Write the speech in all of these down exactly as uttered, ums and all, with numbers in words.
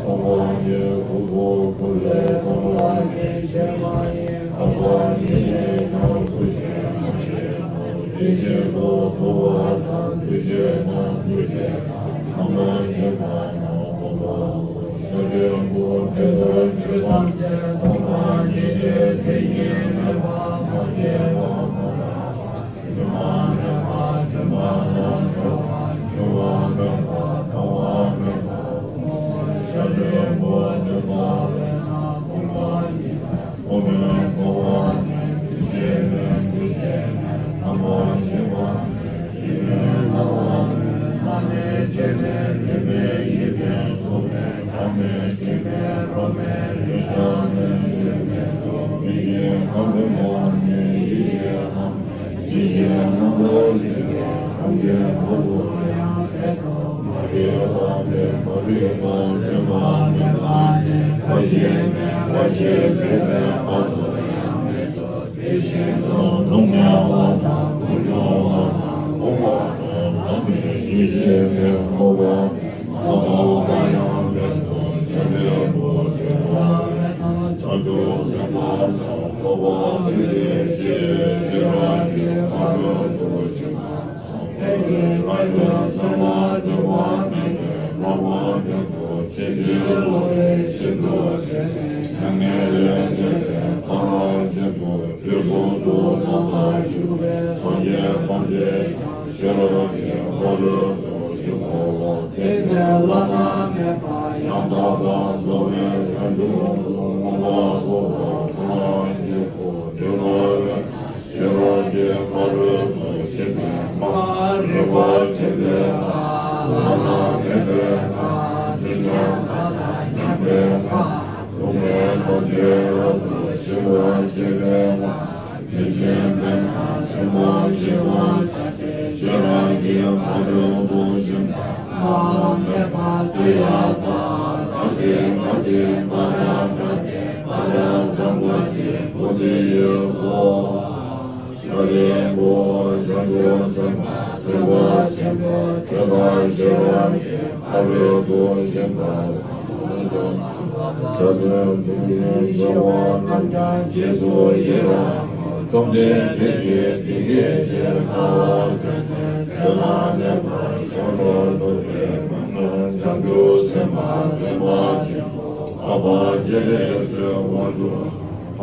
ལྟུང་བ་ཉིད་ཁུ་ཁུ་ཁུ་ལས་ལྟུང་བ་ཉིད་ཤེས་མ་ཡིན། ལྟུང་བ་ཉིད་ལས་ཀྱང་ཁུ་ཤེས་མ་ཡིན་ནོ། དེ་བཞིན་དུ་ཚོར་བ་དང་འདུ་ཤེས་དང་འདུ་བྱེད་དང་རྣམ་པར་ཤེས་པ་དང་སྤངས་པའོ། ཤཱ་རིའི་བུ་དེ་ལྟར་ཆོས་ཐམས་ཅད་སྟོང་པ་ཉིད་དེ་མཚན་ཉིད་མེད་པ་མ་སྐྱེས་པ་མ་རགས་པ།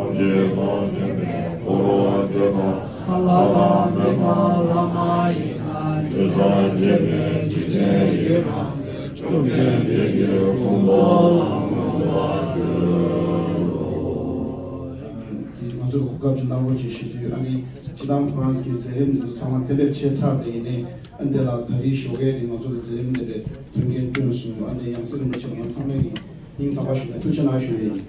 ང་ཚོས་གོ་སྐབས་ཅིག་གནང་རོགས་ཅིག་ཞུ་དུས། ཨ་ནི་སྤྱི་བཏང་ཁོ་རང་གི་མཛད་རིམ་འདི་ཚོ་ཚང་མ་གཏན་འབེབས་བྱས་ཚར་ཏེ། ཡིན་ནའི་ཨ་འདི་ལ་ད་རེས་ཞོགས་ཀས་ནས་ང་ཚོ་གི་མཛད་རིམ་འདི་འདྲའི་དོན་རྐྱེན་བསྐྲུན་སོང་། ཨ་ནི་ཡང་སྲིད་རིན་པོ་ཆེ་ཁོང་ཚང་མ་གི་སྙིང་ཐག་པ་ཞུ་ནས་ཐུགས་རྗེ་གནང་ཞུ་ཡི་ཡིན།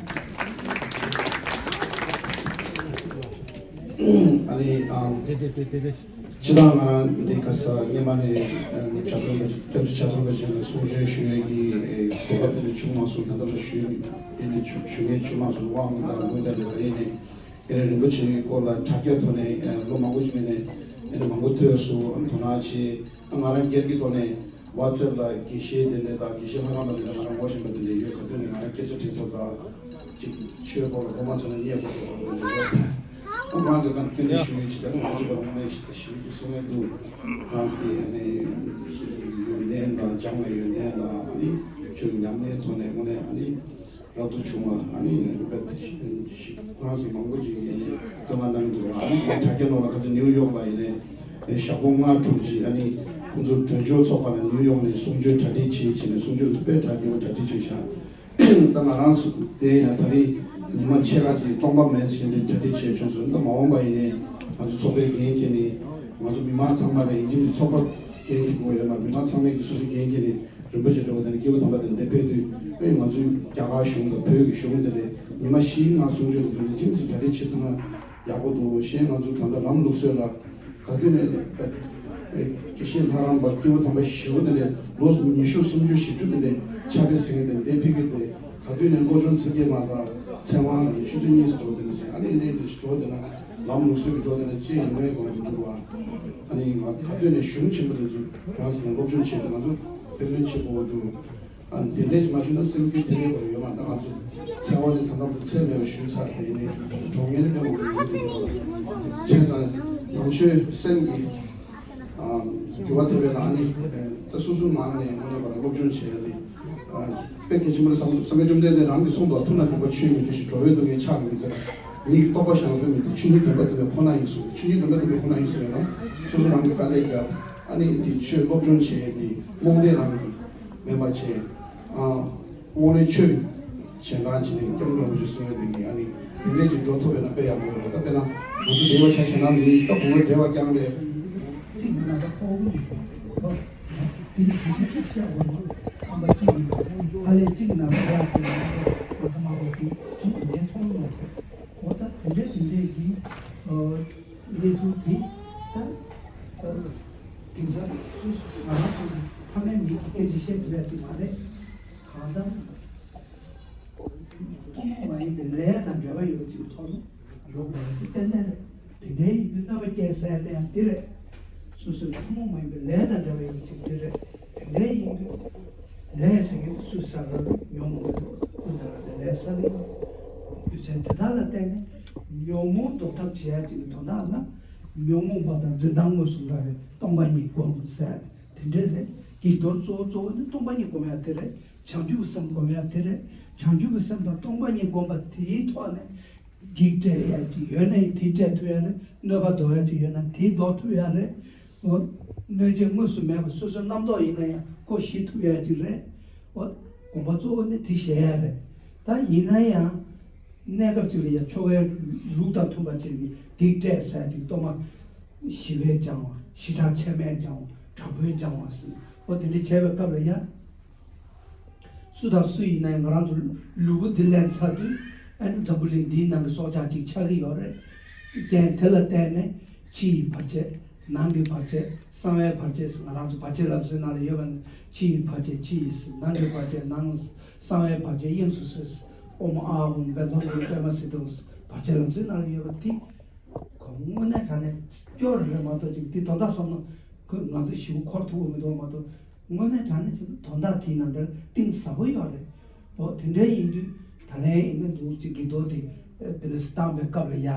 ཨ་ནི་ཨ། སྤྱི་བཏང་ང་རང་འདི་ག་ས་སྔོན་མ་ནས་བྱ་དོན་པ་སྐྱབས་རྗེ་བྱ་དོན་པ་ཅན་ལ་གསུང་ཆོས་ཞུ་ཡས་ཀྱི་གོ་སྐབས་དེ་འདྲ་བྱུང་མ་སོང་། ད་ལྟ་ལ་ཞུ་ཡས་ཀྱི་དེ་འདྲ་བྱུང་ཞུ་མཁན་བྱུང་མ་སོང་། དབང་དང་དགོངས་དག་ལས་ད་རེས་ནས་དེ་ནས་རིན་པོ་ཆེའི་སྐོར་ལ་དྲ་རྒྱ་ཐོག་ནས་ལོ་མང་པོ་ཞིག་ནས་དེ་འདྲ་མང་པོ་ཐོས་སོང་། དོ་སྣང་བྱས། ང་རང་སྒེར་གྱི་ཐོག་ནས་ཝ་ཊི་སེབ་ལ་དགེ་བཤེས་དེ་འདྲ་དང་དགེ་བཤེས་ལྷ་རམས་པ་དེ་འདྲ་ང་རང་ངོ་ཤེས་པ་དེ་འདྲ་ཡོད། ག་དུས་ནས་ང་རང་སྐད་ཆ་དྲིས་ཚོད་དང་། ཅིག་ཆོས་སྐོར་ལ་སློབ་མ་ཚོ་ནས་བརྙས་པོ་བཟོ་བ་དེ་འདྲ་ཡོད། ང་ཚོ་གང་སྐད་འདི་ཞུ་ཡོད་ཅིག་ད་ང་ཚོ་ལ་དངོས་གནས་ཞིག་ཞུ་རྒྱུ་གསུང་ཡས་འདུག་ང་ཚོ་གི་ཨ་ནི་སོ་སོ་གི་ཡོན་ཏན་དང་སྦྱངས་པའི་ཡོན་ཏན་དང་། ཨ་ནི་ཆོས་ཀྱི་ཉམས་ལེན་ཐོག་ནས་དངོས་གནས་ཨ་ནི་རབ་ཏུ་བྱུང་བ། ཨ་ནི་ཁོ་རང་ཚོ་མང་པོ་ཅིག་ཡིན་ནས་བསྟོད་བསྔགས་གནང་གི་འདུག་ཨ་ནི་དྲ་རྒྱ་ནང་ལ་ག་ཚོད་ནིའུ་ཡོག་ལ་ཡིན་ནས་ཞག་པོ་ལྔ་དྲུག་ཅིག་ཨ་ནི་ཁོང་ཚོ་གྲོས་ཆོད་ཚོགས་པ་ལ་ནིའུ་ཡོག་ནས་གསུང་ཆོས་གྲ་སྒྲིག་བྱེད་བྱས་ནས། གསུང་ཆོས་དཔེ་གྲ་རྒྱས་པོ་གྲ་སྒྲིག་བྱས་ཤག་ད་ང་རང་ཚོ་དེ་ཡང་ད་རེས་ཉི་མ་ཕྱེད་ཀ་ཅིག་སྟོང་པ་མེད་ཟེར་ནས་གྲ་སྒྲིག་བྱས་བྱུང་སོང་། ད་མ་འོངས་པ་ཡིན་ནའི་ང་ཚོ་ཚོགས་པའི་འགན་འཁྱེར་ནས། ང་ཚོ་མི་མང་ཚང་མ་ལ་ཡིན་གཅིག་མིན་གཅིག་ཚོགས་པ་འགན་འཁྱེར་དགོས་ཡོད་མ་རེད། མི་མང་ཚང་མས་ཀྱི་སོ་སོའི་འགན་འཁྱེར་ནས་རིན་པོ་ཆེ་འགྲོ་བ་དང་། སྐྱེས་བུ་དམ་པ་དང་འདི་ཕེབས་དུས་ཨེ་ང་ཚོའི་རྒྱ་གར་གཞུང་དང་བོད་ཀྱི་གཞུང་འདི་ནས་ཉི་མ་བཞི་ལྔ་གསུང་ཆོས་འདི་ཡིན་གཅིག་མིན་གཅིག་གྲ་སྒྲིག་བྱེད་ཐུབ་ན་ཡག་པོ་འདུག་ཞེས། ང་ཚོ་ད་ལྟ་ལམ་ལུགས་སྲོལ་ལ་ག་དུས་ནས་དགེ་བཤེས་ལྷ་རམས་པ་སྐྱེས་བུ་དམ་པ་ཞེ་པོ་དེ་འདྲས་ལོ་ཉི་ཤུ་སུམ་ཅུ་བཞི་བཅུ་དེ་འདྲས་ཕྱག་དཔེ་གཟིགས་མཁན་དེ་འདྲས་ཕེབས་ཀྱི་འདུག་ག་དུས་ནས་བློ་སྦྱོང་ཚིག་བརྒྱད་མ་དང་ཚེ་དབང་ལ་ཆུ་ཚོད་གཉིས་སུ་འགྲོ་དེ་འདྲས་བྱས། ཨ་ནི་འདྲས་འདྲས་འགྲོ་དེ་ན་ལམ་ལུགས་སྲོལ་གྱི་འགྲོ་དེ་ན་ཅི་ཡང་མེད་དགོས་ལ་མི་འདུག་བ། ཨ་ནི་ང་ག་དུས་ནས་གཞུང་ཆེན་པོ་དེ་ཚོ་ཁྱེད་རང་ཚོ་ནས་སློབ་སྦྱོང་བྱས་ཏེ་ང་ཚོ་དཔེ་སྟོན་བྱེད་དགོས་འདུག་ཨ་དེ་འདྲས་མ་ཞུས་ན་སེམས་འགུལ་དེ་འདྲས་པར་ཡོད་མ་རེད། ད་ང་ཚོ་ཚེ་དབང་ནི་ད་ལྟ་བུ་ཚད་མེད་པ་ཞུས་ཚར་དེ་ནས་གྲོང་ངེར་ལྟ་བུ་ཡོད་དེ་བྱས་ཙང་ནང་ཆོས་སེམས་ཀྱི་འགྱུར་བ་ཐེབས་པའི་ནང་ནི་ད་སོ་སོའི་ནང་ནས་དངོས་གནས་པར་སློབ་སྦྱོང་བྱས་ཏེ་དཔེ་གལ་ཆེན་པོ་རེད་བསམ། སངས་རྒྱས་བཅོམ་ལྡན་འདས་རང་གིས་གསུངས་འདུག་ཐུབ་ན་སྡིག་པ་ཆོས་ཉིད་བདེ་ཞིང་འགྲོ་བའི་སྡུག་བསྔལ་ཆགས་མི་ཟེར། མིག་གིས་རྟོགས་པ་གཞན་ལ་སྟོན་མི་འདུག་ཆོས་ཉིད་བདེན་པ་བདེན་པ་ཁོ་ན་ཡིན་གསུངས། ཆོས་ཉིད་བདེན་པ་བདེན་པ་ཁོ་ན་ཡིན་གསུངས་ཡོད་ན་སོ་སོ་རང་གིས་དཀའ་ལས་བརྒྱབ། ཨ་ནི་དེ་ཆོས་སློབ་སྦྱོང་བྱས་ཏེ་རྨོངས་དད་རང་གིས་མེད་པ་བྱས། དབང་ལས་ཆོས་གཞན་དྲང་བྱས་ནས་སྐྱབས་མགོན་རིན་པོ་ཆེ་གསུང་ཡ་དེ་གི་ཨ་ནི་དེ་འདྲས་ཀྱི་འགྲོ་ཐུབ་པས་ན་དཔེ་ཡག་པོ་རེད། ད་དཔེར་ན་ང་ཚོ་བདེ་བ་ཆ་བཞག་ན་མི་ད་བུ་མོ་བདེ་བ་རྐྱང་རེད། གཅིག་ཡིན་ན་ད་ཕོ་བོ་གི་འགྲོ་ཐུབ་དེ་ནི་ག་ཚོད་ཅིག་བཤད་དགོས་རེད། ཁང་པ་གཅིག་ཡིན་ན་ཁ་ལས་གཅིག་ན་ཟླ་བ་ཟེར་ན་ང་ཚོ་མ་གོ་དེ་ཚོ་ངས་མཐོང་མྱོང་། འོ་ད་དེ་འདྲས་དེ་འདྲས་ཀྱི་གནས་ཚུལ་འདི་ད་དེང་སང་སུ་ང་རང་ཚོ་ཕ་མའི་མིང་གི་སྐད་ཆ་བཤད་ཐུབ་ཡ་ཅིག་མ་རེད། གང་ལྟར་ཐུན་མོང་མ་ཡིན་པའི་ལས་དང་འབྲེལ་བ་ཡོད་པ་ཅིག་ཐོག་ནས་ཡོང་དགོས་པ་ཅིག་ཏན་ཏན་རེད། དེ་འདྲའི་ཡིན་དུས་གནོད་པ་སྐྱེལ་ས་དེ་ཡང་འདི་རེད། སོ་སོའི་ཐུན་མོང་མ་ཡིན་པའི་ལས་དང་འབྲེལ་བ་ཡོད་པ་ཅིག་འདི་རེད། དེ་འདྲའི་ཡིན་དུས་ལས་ཟེར་མཁན་སུས་ཟ་ར་ཉོ་མི་དགོས། ཀུན་ད་ར་དེ་ལས་ས་ནི་རྒྱུ་མཚན་དེ་དག་ལ་བརྟེན་ནས་ཉོན་མོངས་ཟློག་ཐབས་བྱེད་ཡ་ཅིག་གི་དོན་དག་ལ་ཉོན་མོངས་པ་དང་འཛིན་སྟངས་དངོས་སུ་འདྲ་བའི་སྟོང་པ་ཉིད་སྒོམ་ཟེར་དེ་འདྲ་རེད། ཀྱི་མདོར་གཙོ་བོ་གཙོ་བོ་ནི་སྟོང་པ་ཉིད་སྒོམ་ཡ་དེ་རེད། བྱང་ཆུབ་ཀྱི་སེམས་སྒོམ་ཡ་དེ་རེད། བྱང་ཆུབ་ཀྱི་སེམས་དང་སྟོང་པ་ཉིད་སྒོམ་པ་དེའི་ཐོག་ནས་བགེགས་བསྐྲད་ཡ་ཅིག་ཡོད་ན་དེ་བསྐྲད་ཐུབ་ཡ་རེད། གནོད་པ་ཟློག་ཡ་ཅིག་ཡོད་ན་དེ་ཟློག་ཐུབ་ཡ་རེད། འོ། གནོད་བྱེད་དངོས་སུ་མེད་པ་སོ་སོའི་རྣམ་རྟོག་ཡིན་ན་ཡང་ཁོ་ཞི་ཐུབ་ཡ་ཅིག་རེད། འོ། དགོངས་པ་གཙོ་བོ་ནི་དེ་བཞེས་ཡ་རེད། ད་ཡིན་ན་ཡང་གནས་སྐབས་ཅིག་ལ་ཡང་ཆོ་གའི་ལུགས་དང་མཐུན་པ་བྱས་ནས་བགེགས་བསྐྲད་ཟེར་ཅིག་གཏོར་མ་ཞི་བས་སྦྱང་བ། ཞི་དྲག་ཕྱེ་མས་སྦྱང་བ། དྲག་པོས་སྦྱང་བ་ཟེར། འོ་དེ་འདྲ་བྱས་པའི་སྐབས་ལ་ཡང་། སུ་དང་སུ་ཡིན་ན་ཡང་ང་རང་ཚོ་ལུས་པོ་འདི་ལེན་ཚར་དུས་ཨ་ནི་འཛམ་བུ་གླིང་འདིའི་ནང་གི་སྲོག་ཆགས་ཅིག་ཆགས་ཀྱི་ཡོད་རེད། རྐྱེན་དེ་ལ་བརྟེན་ནས་ཕྱི་ཡི་བར་ཆད། ནང་གི་བར་ཆད། གསང་བའི་བར་ཆད། ང་རང་ཚོ་བར་ཆད་ལབ་སའི་ནང་ལ་ཡོད་པ་ནི་ཕྱི་ཡི་བར་ཆད་ཕྱི་ཡིས། ནང་གི་བར་ཆད་ནང་། གསང་བའི་བར་ཆད་དབྱིངས་སུ་གསོལ། ཨོཾ་ཨཱཿཧཱུྃ་བཛྲ་གུ་རུ་པདྨ་སིདྡྷི་ཧཱུྃ། བར་ཆད་ལབ་སའི་ནང་ལ་ཡོད་པ་དེ། ཁོ་དངོས་གནས་དྲང་གནས་སྐྱོ་རེ་རེ་མ་གཏོགས་ཅིག་དེ་དོན་དག་བསམ་ན་ཁོས་ང་ཚོ་ཞེ་པོ་འཁོར་ཐུབ་ཀྱི་མི་འདུག་མ་གཏོགས། དངོས་གནས་དྲང་གནས་ཅིག་དོན་དག་དེའི་ནང་དེར་གཏིང་ཟབ་པོ་ཡོད་རེད། འོ་དེ་འདྲའི་ཡིན་དུས་ད་ལན་ཡིན་ན་འདུག་ཅིག་གི་མདོ་དེ་དེ་འདྲ་བཏང་བའི་སྐབས་ལ་ཡ།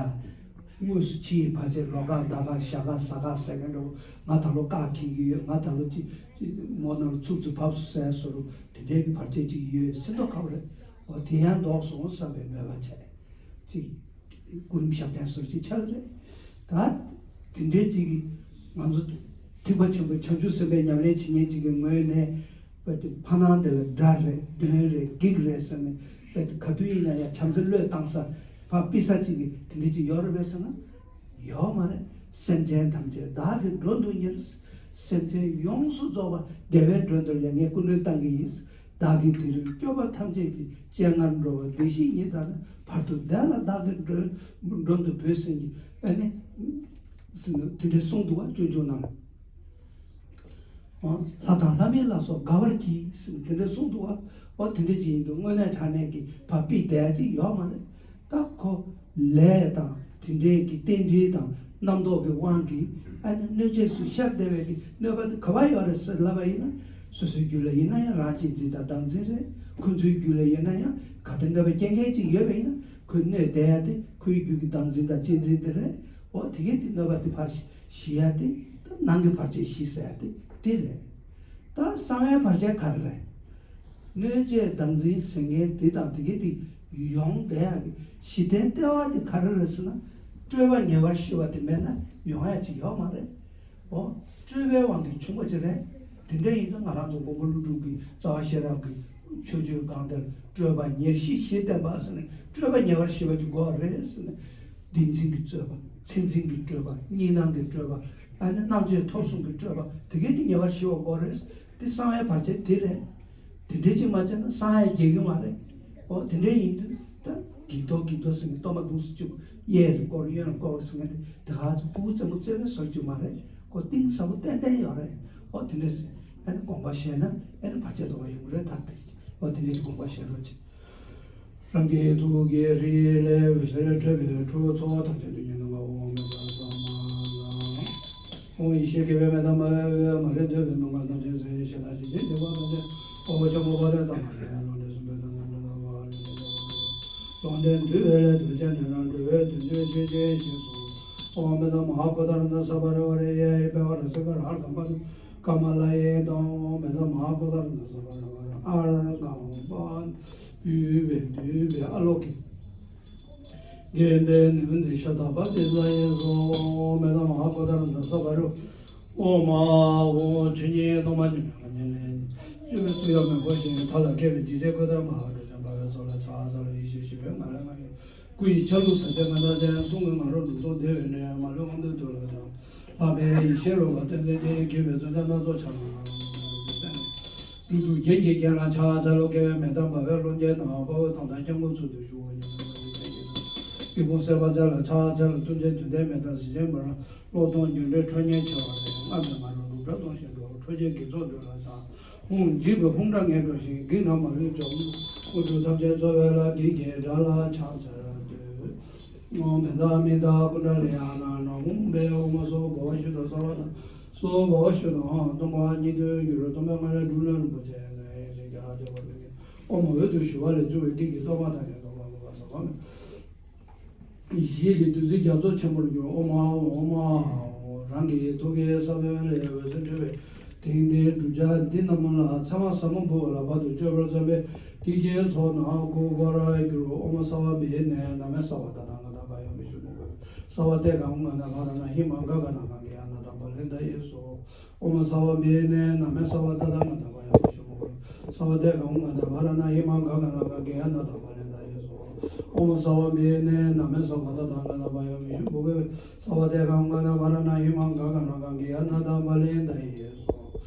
དངོས་སུ་ཕྱི་ཡི་བར་ཆད་ལོགས་ཀ་ཟླ་ཀ་ཞག་ཀ་གཟའ་ཀ་ཟེར་མཁན་འདྲ་བོ། ང་ད་ལོ་བཀག་འཁེལ་གྱི་ཡོད། ང་ད་ལོ་ཅིག་ཅིག་མོ་ནང་ལ་ཚུགས་ཚུགས་བབས་སོང་ཟེར་བཟོ་འདྲ་དེ་འདྲའི་གི་བར་ཆད་ཅིག་ཡོད་སྲིད་མདོག་ཁ་པོ་རེད། འོ་དེ་ཡང་ལྡོག་སོང་བསམ་པའི་མོས་པ་བྱས། ཅིག་སྐུ་རིམ་ཞབས་བརྟན་སོར་ཅིག་ཆགས་རེད། ད་དེ་འདྲའི་ཅིག་གིས་ང་ཚོ་ཐེག་པ་ཆེན་པོའི་བྱང་ཆུབ་སེམས་དཔའི་ཉམས་ལེན་བྱེད་མཁན་ཅིག་གི་ངོས་ནས་དཔེ་དེ་ཕ་ནང་དེ་ལ་དགྲ་རེད་གདོན་རེད་བགེགས་རེད་ཟེར་ནས་དཔེ་དེ་ག་དུས་ཡིན་ན་ཡང་བྱམས་བརྩེ་བློས་བཏང་ས་ཕར་ཕུད་ས་ཅིག་གི་དེ་འདྲའི་ཅིག་ཡོད་རེད་པས་ཟེར་ན། ཡོད་མ་རེད། སེམས་ཅན་ཐམས་ཅད་བདག་གིས་མགྲོན་དུ་གཉེར། སེམས་ཅན་ཡོངས་སུ་རྫོགས་པ་བདེ་བའི་མགྲོན་དུ་ཡང་ངས་སྐུ་མགྲོན་བཏང་གི་ཡིན། བདག་གིས་དེ་རིང་སྐྱོབ་པ་ཐམས་ཅད་ཀྱི་སྤྱན་སྔར་འགྲོ་བ་བདེ་གཤེགས་ཉིད་དང་ནི་བར་དུ་བདེ་ལ་བདག་གིས་མགྲོན་མགྲོན་དུ་བོས་ཟིན་གྱི་ཨ་ནི་དེ་འདྲའི་གསུངས་འདུག་བ། སྤྱོད་འཇུག་ནང་ལ། ལྷ་དང་ལྷ་མིན་ལ་སོགས་དགའ་བར་གྱིས་ཟེར་དེ་འདྲ་གསུངས་འདུག་བ། འོ་དེ་འདྲ་ཅིག་ཡིན་དུས་དངོས་གནས་དྲང་གནས་ཀྱི་ཕར་ཕུད་བསྡད་ཡ་ཅིག་ཡོད་མ་རེད། ད་ཁོ་ལས་དང་དེ་འདྲའི་གི་རྟེན་འབྲེལ་དང་རྣམ་རྟོག་གི་དབང་གིས་ཨ་ནི་གནོད་བྱེད་སུ་ཤར་བསྡད་པའི་གི་གནོད་པ་དེ་ག་པར་ཡོད་རེད་ཟེར་ལབ་པ་ཡིན་ན། སོ་སོའི་རྒྱུད་ལ་ཡིན་ན་ཡང་རང་གཅེས་འཛིན་དང་བདག་འཛིན་རེད། ཁོ་ཚོའི་རྒྱུད་ལ་ཡིན་ན་ཡང་ག་དེ་གནོད་པ་སྐྱེལ་མཁན་ཅིག་ཡོད་པ་ཡིན་ན་ཁོས་གནོད་བསྡད་ཡ་དེ་ཁོའི་རྒྱུད་ཀྱི་བདག་འཛིན་དང་གཅེས་འཛིན་དེ་རེད། འོ་དེ་གས་དེ་གནོད་པ་དེ་ཕར་ཞི་ཡ་དེ་ད་ནང་གི་བར་ཆད་ཞི་ཟེར་ཡ་དེ་དེ་རེད། ད་གསང་བའི་བར་ཆད་ག་རེ་རེད། གནོད་བྱེད་བདག་འཛིན་ཟེར་མཁན་དེ་དང་དེ་གས་དེ་ཡོང་བསྡད་ཡ་གི་གཞི་རྟེན་ལྟེ་བ་དེ་ག་རེ་རེད་ཟེར་ན། སྤྲོས་པ་ཉེ་བར་ཞི་བ་དེ་མེད་ན་ཡོང་ཡ་ཅིག་ཡོད་མ་རེད། འོ། སྤྲོས་པའི་དབང་གིས་བྱུང་བ་ཅིག་རེད། དེ་འདྲ་ཡིན་ཙང་ང་རང་ཚོ་མགོན་པོ་ཀླུ་སྒྲུབ་ཀྱི་རྩ་བ་ཤེས་རབ་ཀྱི་མཆོད་བརྗོད་སྒང་དེར་སྤྲོས་པ་ཉེར་ཞི་ཞེས་བསྟན་པ་ཟེར་ནས་སྤྲོས་པ་ཉེ་བར་ཞི་བ་ཅིག་དགོས་རེད་ཟེར་ནས། བདེན་འཛིན་གྱི་སྤྲོས་པ། མཚན་འཛིན་གྱི་སྤྲོས་པ། གཉིས་སྣང་གི་སྤྲོས་པ། ཨ་ནི་རྣམ་དཔྱོད་མཐོ་གསུམ་གྱི་སྤྲོས་པ་དེ་གས་དེ་ཉེ་བར་ཞི་བ་དགོས་རེད། དེ་གསང་བའི་བར་ཆད་དེ་རེད། དེ་འདྲའི་ཅིག་མ་བྱས་ན་གསང་ཡ་རྒྱས་ཀྱི་མ་རེད། འོ་དེ་འདྲ་ཡིན་དུས་ད་བགེགས་གཏོར་བགེགས་གཏོར་ཟེར་ནས་གཏོར་མ་འདུག་སེ་བཅུག་གཡས་སུ་བསྐོར་གཡོན་ལ་བསྐོར་ཟེར་མཁན་དེ་དེ་ག་ཚོ་ཕྲུ་གུ་རྩེད་མོ་རྩེ་བའི་བཟོ་བཅུག་མ་རེད། ཁོ་གཏིང་ཟབ་པོ་ཏན་ཏན་ཡོད་རེད། འོ་དེ་འདྲ་ཟེར་ཨ་ནི་དགོངས་པ་བཞེས་ན་ཨ་ནི་བར་ཆད་ཟློག་པ་ཡོང་གི་རེད། ད་དེ་འོ་དེ་འདྲ་ཅིག་དགོངས་པ་བཞེས་རོགས་གྱིས། རང་གི་ཐུགས་ཀྱི་རིགས་ལས་འོད་ཟེར་འཕྲོས་པའི་ཁྲོ་ཚོགས་ཐམས་ཅད་དུ་ཉེ་ནས་འོང་མེ་ཏོག་ས་མ་ལ། ཨོ་ཡེ་ཤེས་དགེ་བའི་མེ་ཏོག་མ་འོད་མ་ལས་འདོད་པའི་སྣང་བ་ཐམས་ཅད་ཟད་ཞེ་སྡང་ཞེ་སྡང་སྡིག་པ་ཐམས་ཅད་ ཨོ་ཆེན་པོ་དཔལ་ལྡན་དང་མ་ལྡན་ལུང་བསྟན་གསུམ་པའི་དང་ལྡན་ལ་བ་ལུང་བསྟན་ལུང་བསྟན་འདུལ་བའི་ལས་དོན་ཅན་དོན་ལ་འགྲོ་བའི་དོན་བཅས་ཆོས་ཅན་ཞེས་སོ། ཨོཾ་མི་ཏ་མ་ཧཱ་གོ་དྷ་ར་ཎ་ས་བ་ར་ཝ་ར་ཡ་ཡི་པེ་ཝ་ར་སེ་ཀ་ར་ཧ་ར་གམ་པ་ཏུ་ཀ་མ་ལ་ཡེ་དང་ཨོཾ་མི་ཏ་མ་ཧཱ་གོ་དྷ་ར་ཎ་ས་བ་ར་ཝ་ར་ཨར་གམ་པ་འདུས་པའི་འདུས་པའི་ཨ་ལོ་ཀེ། དགེ་འདུན་ནི་འདི་ཤ་དག་པ་དེ་ལ་ཡེ་སོ། མེ་ཏ་མ་ཧཱ་པོ་ཏ་ར་ན་ས་བ་རུ། ཨོ་མ་ཨོ་ཆོས་ཉིད་སྟོང་པ་ཉིད་མེད་པ་ཉིད་ལས། སྤྱོད་པའི་ཚུལ་ཡང་མི་གོ་ཞིང་མཐའ་ལ་བཀལ་བའི་འཇིགས་བྲལ་ཀུན་བརྟགས་མ་ཧཱ་ཀྲོ་ཅན་འབར་བའི་ཚོགས་ལ་ཕྱག་འཚལ་ལོ། ཡེ་ཤེས་ཞི་བའི་ངང་ལས་མ་གཡོས། སྐུ་ཡི་ཆ་ལུགས་ཟབ་རྒྱས་ངང་དག་ཅན། གསུང་གི་ང་རོ་འབྲུག་སྟོང་བདེ་བའི་གནས། མ་ལུས་དབང་དུ་འདུས་ལ་བྱང་། འཕགས་པའི་ཡེ་ཤེས་རོལ་པ་སྟོན་མཛད་ཅིང་། དགྱེས་པའི་མཚོན་ཆ་སྣ་ཚོགས་ཕྱག་ན་བསྣམས། རྒྱུད་དུ་རྒྱན་གྱིས་བརྒྱན་ལ་ཕྱག་འཚལ་ལོ། དགེ་བའི་མེ་སྟག་འབར་བའི་ཀློང་ཆེན་ན། དཔའ་བོ་དམ་དང་སྐྱབས་མགོན་ཚུལ་དུ་ཞུགས་པ་ཉིད། སྐྱེས་བུ་སེམས་དཔའ་རྩལ་ལ་ཕྱག་འཚལ་ལོ། གཏུམ་ཆེན་དུས་མཐའི་མེ་སྟག་གཟི་ཆེན་འབར། གློག་སྟོང་འགྱུ་འདྲའི་ཁྲོ་གཉེར་ཆེ་བ་ལས། རྔམ་པའི་ང་རོ་འབྲུག་སྒྲ་སྟོང་བཞིན་དུ། ཁྲོ་ཆུའི་དགེ་ཚོགས་འདུལ་ལ་བྱང་། ཧཱུྃ་འཇིགས་པའི་ཧཱུྃ་སྒྲ་སྔས་འགྲོ་ཞིང་། བགེགས་རྣམས་མ་ལུས་འཇོམས། དངོས་གྲུབ་ཐམས་ཅད་སྩོལ་བའི་ལྷ། བགེགས་ཀྱི་དགྲ་ལ་ཕྱག་འཚལ་འདུད། ཨོཾ་མནྡ་ཨ་མི་ཏ་ཀུན་ཌ་ལི་ཡ་ན་ན་ཧཱུྃ་ཕཊ། ཨོཾ་སྭ་བྷཱ་ཝ་ཤུདྡྷ་སརྦ་ན། སྭ་བྷཱ་ཝ་ཤུདྡྷ་ཨཱཿཧཱུྃ། སྟོང་པ་ཉིད་དུ་གྱུར། སྟོང་པའི་ངང་ལས་སྒྲུབ་ལ་རིན་པོ་ཆེ་ལས། ཡེ་ཤེས་རྒྱ་ཆེ་བ་ཀུན་གྱི་ཨོཾ་འོད་དུ་ཞུ་བ་ལས། བཅུ་པའི་བགེགས་ཀྱི་སྟོབས་མ་ཐག་ཉེ་དུ་བ་མོ་བ་ས་བ་མེ། ཡེ་ཤེས་ཀྱི་བདུད་རྩི་རྒྱ་མཚོ་ཆེན་པོར་གྱུར། ཨོཾ་ཨཱཿཧཱུྃ་ཨོཾ་ཨཱཿཧཱུྃ། རང་གི་ཐུགས་ཀའི་ས་བོན་ལས་འོད་ཟེར་འཕྲོས་པས། དེང་འདིར་བསྒྲུབ་བྱ་འདི་རྣམས་ལ། ཚེ་དབང་ཟབ་མོ་འབུལ་བ་ལ། བར་དུ་གཅོད་པར་བརྩམས་པས། བགེགས་ཀྱི་ཚོགས་རྣམས་ཁུག་པར་འགྱུར། ཨོཾ་སརྦ་བི་ནི་ན་མེ་སརྦ་ཏ་ཐཱ་ག་ཏ་བྷཱ་ཡ་མི་ཤུ་མུ་ཁ། སརྦ་ཏེ་ག་ཧཱུྃ་ག་ན་བྷ་ར་ཎ་ཧི་མ་ག་ག་ན་ག་གེ་ཡ་ན་ཏ་བྷ་ལེ་ཏ་ཡེ་སྭཱ་ཧཱ། ཨོཾ་སརྦ་བི་ནི་ན་མེ་སརྦ་ཏ་ཐཱ་ག་ཏ་བྷཱ་ཡ་མི་ཤུ་མུ་ཁ། སརྦ་ཏེ་ག་ཧཱུྃ་ག་ན་བྷ་ར་ཎ་ཧི་མ་ག་ག་ན་ག་གེ་ཡ་ན་ཏ་བྷ་ལེ་ཏ་ཡེ་སྭཱ་ཧཱ། ཨོཾ་སརྦ་བི་ནི་ན་མེ་སརྦ་ཏ་ཐཱ་ག་ཏ་བྷཱ་ཡ་མི་ཤུ་མུ་ཁ། སརྦ་ཏེ་ག་ཧཱུྃ་ག་ན་བྷ་ར་ཎ་ཧི་མ་ག་ག་ན་ག་གེ་ཡ་ན་ཏ་བྷ་ལེ་ཏ་ཡེ་སྭཱ་ཧཱ།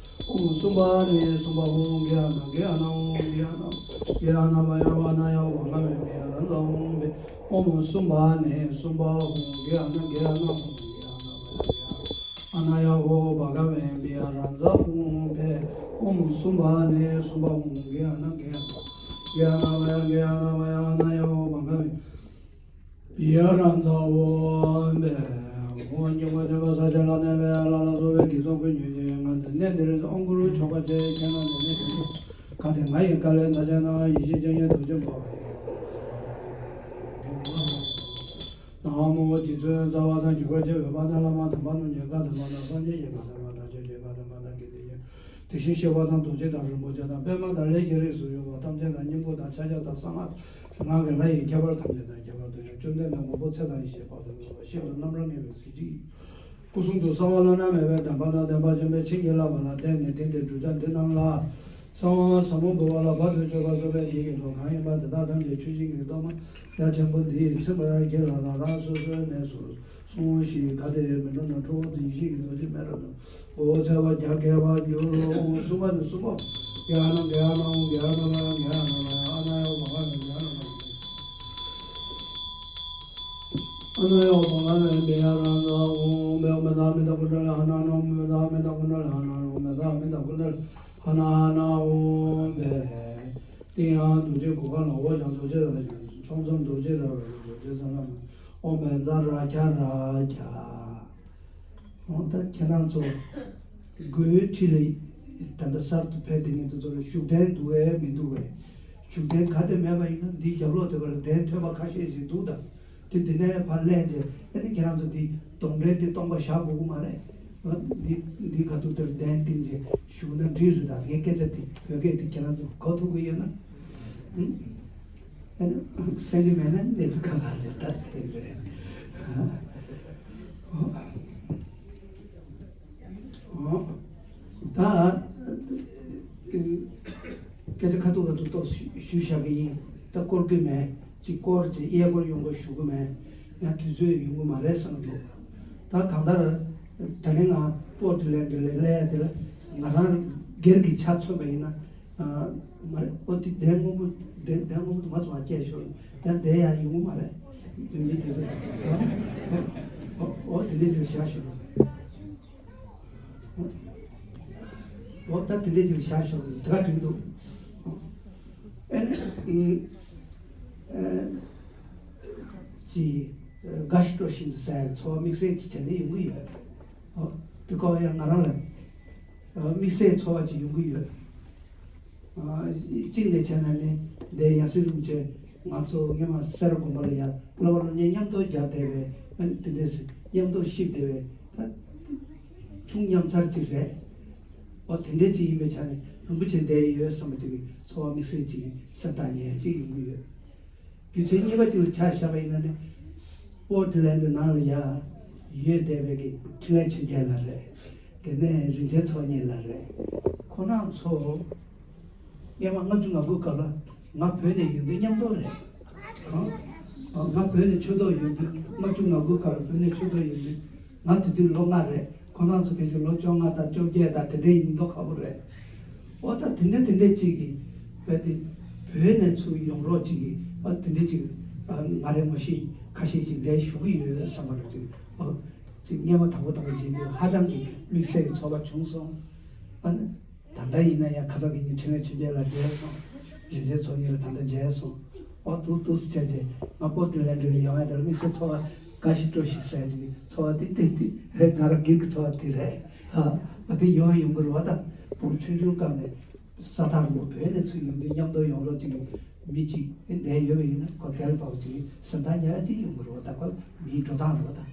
ཨོཾ་སུམྦྷ་ནི་སུམྦྷ་ཧཱུྃ། གེ་ཡ་ན་གེ་ཡ་ན་ཧཱུྃ། གེ་ཡ་ན་གེ་ཡ་ན་བྷ་ཡ་ཨ་ན་ཡ་བྷ་ག་ཝེ་བི་ཡ་རཱ་ཛ་ཧཱུྃ་ཕཊ། ཨོཾ་སུམྦྷ་ནི་སུམྦྷ་ཧཱུྃ། གེ་ཡ་ན་གེ་ཡ་ན་ཧཱུྃ། གེ་ཡ་ན་བྷ་ཡ་ཨ་ན་ཡ་ཧོ་བྷ་ག་ཝེ་བི་ཡ་རཱ་ཛ་ཧཱུྃ་ཕཊ། ཨོཾ་སུམྦྷ་ནི་སུམྦྷ་ཧཱུྃ། གེ་ཡ་ན་གེ་ཡ་ན་གེ་ཡ་ན་བྷ་ཡ་གེ་ཡ་ན་བྷ་ཡ་ཨ་ན་ཡ་ཧོ་བྷ་ག་ཝེ་བི་ཡ་རཱ་ཛ་ཧཱུྃ་ཕཊ། ཨོཾ་སྙིང་པོ་ལྡན་པ་ས་གཞི་ལ་གནས་པའི་ལྷ་ལ་སོགས་པའི་བགེགས་ཚོགས་ཀུན་ཉོན་ཅིག། ང་འདི་ནས་འདིར་དབང་བསྐུར་ཆོ་ག་བྱེད། ཁྱེད་རྣམས་འདི་ནས་འདིར་ག་དེ་ང་ཡི་བཀའ་ལས་འདའ་བྱས་ན། ཡེ་ཤེས་སྤྱན་གཉིས་རྡོ་རྗེ་འབར་བ་ཡི། ན་མོ་རྗེ་བཙུན་རྩ་བ་དང་། འཇུག་པ་བྱེད་པའི་དཔལ་ལྡན་བླ་མ་དམ་པ་རྣམས་ཀྱི་བཀའ་དམ་པ་དང་། སངས་རྒྱས་ཀྱི་བཀའ་དམ་པ་དང་། ཆོས་ཀྱི་བཀའ་དམ་པ་དང་། དགེ་འདུན་གྱི། དེ་བཞིན་གཤེགས་པ་དང་། རྡོ་རྗེ་དང་། རིན་པོ་ཆེ་དང་། པདྨ་དང་། ལས་ཀྱི་རིགས་སུ་གྱུར་པ་ཐམས་ཅད་དང་། སྙིང་པོ་དང་། ཕྱག་རྒྱ་དང་། གསང་སྔགས་སྔགས་ཀྱི་ལྷ་ཡི་ཁྱད་པར་ཐམས་ཅད་དང་། ཁྱད་པར་དུ་ཡང་བཅོམ་ལྡན་འདས་མགོན་པོ་ཚེ་དང་ཡེ་ཤེས་དཔལ་དུ་འགྲོ་བ་ཤིན་ཏུ་རྣམ་པར་ངེས་པའི་གཟི་བརྗིད་ཀྱི་སྐུ་གསུང་ཐུགས་གསང་བ་བླ་ན་མེད་པའི་བདེན་པ་དང་། བདེན་པ་ཆེན་པོའི་བྱིན་གྱིས་བརླབས་པ་ལ་བརྟེན་ནས། དེང་འདིར་བསྒྲུབ་བྱ་འདི་རྣམས་ལ་ཚེ་དབང་ཟབ་མོ་འབུལ་བ་ལ། བར་དུ་གཅོད་པར་བརྩམས་པའི་བགེགས་ཀྱི་ཚོགས་གང་ཡིན་པ་དེ་དག་ཐམས་ཅད་ཆོས་དབྱིངས་ཀྱི་སྟོབས་མ་རྒྱ་ཆེན་པོ་འདི་ཡིས་ཚིམ་པར་གྱུར་ལ། རང་རང་སོ་སོའི་གནས་སུ་སོང་ཞིག། གལ་ཏེ་མི་འགྲོ་ན་ཁྲོ་བོ་དང་ཡེ་ཤེས་ཀྱི་རྡོ་རྗེ་མེ་རབ་ཏུ་འོད་ཚལ་པ་རྒྱ་བསྐྱེད་པར་འགྱུར་རོ། ཨོཾ་སུམྦྷ་ནི་སུམྦྷ་ཧཱུྃ། གེ་ཡ་ན་གེ་ཡ་ན་ཧཱུྃ། གེ་ཡ་ན་གེ་ཡ་ན་ཧཱུྃ། ཨ་ན་ཡ་ཧོ་བྷ་ག་ཝེ་བི་ཡ་རཱ་ཛ་ཧཱུྃ། ཨ་ན་ཡ་ཧོ་བྷ་ག་ཝེ་བི་ཡ་རཱ་ཛ་ཧཱུྃ། ཨོཾ་མནྡ་ཨ་མི་ཏ་ཀུན་ཌ་ལི་ཧ་ན་ཧ་ན་ཧཱུྃ། མནྡ་ཨ་མི་ཏ་ཀུན་ཌ་ལི་ཧ་ན་ཧ་ན་ཧཱུྃ། མནྡ་ཨ་མི་ཏ་ཀུན་ཌ་ལི་ཧ་ན་ཧ་ན་ཧཱུྃ་ཕཊ། དེ་ཡང་རྡོ་རྗེ་གུར་དཀར་ལ་འོད་ཀྱང་རྡོ་རྗེ་ར་ལ་ཕྱོགས་མཚམས་རྡོ་རྗེ་ར་ལ་རྡོ་རྗེ་ས་ལ་མ། ཨོཾ་བཛྲ་རཀྵ་རཀྵ། འོ་ད་ཁྱེད་རང་ཚོ་སྒོའི་འཁྲིས་ལ་ད་ལྟ་གསར་དུ་ཕེབས་དེ་ཉིད་དུ་ཚོ་ལ་བཞུགས་གདན་འདུག་གས་མི་འདུག་གས། བཞུགས་གདན་ག་དེ་མེད་པ་ཡིན་ན་འདིའི་རྒྱབ་ལོགས་དེ་པར་གདན་ཐོན་པ་ཁ་ཤས་ཤིག་འདུག་ད་དེ་དེ་ནས་ཕར་ལས་དེ་ཨ་ནི་ཁྱེད་རང་ཚོ་འདི་གདོང་འདྲེན་དེ་སྟོང་པ་བཞག་དགོས་ཀྱི་མ་རེད། འདི་འདི་ག་ཐུག་དེར་གདན་བཏིང་རྗེས་བཞུགས་ན་འགྲིག་རེད། ད་ངའི་སྐད་ཆ་དེ་བོད་སྐད་དེ་ཁྱེད་རང་ཚོ་གོ་ཐུབ་ཀྱི་ཡོད་ན། ཨ་ནི་སེམས་ཀྱི་མེད་ན་གནས་ཚུལ་ཁག་ཁག་རེད། ད་དེ་རེད། ད་སྐད་ཆ་ཁ་ཐུག་ཁ་ཐུག་ཏོག་ཞུ་བཞག་གི་ཡིན། ད་སྐོར་གི་མེད། ཅིག་སྐོར་ཅིག་གཡས་སྐོར་གཡོན་སྐོར་ཞུ་གི་མེད། ཡང་དུས་ཚོད་ཡོང་གི་མ་རེད་བསམ་འདུག་ད་གང་ལྟར་ད་ནི་ང་སྤོར་དེ་ལས་འདི་ལས་ལས་ཡ་དེ་ལ་ང་རང་སྒེར་གྱི་ཆ་མཚོན་པ་ཡིན་ན། མ་རེད། ཨོ་དེ་གདན་སྔོན་པོ་གདན་གདན་སྔོན་པོ་དེ་མ་ཚོ་བ་སྐྱེལ་ཤོར་གདན་དེ་ཡང་ཡོང་གི་མ་རེད། དེ་མི་དེ་ཚོ་ཨོ་དེ་འདྲ་ཅིག་བཞག་ཤོར། ཨོ་ད་དེ་འདྲ་ཅིག་བཞག་ཤོར་དེ་ག་འགྲིག་འདུག་ཨེ་ནི་ཅི་དགའ་ཞིག་སྤྲོ་ཞིང་ཟེར་ཚོར་བ་དམིགས་བསལ་ཅིག་བྱས་ནས་ཡོང་གི་ཡོད། ཨོ་དེ་ག་ཡང་ང་རང་ལ་དམིགས་བསལ་ཚོར་བ་ཅིག་ཡོང་གི་ཡོད། གཅིག་ནས་བྱས་ན་ནི་འདས་ཡང་སྲིད་རིན་པོ་ཆེ་ང་ཚོ་སྔོན་མ་སེ་ར་དགོན་པ་ལ་ཡང་བསླབ་པ་སློབ་གཉེར་མཉམ་དུ་རྒྱབ་བསྡད་པའི་དེ་འདྲས་མཉམ་དུ་གཤིབས་བསྡད་པའི་ད་ཆུང་མཉམ་ཚར་ཅིག་རེད། འོ་དེ་འདྲས་ཅིག་ཡིན་པའི་ཆ་ནས་རིན་པོ་ཆེ་འདས་ཡོད་བསམ་པ་ཅིག་གི་ཚོར་བ་དམིགས་བསལ་ཅིག་སེམས་ཐག་ཉེ་ཅིག་ཡོང་གི་ཡོད། རྒྱུ་མཚན་གཉིས་པ་ཅིག་ལ་ཆ་བཞག་པ་ཡིན་ན་ནི་པོར་ཊི་ལན་ཌི་ནང་ལ་ཡ་ཡོད་བསྡད་པའི་གི་འཕྲིན་ལས་ཆོས་རྒྱལ་ལགས་རེད། དེ་ནས་རིན་ཆེན་ཚོགས་གཉིས་ལགས་རེད། ཁོང་རྣམ་ཚོ་སྔོན་མ་ལྔ་བཅུ་ང་དགུ་སྐབས་ལ་ང་བོད་ནས་ཡོང་དུས་མཉམ་དུ་རེད། ཨང་། ང་བོད་ནས་ཆོས་ཐོག་ཡོང་དུས་ལྔ་བཅུ་ང་དགུ་སྐབས་ལ་བོད་ནས་ཆོས་ཐོག་ཡོང་དུས་ང་དེ་དུས་ལོ་ལྔ་རེད། ཁོང་རྣམ་ཚོ་ཕལ་ཆེར་ལོ་བཅོ་ལྔ་དང་བཅོ་བརྒྱད་དང་དེ་འདྲའི་ཡིན་མདོག་ཁ་པོ་རེད། འོ་ད་དེ་འདྲ་དེ་འདྲ་ཅིག་གིས་བོད་དེ་བོད་ནས་ཚུར་ཡོང་རོགས་ཅིག་གིས་ཨ་དེ་འདྲ་ཅིག་ཨ་ང་རའི་ངོ་ཤེས་ཁ་ཤས་ཅིག་འདིར་ཞུ་གི་ཡོད་བསམ་པ་རེད། ཅིག་ཨ་ཅིག་སྔོན་མ་དང་པོ་དང་པོ་མཇལ་དུས་ཧ་ཅང་གི་དམིགས་བསལ་གྱི་ཚོར་བ་བྱུང་སོང་། ཨ་ནི་ད་ལྟ་ཡིན་ན་ཡང་ཁ་སང་གི་ཉིན་འཕྲིན་ལས་ཆོས་རྒྱལ་ལགས་མཇལ་སོང་། རིན་ཆེན་ཚོགས་གཉིས་ལ་ད་ལྟ་མཇལ་སོང་། ཨོ་འདུག་འདུག་སེ་བྱས་བྱས་ང་པོར་ཊི་ལན་ཌི་ལ་ཡོང་ཡ་དེར་དམིགས་བསལ་ཚོར་བ་དགའ་ཞིག་སྤྲོ་ཞིག་ཟེར་ཅིག་ཚོར་བ་དེ་དེ་དེ་རེད། ང་རང་སྒེར་གྱི་ཚོར་བ་དེ་རེད། ཨ་ཨ་དེ་ཡོང་ཡོང་གི་རེད་བ། ད་བུ་ཆུང་ཆུང་སྐབས་ནས་ས་ཐག་རིང་པོ་བོད་ནས་ཚུར་ཡོང་དུས་མཉམ་དུ་ཡོང་རོགས་ཅིག་མི་གཅིག་དེ་འདྲ་ཡོད་པ་ཡིན་ན་ཁོ་དེར་ཕབ་ཅིག་སེམས་ཐག་ཉེ་བ་ཅིག་ཡོང་གི་རེད་བ། ད་ཁོ་མིའི་འགྲོ་སྟངས་རེད་བ། ད་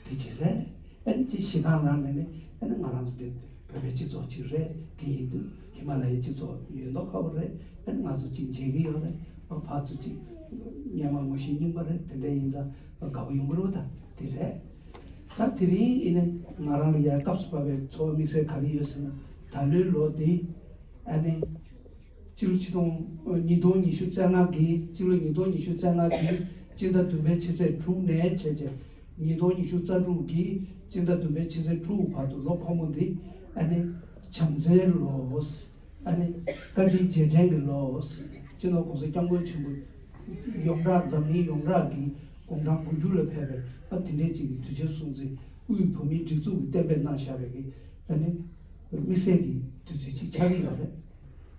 དེ་ཅིག་རེད། ཨ་ནི་ཅིག་གཞི་རྐང་ནང་ནས་ནི་ཨ་ནི་ང་རང་ཚོ་འདི་བོད་པའི་སྤྱི་ཚོགས་ཅིག་རེད། དེ་ཡིན་དུས་ཧི་མ་ལ་ཡའི་སྤྱི་ཚོགས་ཡོད་མདོག་ཁ་པོ་རེད། ཨ་ནི་ང་ཚོ་ཅིག་མཇལ་གི་ཡོད་རེད། ཨ་ཕར་ཚུར་ཅིག་སྔོན་མ་ངོ་ཤེས་རྙིང་པ་རེད། དེ་འདྲ་ཡིན་ཙང་དགའ་པོ་ཡོང་གི་རེད་བ། ད་དེ་རེད། ད་དེ་རིང་ཨེ་ནི་ང་རང་ལ་ཡང་སྐབས་སུ་བབས་པའི་ཚོར་བ་དམིགས་བསལ་ག་རེ་ཡོད་ཟེར་ན། ད་ལོའི་ལོ་འདི་ཨ་ནི་སྤྱི་ལོ་ཆིག་སྟོང་ཉིས་སྟོང་ཉི་ཤུ་རྩ་ལྔ་གི་སྤྱི་ལོ་ཉིས་སྟོང་ཉི་ཤུ་རྩ་ལྔ་གི་སྤྱི་ཟླ་བདུན་པའི་ཕྱི་ཚེས་དྲུག་ནས་བྱས་རྗེས་ཉིས་སྟོང་ཉི་ཤུ་རྩ་དྲུག་གི་སྤྱི་ཟླ་བདུན་པའི་ཕྱི་ཚེས་དྲུག་བར་དུ་ལོ་འཁོར་མོ་འདི་ཨ་ནི་བྱམས་བརྩེའི་ལོ། ཨ་ནི་བཀའ་དྲིན་རྗེས་དྲན་གྱི་ལོ། སྤྱི་ནོར་༸གོང་ས་༸སྐྱབས་མགོན་ཆེན་པོ་ཡོངས་གྲགས་འཛམ་གླིང་ཡོངས་གྲགས་ཀྱི་དགུང་གྲངས་དགུ་བཅུ་ལ་ཕེབས་པའི་ཨ་དེ་འདྲའི་ཅིག་གི་དུས་ཆེན་སྲུང་བརྩི། དབུས་བོད་མིའི་སྒྲིག་འཛུགས་ཀྱིས་གཏན་འབེབས་གནང་བཞག་པའི་གི་ཨ་ནི་དམིགས་བསལ་གྱི་དུས་ཚོད་ཅིག་ཆགས་ཀྱི་ཡོད་རེད།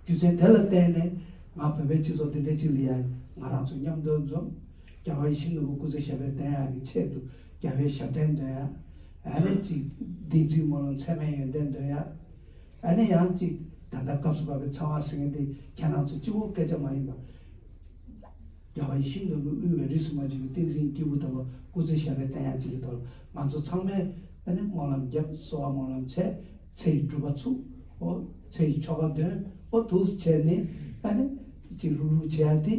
རྒྱུ་མཚན་དེ་ལ་བརྟེན་ནས་ང་བོད་པའི་སྤྱི་ཚོགས་དེ་འདྲ་ཅིག་ལ་ཡང་ང་རང་ཚོ་མཉམ་དུ་འཛོམས། རྒྱལ་བ་ཡིད་བཞིན་ནོར་བུ་སྐུ་ཚེ་ཞབས་པད་བརྟན་ཡག་གི་ཆེད་དུ་རྒྱལ་བའི་ཞབས་བརྟན་འདོན་ཡག་ཨ་ནི་ཅིག་བདེན་ཚིག་སྨོན་ལམ་ཚད་མེད་ཡོན་ཏན་འདོན་ཡག་ཨ་ནི་ཡང་ཅིག་ད་ལྟ་སྐབས་སུ་བབས་པའི་ཚེ་དབང་ཟེར་མཁན་དེ་ཁྱེད་རང་ཚོ་གཅིག་པོ་སྐད་ཆ་མ་ཡིན་པ། རྒྱལ་བ་ཡིད་བཞིན་ནོར་བུས་དབུས་པའི་རིས་སུ་མ་ཆད་པའི་བསྟན་འཛིན་སྐྱེས་བུ་དམ་པ་སྐུ་ཚེ་ཞབས་པད་བརྟན་ཡག་ཅིག་གི་ཐོག་ང་ཚོ་ཚང་མས་ཨ་ནི་སྨོན་ལམ་བརྒྱབ། གསོལ་བ་སྨོན་ལམ་བྱས། ཚེ་ཡི་སྒྲུབ་པ་ཚུགས། ཨོ་ཚེ་ཡི་ཆོ་ག་འདོན། ཨོ་འདུག་སེ་བྱས་ནས་ཨ་ནི་ཅིག་རུག་རུག་བྱེད་ཡག་དེ་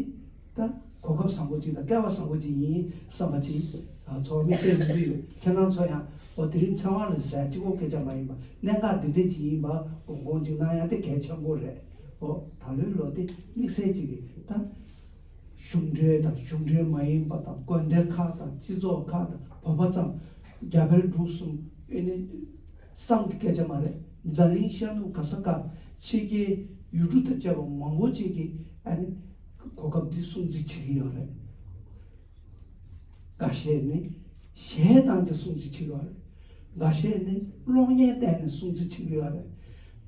ད་གོ་སྐབས་བཟང་པོ་ཅིག་དང་སྐལ་བ་བཟང་པོ་ཅིག་ཡིན་བསམ་པ་ཅིག་ཚོར་བ་དམིགས་བསལ་ཡོང་གི་ཡོད། ཁྱེད་རང་ཚོ་ཡང་ཨོ་དེ་རིང་ཚེ་དབང་ལ་ཟེར་གཅིག་པོ་སྐད་ཆ་མ་ཡིན་པ་གནད་འགག་འདི་འདྲ་ཅིག་ཡིན་པ་དགོངས་དགོངས་ཅིག་གནང་ཡག་དེ་གལ་ཆེན་པོ་རེད། ཨོ་ད་ལོའི་ལོ་དེ་དམིགས་བསལ་ཅིག་གིས་ད། གཞུང་འབྲེལ་དང་གཞུང་འབྲེལ་མ་ཡིན་པ་དང་དགོན་སྡེ་ཁག་དང་སྤྱི་ཚོགས་ཁག་དང་བོད་པ་ཚང་རྒྱ་བལ་འབྲུག་གསུམ་ཨེ་ནི་བསམ་གྱི་སྐད་ཆ་མ་རེད། འཛམ་གླིང་ཤར་ནུབ་ག་ས་ག་ཕྱི་རྒྱལ་ཡུལ་གྲུ་དང་བཅས་པ་མང་པོ་ཅིག་གིས་ཨ་ནི་གོ་སྐབས་འདི་སྲུང་བརྩི་བྱེད་ཀྱི་ཡོད་རེད། འགའ་ཤས་ནི་ཞལ་བཏང་ཅིག་སྲུང་བརྩི་བྱེད་ཀྱི་ཡོད་རེད། འགའ་ཤས་ནི་གློག་བརྙན་བལྟས་ནས་སྲུང་བརྩི་བྱེད་ཀྱི་ཡོད་རེད།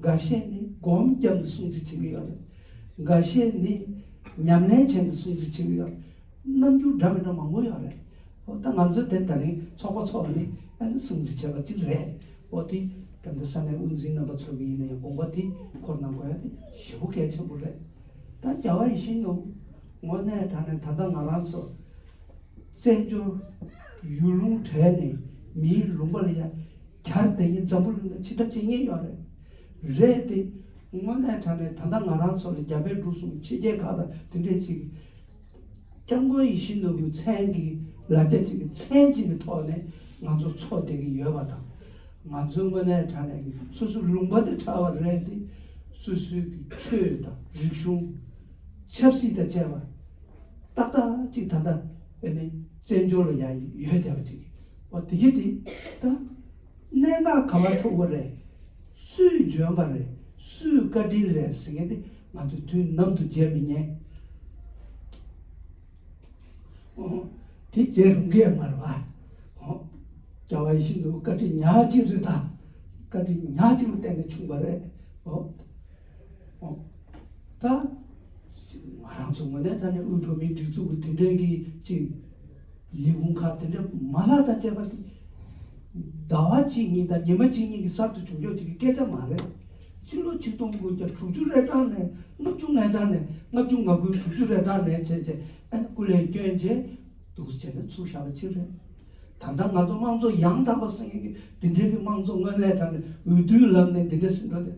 འགའ་ཤས་ནི་སྒོམ་བརྒྱབ་ནས་སྲུང་བརྩི་བྱེད་ཀྱི་ཡོད་རེད། འགའ་ཤས་ནི་ཉམས་ལེན་བྱས་ནས་སྲུང་བརྩི་བྱེད་ཀྱི་ཡོད་རེད། རྣམ་འགྱུར་འདྲ་མི་འདྲ་མང་པོ་ཡོད་རེད། འོ་ད་ང་ཚོས་དེ་ད་རིང་ཚོགས་པ་ཚོགས་ནས་ཨ་ནི་སྲུང་བརྩི་བྱས་པ་ཅིག་རེད། འོ་དེ་ད་ལྟ་ས་གནས་དབུ་འཛིན་རྣམ་པ་ཚོ་གིས་ཡིན་ན་ཡང་དགོངས་པ་དེ་འཁུར་གནང་དགོས་ཡ་དེ་ཞེ་པོ་གལ་ཆེན་པོ་རེད། ད་རྒྱལ་བ་ཡིད་བཞིན་ནོར་བུ་དངོས་གནས་དྲང་གནས་ད་ལྟ་ང་རང་ཚོ་བཙན་བྱོལ་ཡུལ་ལུང་བྲལ་ནས་མིའི་ལུང་པ་ལ་ཡ་གྱར་བསྡད་མཁན་འཛམ་བུ་གླིང་ལ་ཅི་ལྟར་ཅི་རྙེད་ཡོད་རེད། རེད་དེ་དངོས་གནས་དྲང་གནས་ད་ལྟ་ང་རང་ཚོ་ལ་རྒྱ་བལ་འབྲུག་གསུམ་ཕྱི་རྒྱལ་ཁག་དང་དེ་འདྲས་ཅིག་སྐྱབས་མགོན་ཡིད་བཞིན་ནོར་བུའི་མཚན་གྱི་ལ་རྒྱ་ཅིག་གི་མཚན་གཅིག་གི་ཐོག་ནས་ང་ཚོ་འཚོ་བསྡད་ཀྱི་ཡོད་པ་དང་། ང་ཚོའི་དངོས་གནས་དྲང་གནས་ཀྱི་སོ་སོའི་ལུང་པ་དེ་ཕྲ་བ་རེད་དེ། སོ་སོའི་གི་ཆོས་དང་རིག་གཞུང་། ཆབ་སྲིད་དང་བཅས་པ་ཏག་ཏག་ཅིག་ད་ལྟ་ཨེ་ནི་བཙན་བྱོལ་ལ་ཡ་ཡོད་བསྡད་པ་ཅིག་འོ་དེ་གི་དེ་ད་གནད་འགག་ག་པར་ཐུག་པ་རེད། སུས་འཇོན་པ་རེད། སུས་བཀའ་དྲིན་རེད་ཟེར་མཁན་དེ་ང་ཚོས་དུས་ནམ་དུ་བརྗེད་མི་ཉན། འོ་དེ་བརྗེད་རུང་གི་ཡོད་མ་རེད་པ། འོ་རྒྱལ་བ་ཡིད་བཞིན་ནོར་བུ་བཀའ་དྲིན་ཉག་གཅིག་རེད་ད། བཀའ་དྲིན་ཉག་གཅིག་ལ་བརྟེན་ནས་བྱུང་བ་རེད། འོ། ཨོ། ད། ང་རང་ཚོ་དངོས་གནས་དྲང་གནས་དབུས་བོད་མིའི་སྒྲིག་འཛུགས་ཀྱི་དེ་འདྲའི་གི་ཅིག་ལས་ཁུངས་ཁག་དེ་འདྲ་མ་ལག་དང་བཅས་པ་དེ། ཟླ་བ་གཅིག་གཉིས་དང་ཉི་མ་གཅིག་གཉིས་ཀྱི་གསར་དུ་བྱུང་ཆོག་ཅིག་གི་སྐད་ཆ་མ་རེད། ཕྱི་ལོ་ཆིག་སྟོང་དགུ་བརྒྱ་དྲུག་ཅུ་རེ་གྲངས་ནས་ལྔ་བཅུ་ང་གྲངས་ནས་ལྔ་བཅུ་ང་དགུ་དྲུག་ཅུ་རེ་གྲངས་ནས་བྱས་བྱས་ཨ་ནི་སྐུ་ལས་བསྐྱོན་བྱས་འདུག་སེ་བྱས་ནས་ཚུར་བཞག་པ་ཅིག་རེད། ད་ལྟ་ང་ཚོ་དམངས་གཙོ་ཡང་དག་པ་ཟེར་མཁན་གྱི་འདི་འདྲའི་གི་དམངས་གཙོ་དངོས་གནས་དྲང་གནས་འོས་བསྡུའི་ལམ་ནས་འདི་འདྲ་ཟེར་འགྲོ་དེ།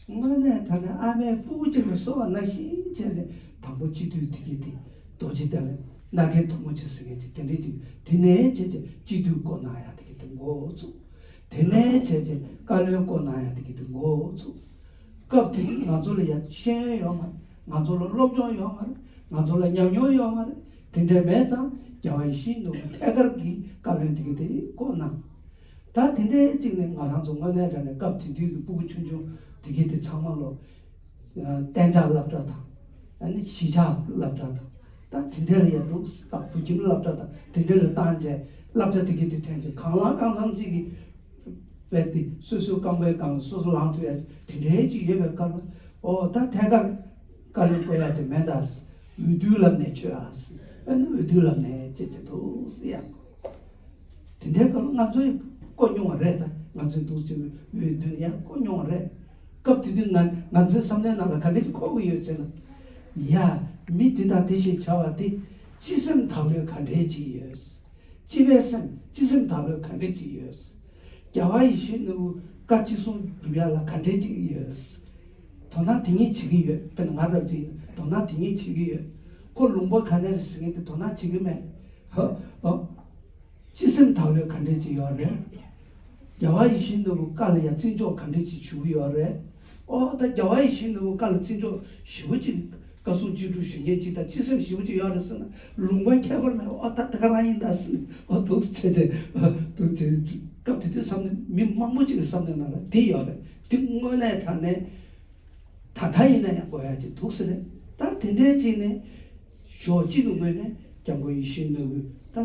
དངོས་གནས་དྲང་གནས་ཨ་མའི་སྤུ་གུ་གཅིག་ལ་གསོ་བ་ནང་བཞིན་བྱས་ནས་དང་པོ་སྤྱི་འཐུས་དེ་གི་དེ་རྡོ་རྗེ་གདན་ལ་སྣ་ཁའི་ཐུན་མོང་ཆེ་ཟེར་མཁན་ཅིག་དེ་འདྲའི་ཅིག་དེ་ནས་བྱས་བྱས་སྤྱི་འཐུས་བསྐོ་གནང་ཡ་དེ་གི་དེ་འགོ་ཚུགས། དེ་ནས་བྱས་བྱས་བཀའ་བློན་བསྐོ་གནང་ཡ་དེ་གི་དེ་འགོ་ཚུགས། སྐབས་དེ་དུས་ང་ཚོ་ལ་ཡ་ཤེས་ཡོན་ཡོད་མ་རེད། ང་ཚོ་ལ་སློབ་སྦྱོང་ཡོད་མ་རེད། ང་ཚོ་ལ་ཉམས་མྱོང་ཡོད་མ་རེད། དེ་འདྲ་མེད་ཙང་རྒྱལ་བ་ཡིད་བཞིན་ནོར་བུ་ཐད་ཀར་གྱི་བཀའ་བློན་དེ་གི་དེ་བསྐོ་གནང་། ད་དེ་འདྲའི་གཅིག་ནས་ང་རང་ཚོ་དངོས་གནས་དྲང་གནས་སྐབས་དེ་དུས་ཀྱི་སྤུ་གུ་ཆུང་ཆུང་དེ་གི་དེ་ཚང་མ་ལོ་གཏན་འཇགས་སློབ་གྲྭ་དང་ཨ་ནི་གཞིས་ཆགས་སློབ་གྲྭ་དང་ད་དེ་འདྲ་ལ་ཡ་འདུག་ད་བུ་ཁྱིམ་སློབ་གྲྭ་དང་དེ་འདྲ་ལ་བཏང་བྱས་སློབ་གྲྭ་དེ་གི་དེ་ཐོན་བྱས་གང་ལ་གང་འཚམ་གཅིག་གི་རྦད་དེ་སོ་སོའི་རྐང་པའི་སྒང་ལ་སོ་སོ་ལངས་ཐུབ་ཡ་དེ་འདྲའི་ཅིག་ཡོད་པའི་སྐབས་ལ་ཨོ་ད་ཐད་ཀར་བཀའ་བློན་བསྐོ་ཡ་དེ་མེད་ད། འོས་བསྡུའི་ལམ་ནས་ཆོད་ཨ། ཨ་ནི་འོས་བསྡུའི་ལམ་ནས་ཅེས་བྱེད་ཐུབ་སྲིད་ཡ། དེ་འདྲའི་སྐབས་ལ་ང་ཚོས་བསྐོ་མྱོང་བ་རེད་ད། ང་ཚོས་འདུག་ཅེས་འོས་བསྡུ་ཡང་བསྐོ་མྱོང་བ་རེད། སྐབས་དེ་དུས་ང་ང་ཚོའི་བསམ་བློའི་ནང་ལ་ག་འདྲ་ཞིག་འཁོར་གྱི་ཡོད་ཟེར་ན། ཡ། མི་འདི་དང་དེ་ཞེས་བྱ་བ་དེ་སྤྱི་སེམས་དག་ལོས་ག་འདྲས་ཅིག་ཡོད། སྤྱི་པའི་སེམས་སྤྱི་སེམས་དག་ལོས་ག་འདྲས་ཅིག་ཡོད། རྒྱལ་བ་ཡིད་བཞིན་ནོར་བུ་བཀའ་ཅི་གསུང་སྒྲུབ་ཡ་ལ་ག་འདྲས་ཅིག་ཡོད། དོ་སྣང་དེ་ཉིད་བྱེད་ཀྱི་ཡོད། དཔེར་ན་ང་རབ་ཅིག་ཡིན་ན་དོ་སྣང་དེ་ཉིད་བྱེད་ཀྱི་ཡོད། ཁོ་ལུང་པ་ག་ནས་རེད་ཟེར་མཁན་དེ་དོ་སྣང་བྱེད་ཀྱི་མེད། ཧ། ཨོ། སྤྱི་སེམས་དག་ལོས་ག་འདྲས་ཅིག་ཡོད་རེད། རྒྱལ་བ་ཡིད་བཞིན་ནོར་བུ་བཀའ་ལ་ཡང་བརྩི་འཇོག་ག་འདྲས་ཅིག་ཞུ་གི་ཡོད་རེད། ཨོ་ད་རྒྱལ་བ་ཡིད་བཞིན་ནོར་བུ་བཀའ་ལ་བརྩི་འཇོག་ཞེ་པོ་ཅིག་བཀའ་གསུང་ཅི་སྒྲུབ་ཞུ་མཁན་ཅིག་དང་སྤྱི་སེམས་ཞེ་པོ་ཅིག་ཡོད་རེད་ཟེར་ན་ལུང་པ་ཁྱད་པར་མེད། ཨོ་ད་དེ་ག་རང་ཡིན་ད་ཟེར་ནས་ཨོ་འདུག་བྱས་བྱས་འདུག་བྱས་སྐབས་དེ་དུས་བསམ་ནས་མི་མང་པོ་ཅིག་གི་བསམ་བློའི་ནང་ལ་དེ་ཡོད་རེད། དེ་དངོས་གནས་དྲང་གནས། ད་ལྟ་ཡིན་ན་ཡང་དགོས་ཡ་ཅིག་འདུག་ཟེར་རེད། ད་དེ་འདྲའི་ཅིག་ནས་ཞོགས་གཅིག་གི་ངོས་ནས་སྐྱབས་མགོན་ཡིད་བཞིན་ནོར་བུ་ད་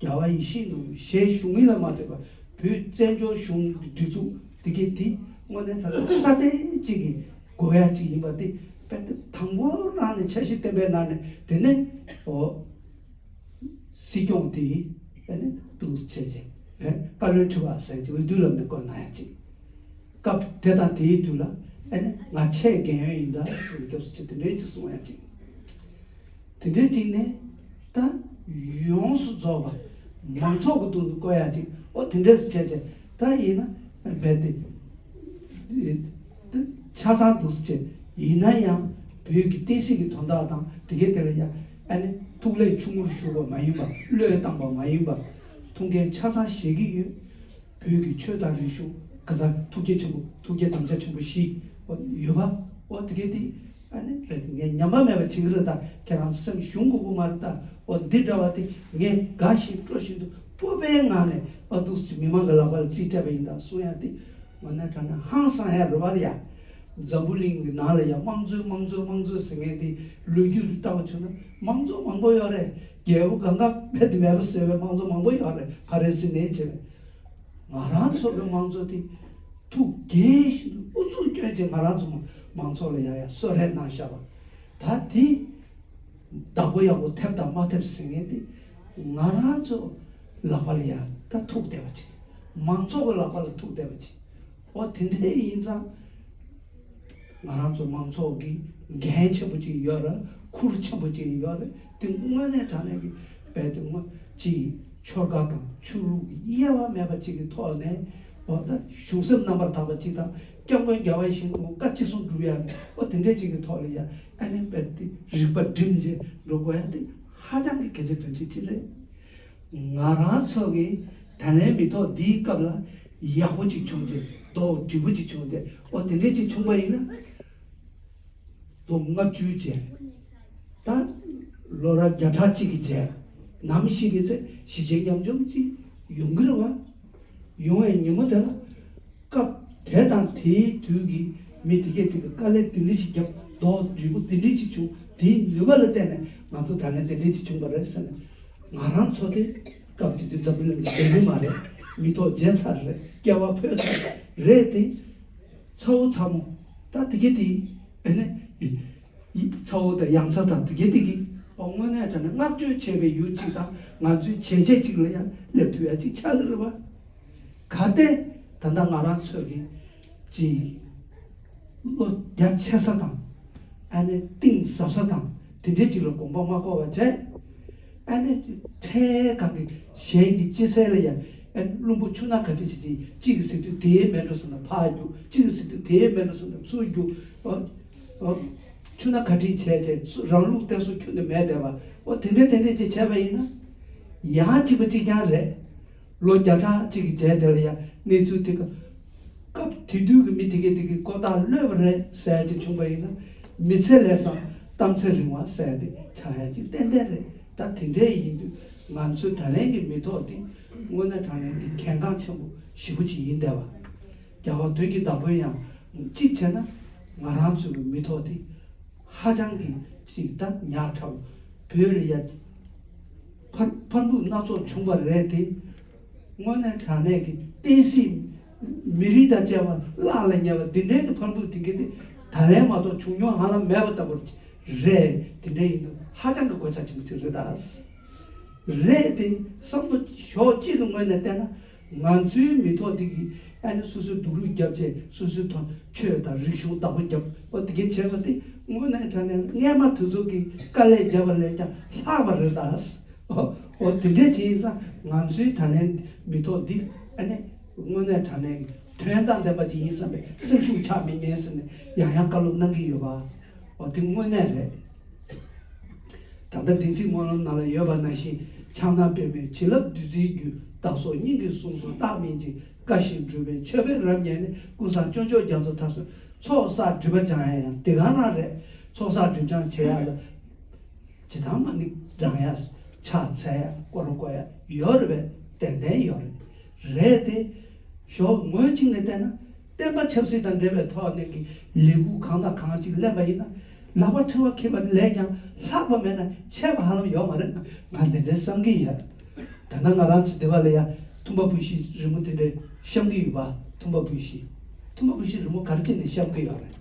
རྒྱལ་བ་ཡིད་བཞིན་ནོར་བུ་ཞལ་བཞུགས་མིན་ལ་མ་ལྟོས་པར་བོད་བཙན་བྱོལ་གཞུང་གི་སྒྲིག་འཛུགས་དེ་གའི་དེ་དངོས་གནས་དྲང་གནས་སྲ་བརྟན་གཅིག་གི་དགོས་ཡ་ཅིག་ཡིན་པ་དེ་དཔེ་དེ་དང་པོ་རང་ནས་འཆར་གཞི་བཏོན་པའི་ནང་ནས་དེ་ནས་འོ། སྲིད་སྐྱོང་དེ་ཨ་ནི་འདུག་བྱས་བྱས་ཨ་བཀའ་བློན་ཁྲི་པ་ཟེར་གྱི་འོས་བསྡུ་ལམ་ནས་བསྐོས་གནང་ཡ་ཅིག་སྐབས་དེ་དང་དེའི་དུས་ལ་ཨ་ནི་ང་ཆེས་རྒན་ཡོལ་ཡིན་ད་ཟེར་སྐབས་སུ་ཅིག་དེ་འདྲའི་ཅིག་གསུང་ཡ་ཅིག་དེ་འདྲའི་ཅིག་ནས་ད་ཡོངས་སུ་རྫོགས་པ་མང་ཚོགས་ཀྱི་དུས་སུ་བསྐོ་ཡ་ཅིག་ཨོ་དེ་འདྲས་སུ་བྱས་བྱས་ད་ཡིན་ན་རྦད་དེ། ཆ་ཚང་འདུག་སེ་བྱས་ཡིན་ན་ཡང་བོད་ཀྱི་བསྟན་སྲིད་ཀྱི་དོན་དག་དང་དེ་གའི་དེ་ལ་ཡང་ཨ་ནི་ཐུགས་ལས་ཆུང་ངུར་ཞུགས་པ་མ་ཡིན་པ་བློས་བཏང་པ་མ་ཡིན་པ་ཐུགས་འགན་ཆ་ཚང་བཞེས་ཀྱི་ཡོད། བོད་ཀྱི་ཆོས་དང་རིག་གཞུང་ག་ད་ཐུགས་བསྐྱེད་ཆེན་པོ་ཐུགས་བསྐྱེད་དམ་བཅའ་ཆེན་པོ་བཞེས་ཡོད་པ་འོ་དེ་གའི་དེ་ཨ་ནི་རེད། ངས་ཉམས་པ་མེད་པ་བྱེད་ཀྱི་རེད། ད་ཁྱེད་རང་ཚོ་སེམས་ཞུམ་དགོས་ཀྱི་མ་རེད། ད་འོ་འདི་འདྲ་བ་དེ་ངས་དགའ་ཞིང་སྤྲོ་བཞིན་དུ་སྤོབས་པའི་ངང་ནས་ཨ་འདུག་སེ་མི་མང་གི་ལག་པ་ལ་རྩིས་སྤྲད་པ་ཡིན་ད་གསུང་ཡ་དེ། ང་ནི་དྲང་ནས་ཧང་སང་ཡ་རེད་བ་ལ་ཡ། འཛམ་བུ་གླིང་གི་ནང་ལ་ཡ་དམངས་གཙོའི་དམངས་གཙོའི་དམངས་གཙོའི་ཟེར་མཁན་དེ་ལོ་རྒྱུས་ལ་ལྟ་བ་བྱུང་ན་དམངས་གཙོ་མང་པོ་ཡོད་རེད། རྒྱལ་པོ་གང་ག་རྦད་དེ་མེད་པ་བཟོས་པའི་དམངས་གཙོ་མང་པོ་ཡོད་རེད། ཕ་རན་སི་ནས་བྱས་པའི། ང་རང་ཚོ་གི་དམངས་གཙོ་དེ་ཐུགས་དགྱེས་བཞིན་དུ་ཨུ་ཚུགས་སྐྱོན་བྱས་ང་རང་ཚོ་མང་ཚོགས་ལ་ཡ་ཡ་གསོལ་རས་གནང་བཞག་པ་ད་དེ། བདག་པོ་ཡག་པོ་ཐེབས་དང་མ་ཐེབས་ཟེར་མཁན་དེ་ང་རང་ཚོ་ལག་པ་ལ་ཡ་ད་ཐུག་བསྡད་པ་ཅིག་མང་ཚོགས་ཀྱི་ལག་པ་ལ་ཐུག་བསྡད་པ་ཅིག་འོ་དེ་འདྲ་ཡིན་ཙང་ང་རང་ཚོ་མང་ཚོགས་ཀྱི་འགན་ཆེན་པོ་ཅིག་ཡོད་རེད། ཁུར་ཆེན་པོ་ཅིག་ཡོད་རེད། དེ་དངོས་གནས་དྲང་གནས་ཀྱི་རྦད་དེ་དངོས་ཅིག་ཆོལ་ཁ་དང་ཆོས་ལུགས་ཀྱི་དབྱེ་བ་མེད་པ་ཅིག་གི་ཐོག་ནས་འོ་ད་གཞུང་སེམས་རྣམ་པར་དག་པ་ཅིག་དང་སྐྱབས་མགོན་རྒྱལ་བ་ཡིད་བཞིན་ནོར་བུ་བཀའ་ཅི་གསུང་སྒྲུབ་ཡ་འོ་དེ་འདྲ་ཅིག་གི་ཐོག་ལ་ཡ། ཨ་ནི་རྦད་དེ་རིག་པ་སྒྲིམ་བྱས་འགྲོ་དགོས་ཡ་དེ་ཧ་ཅང་གི་གལ་ཆེ་དོན་ཆེ་ཅིག་རེད། ང་རང་ཚོ་གི་ད་ལན་མི་ཐོག་འདིའི་སྐབས་ལ་ཡག་པོ་ཅིག་བྱུང་རྗེས་མདོག་འགྲིག་པོ་ཅིག་བྱུང་རྗེས་ཨོ་དེ་འདྲས་ཅིག་བྱུང་པ་ཡིན་ན་ལོ་ལྔ་བཅུའི་རྗེས་ད་ལོ་རབས་བརྒྱ་ཕྲག་གཅིག་གི་རྗེས་ནམ་ཞིག་གི་ཚེ་གཞིས་བྱེས་མཉམ་འཛོམས་ཅིག་ཡོང་གི་རེད་བ། ཡོང་བའི་ཉིན་མོ་དེ་ལ་སྐབས་དེ་དང་དེའི་དུས་ཀྱི་མི་དེ་གས་དེ་གི་དཀའ་ལས་དེ་འདྲ་ཞིག་བརྒྱབ་མདོག་འགྲིག་པོ་དེ་འདྲ་ཞིག་བྱུང་དེའི་ནུས་པ་ལ་བརྟེན་ནས་ང་ཚོ་ད་ལན་དེ་འདྲ་ཞིག་བྱུང་བ་རེད་ཟེར་ནས་ང་རང་ཚོ་དེ་སྐབས་དེ་དུས་འཛམ་བུ་གླིང་གི་ལས་མི་མ་རེད། མི་ཐོག་བརྗེ་ཚར་རེད། སྐྱེ་བ་འཕོས་ཚར་རེད་དེ་ཚ་བོ་ཚ་མོ་ད་དེ་གས་དེ་ཨེ་ནས། ཚ་བོ་དང་ཡང་ཚ་དང་དེ་གས་དེ་གི་དངོས་གནས་དྲང་གནས་བསྔགས་བརྗོད་བྱས་པའི་ཡུལ་གཅིག་དང་ང་ཚོའི་བྱས་རྗེས་གཅིག་ལ་ཡང་སླེབས་ཐུབ་ཡ་གཅིག་ཆགས་ཀྱི་རེད་བ། གལ་ཏེ་ད་ལྟ་ང་རང་ཚོས་ཀྱི་གཅིག་ བློ་རྒྱ་ཆེ་ས་དང་། ཨ་ནི་གཏིང་ཟབ་ས་དང་དེ་འདྲའི་ཅིག་ལ་དགོངས་པ་མ་འཁོར་བ་བྱས། ཨ་ནི་འཕྲལ་གང་གི་གཞན་གྱི་སྤྱི་སེལ་ལ་ཡང་ཨ་ནི་བླུན་པོ་ཆུ་སྣ་ག་འདྲ་ཅིག་ཅིག་གཅིག་གིས་ཟེར་དུས་དེའི་མལ་གྲོ་ཟེར་ན་ཕར་རྒྱུག་གཅིག་གིས་ཟེར་དུས་དེའི་མལ་གྲོ་ཟེར་ན་ཚུར་རྒྱུག་ཨ་ཨ་ཆུ་སྣ་ག་འདྲ་བྱས་བྱས་རང་ལུགས་བསྟན་སྲུང་ཁྱོན་ནས་མེད་བསྡད་པ། ཨོ་དེ་འདྲའི་དེ་འདྲའི་ཅིག་བྱས་པ་ཡིན་ན། ཡང་གཅིག་པ་གཅིག་རྐྱང་རེད། ལོ་བརྒྱ་ཕྲག་གཅིག་གི་རྗེས་དེ་ལ་ཡང་གནས་ཚུལ་དེ་ག་སྐབས་དེ་དུས་ཀྱི་མི་དེ་གས་དེ་གས་ཀོ་ཏག་གློད་པ་རེད་ཟེར་ཡ་ཅིག་བྱུང་པ་ཡིན་ན། མི་ཚེ་ལས་བཟང་གཏམ་ཚེ་རིང་བ་ཟེར་ཡ་དེ་ཆགས་ཡ་ཅིག་ཏན་ཏན་རེད། ད་དེ་འདྲས་ཡིན་དུས་ང་ཚོའི་ད་ལན་གྱི་མི་ཐོག་དེ་དངོས་གནས་དྲང་གནས་ཀྱི་གལ་འགངས་ཆེན་པོ་ཞེ་པོ་ཅིག་ཡིན་བསྡད་པ། རྒྱལ་བ་དོན་གྱི་བདག་པོས་ཡང་གཅིག་བྱས་ན་ང་རང་ཚོའི་མི་ཐོག་དེ་ཧ་ཅང་གི་ཅིག་ད་ཉག་ཕྲ་བོ་བོད་ལ་ཡ་ཕར་ཕར་འབུད་སྣ་ཚོགས་བྱུང་བ་རེད་དེ། དངོས་གནས་དྲང་གནས་ཀྱི་བསྟན་སྲིད་མི་རིགས་དང་བཅས་པ་གླགས་ལ་ཉེ་བ་འདི་འདྲའི་གི་ཕར་འབུད་དེ་གི་དེ་ད་ལན་མ་གཏོགས་བྱུང་མྱོང་ཧ་ལམ་མེད་པ་ལྟ་བུ་རེད། དེ་འདྲའི་ཡིན་དུས་ཧ་ཅང་གི་གོད་ཆག་ཆེན་པོ་ཅིག་རེད་ད། རེད་དེ། བསམ་བློ་ཕྱོགས་གཅིག་གི་ངོས་ནས་བལྟས་ན། ང་ཚོའི་མི་ཐོག་འདི་གིས་ཨ་ནི་སོ་སོའི་སྡུག་རུས་བརྒྱབ་བྱས་སོ་སོའི་ཐོག་ཆོས་དང་རིག་གཞུང་བདག་པོ་བརྒྱབ་པ་དེ་གས་བྱས་པ་དེ་དངོས་གནས་དྲང་གནས་སྔས་མ་དེ་ཚོ་གིས་དཀའ་ལས་བརྒྱབ་པ་ལས་ཀྱང་ལྷག་པ་རེད་ད། ཨོ་ཨོ་དེ་འདྲས་བྱས་ཡིན་ཙང་ང་ཚོའི་ད་ལན་མི་ཐོག་འདི་ཨ་ནི་དངོས་གནས་དྲང་གནས་ཀྱི་དོན་དང་ལྡན་པ་ཅིག་ཡིན་བསམ་པའི་སེམས་ཤུགས་ཆག་མི་ཉན་ཟེར་ནས་ཡང་ཡང་བཀའ་སློབ་གནང་གི་ཡོད་པ། ཨོ་དེ་དངོས་གནས་རེད། ད་ལྟ་བདེན་ཚིག་སྨོན་ལམ་ནང་ལ་ཡོད་པ་ནང་བཞིན། ཕྱག་ན་པདྨོའི་བྱིན་རླབས་བདུད་རྩིའི་རྒྱུན། བདག་སོགས་སྙིང་གི་གཟུངས་སུ་རྟག་སྨིན་ཅིང་། བཀའ་བཞིན་སྒྲུབ་པའི་མཆོད་པས་རབ་མཉེས་ནས། ཀུན་བཟང་སྐྱབས་མཆོག་རྒྱ་མཚོ་མཐར་སོན། ཚོགས་བསགས་སྒྲིབ་པ་སྦྱང་ཡ་ཡང་དེ་ག་རང་རེད། ཚོགས་བསགས་སྒྲིབ་སྦྱང་བྱེད་ཡ་ལ་ཇི་ལྟར་མ་ཎི་བགྲང་ཡ། ཕྱག་འཚལ་ཡ། སྐོར་ར་བསྐོར་ཡ་ཡོད་རེད་པས། ཏན་ཏན་ཡོད་རེད། རེད་དེ། ཞོགས་ངོས་གཅིག་ནས་བལྟས་ན། བསྟན་པ་ཆབ་སྲིད་དང་འབྲེལ་བའི་ཐོག་ནས་ཀྱི་ལས་འགུལ་གང་དང་གང་ཅིག་ལེན་པ་ཡིན་ན། ལག་པ་འཕྲེང་བ་འཁྱེར་བ་ལས་ཀྱང་ལྷག་པ་མེད་ན་ཆད་པ་ཧ་ལམ་ཡོད་མ་རེད། ང་འདི་འདྲའི་བསམ་གྱི་ཡོད། ད་ལྟ་ང་རང་ཚོ་སྡེ་བ་ལ་ཡ་ཐུམ་པ་བུ་བཞི་རི་མོ་དེ་འདྲའི་བཤམས་ཀྱི་ཡོད་པ། ཐུམ་པ་བུ་བཞི། ཐུམ་པ་བུ་བཞི་རི་མོ་ག་རེ་བྱས་ནས་བཤམས་ཀྱི་ཡོད་རེད།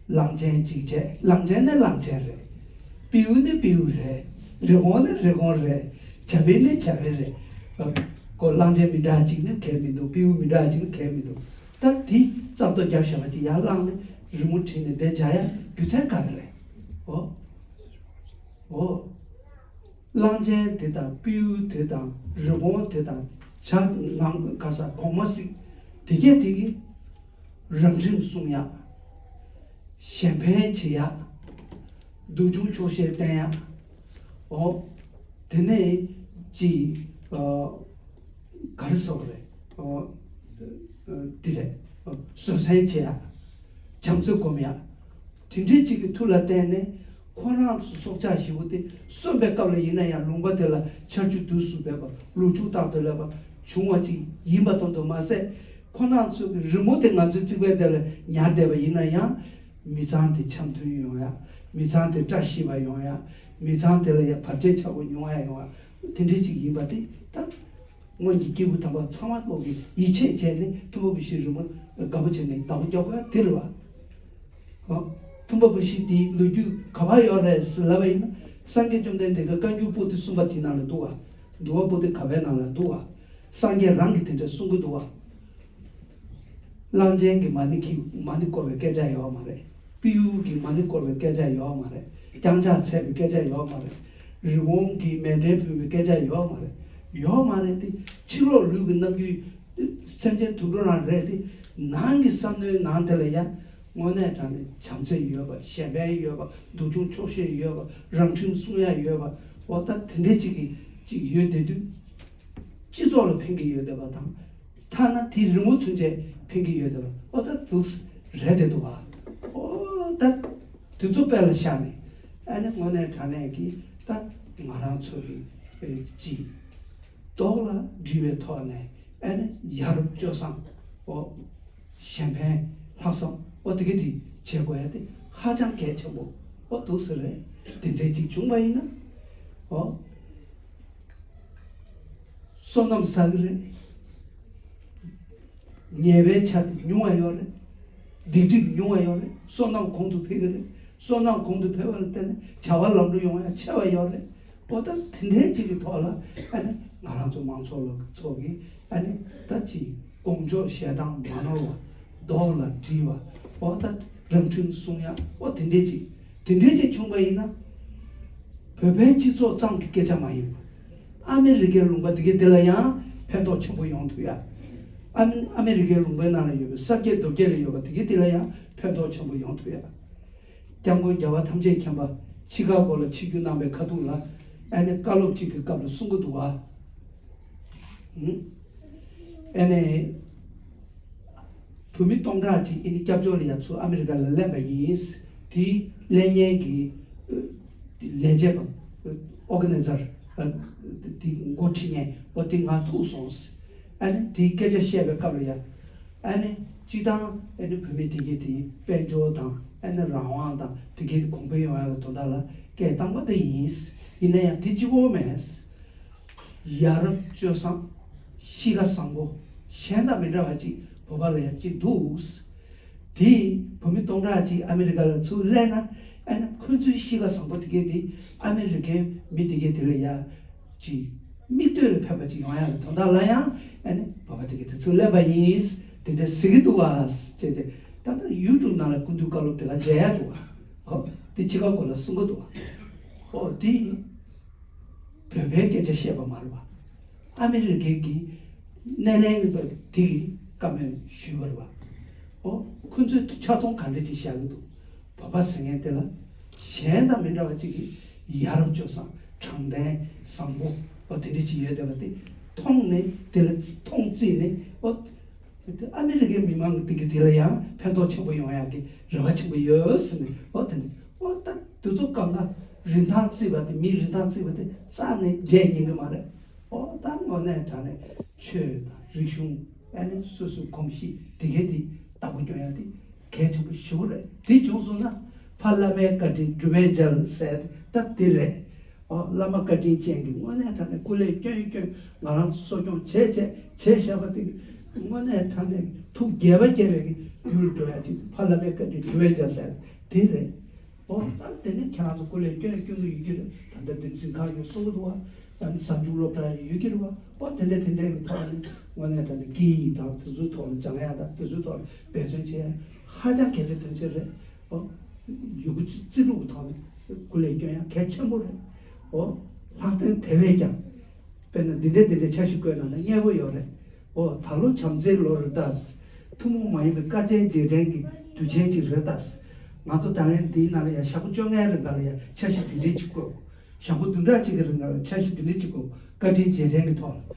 གླང་ཆེན་གཅིག་བྱས། གླང་ཆེན་ནི་གླང་ཆེན་རེད། སྤྲེའུ་ནི་སྤྲེའུ་རེད། རི་བོང་ནི་རི་བོང་རེད། བྱ་ཕན་ནི་བྱ་ཕན་རེད། ཨ་ཁོ་གླང་ཆེན་མི་འདྲ་གཅིག་ནི་གལ་མི་འདུག་སྤྲེའུ་མི་འདྲ་གཅིག་ནི་གལ་མི་འདུག་ད་དེ་རྩ་གཏོར་རྒྱབ་བཞག་པ་ཅིག་ཡར་བླངས་ནས་རི་མོ་བྲིས་ནས་བསྡད་བྱ་ཡ་རྒྱུ་མཚན་ག་རེ་རེད། ཨོ། ཨོ། གླང་ཆེན་དེ་དང་སྤྲེའུ་དེ་དང་རི་བོང་དེ་དང་བྱ་ངང་ག་ས་གོང་མ་སྲིད་དེ་གས་དེ་གི་རང་ཁྲིམས་སྲུང་ཡག་གཞན་ཕན་བྱེད་ཡག་སྡུག་སྦྱོང་ཆོག་ཤེས་བསྟེན་ཡག་ཨོ། དེ་ནས་ཅི། ཨ། ག་རེ་ཟེར་བ་རེད། ཨོ། ཨ། འདི་རེད། ཨོ། བཟོད་བསྲན་བྱེད་ཡག་བྱམས་བརྩེ་སྒོམ་ཡག་དེ་འདྲའི་ཅིག་གི་མཐུ་ལ་བརྟེན་ནས་ཁོ་རང་ཚོ་སྲོག་ཆགས་ཞེ་པོ་དེ་གསོན་པའི་སྐབས་ལ་ཡིན་ན་ཡང་ལུང་པ་དེ་ལ་ཆར་ཆུ་དུས་སུ་འབེབས་པ་ལུག་ཕྱུགས་རྟག་ཏུ་ལེགས་པ་བྱུང་བ་ཅིག་ཡིན་པ་ཙམ་དུ་མ་ཟད། ཁོ་རང་ཚོ་གི་རི་མོ་དེ་ང་ཚོའི་རྩིག་པའི་སྟེང་ལ་ཉར་བསྡད་པ་ཡིན་ན་ཡང་། མི་ཚང་དེ་འཆམ་མཐུན་ཡོང་ཡ། མི་ཚང་དེ་བཀྲ་ཤིས་པ་ཡོང་ཡ། མི་ཚང་དེ་ལ་ཡ་བར་ཆད་ཆག་སྒོ་ཉུང་བ་ཡོང་ཡ། དེ་འདྲ་ཅིག་ཡིན་པ་དེ་ད། སྔོན་གྱི་སྐྱེས་བུ་དམ་པ་ཚང་མ་ལོག་གིས་ཡིད་ཆེས་བྱས་ནས་ཐུམ་པ་བུ་བཞི་རི་མོ་དགའ་པོ་བྱས་ནས་བདག་པོ་རྒྱག་དགོས་ཡ་དེ་རེད་བ། ཨོ། ཐུམ་པ་བུ་བཞི་དེའི་ལོ་རྒྱུས་ག་པར་ཡོད་རེད་ཟེར་ལབ་པ་ཡིན་ན། སངས་རྒྱས་བཅོམ་ལྡན་འདས་ཀྱི་བཀའ་འགྱུར་པོ་ཏི་གསུམ་པ་དེའི་ནང་ལ་འདུག་བ། འདུལ་བ་པོ་ཏི་ག་པའི་ནང་ལ་འདུག་བ། སངས་རྒྱས་རང་གིས་དེ་འདྲ་གསུང་གི་འདུག་བ། གླང་ཆེན་གྱི་མ་ཎི་འཁྱེར་མ་ཎི་བསྐོར་བའི་སྐད་ཆ་ཡོད་མ་རེད། སྤྲེའུ་གི་མ་ཎི་བསྐོར་བའི་སྐད་ཆ་ཡོད་མ་རེད། རྐྱང་ཕྱག་འཚལ་བའི་སྐད་ཆ་ཡོད་མ་རེད། རི་བོང་གི་མཎྜལ་ཕུལ་བའི་སྐད་ཆ་ཡོད་མ་རེད། ཡོད་མ་རེད་དེ། ཕྱི་ལོགས་ལུས་ཀྱི་རྣམ་འགྱུར་སེམས་ཅན་དུད་འགྲོ་རང་རེད་དེ། ནང་གི་བསམ་བློའི་ནང་དེ་ལ་ཡང་དངོས་གནས་དྲང་གནས་བྱམས་བརྩེ་ཡོད་པ། གཞན་ཕན་ཡོད་པ། སྡུག་སྦྱོང་ཆོག་ཤེས་ཡོད་པ། རང་ཁྲིམས་སྲུང་ཡ་ཡོད་པ། འོ་ད་དེ་འདྲས་ཅིག་གིས་ཅིག་ཡོད་བསྡད་དུས། སྤྱི་ཚོགས་ལ་ཕན་གྱི་ཡོད་བསྡད་པ་དང་། ཐ་ན་དེའི་རི་མོ་ཚུན་ཆད་ཕན་གྱི་ཡོད་བསྡད་པ། ཨོ་ད་འདུག་རེད་བསྡད་འདུག་བ། ཨོ་ད་དེ་ཚོ་དཔེ་ལ་བཞག་ནས་ཨ་ནི་དངོས་གནས་དྲང་གནས་ཀྱི་ད་ང་རང་ཚོ་གི་ཅིག་ལྡོག་ལ་འདྲིས་པའི་ཐོག་ནས་ཨ་ནི་ཡ་རབས་སྤྱོད་བཟང་ཨོ། གཞན་ཕན་ལྷག་བསམ་ཨོ་དེ་ག་དེ་བྱེད་དགོས་ཡ་དེ་ཧ་ཅང་གལ་ཆེན་པོ་ཨོ་འདུག་ཟེར་རེད། དེ་འདྲའི་ཅིག་བྱུང་བ་ཡིན་ན་ཨོ། སོ་ནམ་ཟ་གི་རེད། ཉེས་པའི་ཆ་དེ་ཉུང་བ་ཡོད་རེད། སྡིག་སྒྲིབ་ཉུང་བ་ཡོད་རེད། སོ་ནམ་གོང་དུ་འཕེལ་གི་རེད། སོ་ནམ་གོང་དུ་འཕེལ་བ་ལ་བརྟེན་ནས་བྱ་བ་ལམ་འགྲོ་ཡོང་ཡ་ཆེ་བ་ཡོད་རེད། ཨོ་ད་དེ་འདྲའི་ཅིག་གི་ཐོག་ལ་ཨ་ནི་ང་རང་ཚོ་མང་ཚོགས་ལ་ཚོགས་ཀྱི་ཨ་ནི་ད་ཅིག་དཀོན་མཆོག་ཞེ་སྡང་མ་ནོར་བ། ལྡོག་ལ་འདྲིས་པ། འོ་ད་རང་ཁྲིམས་སྲུང་ཡ་འོ་དེ་འདྲས་ཅིག་དེ་འདྲས་ཅིག་བྱུང་བ་ཡིན་ན། བོད་པའི་སྤྱི་ཚོགས་ཙམ་གྱི་སྐད་ཆ་མ་ཡིན་པ། ཨ་མི་རི་ཀའི་ལུང་པ་དེ་གའི་དེ་ལ་ཡང་ཕན་ཐོགས་ཆེན་པོ་ཡོང་ཐུབ་ཡ། ཨ་མི་ཨ་མི་རི་ཀའི་ལུང་པའི་ནང་ལ་ཡོད་པའི་ས་སྐྱེས་རྡོ་སྐྱེས་ལ་ཡོད་པ་དེ་གའི་དེ་ལ་ཡང་ཕན་ཐོགས་ཆེན་པོ་ཡོང་ཐུབ་ཡ། སྐྱབས་མགོན་རྒྱལ་བ་ཐམས་ཅད་མཁྱེན་པ་ཆི་ཀ་གོ་ལ་ཆིབས་བསྒྱུར་གནང་བའི་ཁ་ཐུག་ལ་ཨ་ནི་བཀའ་སློབ་ཅིག་གི་སྐབས་ལ་གསུང་གི་འདུག་བ། ཨ་ནི། བོད་མི་སྟོང་ཕྲག་ཅིག་ཨ་ནི་སྐྱབས་བཅོལ་ལ་ཡ་ཚུར་ཨ་མི་རི་ཀ་ལ་ལེན་པ་ཡིན། དེའི་ལེན་མཁན་གྱི་ལས་བྱེད་པ་ཨོ་ག་ནི་ཛར་དེ་འགོ་ཁྲིད་མཁན་འོ་དེ་ང་ཐུག་སོང་། ཨ་ནི་དེའི་སྐད་ཆ་བཤད་པའི་སྐབས་ལ་ཡ། ཨ་ནི་སྤྱི་བཏང་ཨ་ནི་བོད་མི་དེ་གས་དེ་དཔལ་འབྱོར་དང་ཨ་ནི་རང་དབང་དང་དེ་གས་གོང་འཕེལ་ཡོང་ཡ་ལ་དོན་དག་ལ་སྐད་བཏང་པ་དེ་ཡིན། ཡིན་ན་ཡང་དེ་གཅིག་པོ་མེད། ཡ་རབས་སྤྱོད་བཟང་། གཤིས་ཀ་བཟང་པོ། གཞན་དང་མི་འདྲ་བ་ཅིག་བོད་པ་ལ་ཡང་ཅིག་འདུག་དེས་བོད་མི་སྟོང་ཕྲག་ཅིག་ཨ་མི་རི་ཀ་ལ་ཚུར་སླེབས་ན་ཨ་ནི་ཁོ་ཚོའི་གཤིས་ཀ་བཟང་པོ་དེ་གས་དེ་ཨ་མི་རི་ཀའི་མི་དེ་གས་དེ་ལ་ཡ་ཅིག་མིག་ལྟོས་ལ་ཕན་པ་ཅིག་ཡོང་ཡ་ལ་དོན་དག་ལ་ཡང་ཨ་ནི་བོད་པ་དེ་གས་དེ་ཚུར་སླེབས་པ་ཡིན། དེ་འདྲ་ཟེར་གི་འདུག་བ། ཅེས་ཅེས་ད་ལྟ་ཡུ་ཊུབ་ནང་ལ་སྐུ་མདུན་བཀའ་སློབ་དེ་ག་མཇལ་ཡ་འདུག་བ། ཨོ་དེ་ཕྱི་ཁ་སྐོར་ལ་གསུང་གི་འདུག་བ། ཨོ་དེ། བོད་པའི་སྐད་ཆ་བཤད་པ་མ་རེད་བ། ཨ་མི་རི་ཀའི་གི་སྣེ་ལེན་པ་དེ་གི་བཀའ་མོལ་ཞུས་པ་རེད་བ། ཨོ་ཁོ་ཚོས་ཆགས་སྡང་ག་འདྲ་ཅིག་བཞག་གི་འདུག་བོད་པ་ཟེར་མཁན་དེ་ལ་གཞན་དང་མི་འདྲ་བ་ཅིག་གི་ཡ་རབས་སྤྱོད་བཟང་དྲང་བདེན་བཟང་པོ་ཨོ་དེ་འདྲ་ཅིག་ཡོད་བསྡད་པ་དེ་མཐོང་ནས་དེ་ལ་མཐོང་བརྩིས་ནས་ཨོ། ཨ་མི་རི་ཀའི་མི་མང་གི་དེ་གི་དེ་ལ་ཡང་ཕན་ཐོགས་ཆེན་པོ་ཡོང་ཡག་གི་རེ་བ་ཆེན་པོ་ཡོད་ཟེར་ནས་ཨོ་དེ་ནས་ཨོ་ད་དུས་ཚོད་སྐབས་ན་རིན་ཐང་བརྩིས་པ་དེ་མིའི་རིན་ཐང་བརྩིས་པ་དེ་རྩ་ནས་བརྗེད་ཉན་གི་མ་རེད། ཨོ་ད་དངོས་གནས་དྲང་གནས་ཆོས་དང་རིག་གཞུང་ཨ་ནི་སོ་སོའི་གོམས་གཤིས་དེ་གའི་དེ་བདག་པོ་སྐྱོང་ཡག་དེ་གལ་ཆེན་པོ་ཞེ་པོ་རེད། དེ་བྱུང་སོང་ན་ཕ་བླ་མའི་བཀའ་དྲིན་སྒྲུབ་པས་འཇལ་ཟེར་ད་དེ་རེད། ཨོ་བླ་མ་བཀའ་དྲིན་ཅན་གྱིས་དངོས་གནས་དྲང་གནས་སྐུ་ལས་བསྐྱོན་བསྐྱོན་ང་རང་གསོ་སྐྱོང་བྱས་བྱས་བྱས་བཞག་པ་དེ་གི་དངོས་གནས་དྲང་གནས་ཐུགས་དགྱེས་པ་སྐྱེ་བའི་གི་རྒྱུ་རུ་འགྲོ་ཡ་ཅིག་ཕ་བླ་མའི་བཀའ་དྲིན་སྒྲུབ་པས་འཇལ་ཟེར་དེ་རེད། ཨོ་ད་དེ་ནས་ཁྱེད་རང་ཚོ་སྐུ་ལས་བསྐྱོན་བསྐྱོན་གི་ཡོད་ཀྱི་རེད། ད་ལྟ་འདི་འཛིན་ཁང་ཡོད་གསུང་གི་འདུག་བ། ཨ་ནི་གཟའ་མཇུག་སློབ་གྲྭ་ཡོད་ཀྱི་རེད་བ། ཨོ་དེ་འདྲ་དེ་འདྲ་གི་ཐོག་ནས་དངོས་གནས་དྲང་གནས་སྐད་ཡིག་དང་དེ་ཚོའི་ཐོག་ལ་སྦྱང་ཡ་དང་དེ་ཚོའི་ཐོག་ལ་འབད་བརྩོན་བྱེད་ཡ་ཧ་ཅང་གལ་ཆེ་དོན་ཆེ་རེད། ཨོ། ཡོད་རྒུ་རྩིས་རྒྱུ་གི་ཐོག་ནས་སྐུ་ལས་སྐྱོན་ཡ་གལ་ཆེན་པོ་རེད། ཨོ། ལྷག་དོན་དེ་བས་ཀྱང་། དཔེར་ན་འདི་འདྲས་འདི་འདྲས་འཆར་གཞི་བཀོད་ན་ན་མཉེས་པོ་ཡོད་རེད། ཨོ། ད་ལོ་བྱམས་བརྩེའི་ལོ་རེད་ད། ཐུན་མོང་མ་ཡིན་པའི་དཀའ་སྤྱད་རྗེས་དྲན་གྱི་དུས་ཆེན་ཅིག་རེད་ད། ང་ཚོ་ད་ལན་འདིའི་ནང་ལ་ཡ་ཞག་པོ་བཅོ་ལྔའི་རིང་ག་ལ་ཡ་འཆར་གཞི་འདི་འདྲས་ཅིག་བཀོད། ཞག་པོ་བདུན་ཕྲག་གཅིག་གི་རིང་ལ་འཆར་གཞི་འདི་འདྲས་ཅིག་དགོས། བཀའ་དྲིན་རྗེས་དྲན་གྱི་ཐོག་ལ།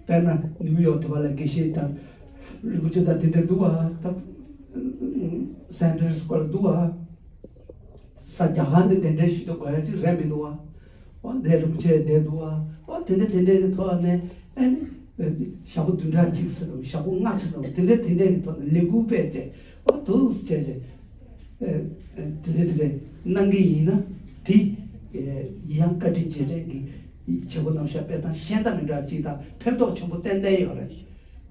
དཔེར་ན་ནིའུ་ཡོག་དེ་བ་ལ་དགེ་བཤེས་དང་རིན་པོ་ཆེ་དང་དེ་འདྲས་འདུག་བ། ད་སན་ཕྲན་སི་སྐོ་ལ་འདུག་བ། ས་རྒྱ་གར་འདི་དེ་འདྲས་ཞིག་ཏུ་དགོས་ཡ་ཅིག་རེད་མི་འདུག་བ། འོ་འདས་རིན་པོ་ཆེ་བསྡད་འདུག་བ། འོ་དེ་འདྲས་དེ་འདྲས་ཀྱི་ཐོག་ནས་ཨ་ནི་ཞག་པོ་བདུན་ཕྲག་གཅིག་ཟེར་རམ་ཞག་པོ་ལྔ་ཟེར་རམ་དེ་འདྲས་དེ་འདྲས་ཀྱི་ཐོག་ནས་ལས་འགུལ་སྤེལ་བྱས་འོ་འདུག་བྱས་བྱས། དེ་འདྲ་དེ་འདྲ་གནང་གི་ཡིན་ན་དེ་ཡང་བཀའ་དྲིན་རྗེས་དྲན་གྱི་བྱེད་སྒོ་རྣམ་གཞག་སྤེལ་སྟངས་གཞན་དང་མི་འདྲ་བ་ཅིག་དང་ཕན་ཐོགས་ཆེན་པོ་ཏན་ཏན་ཡོད་རེད།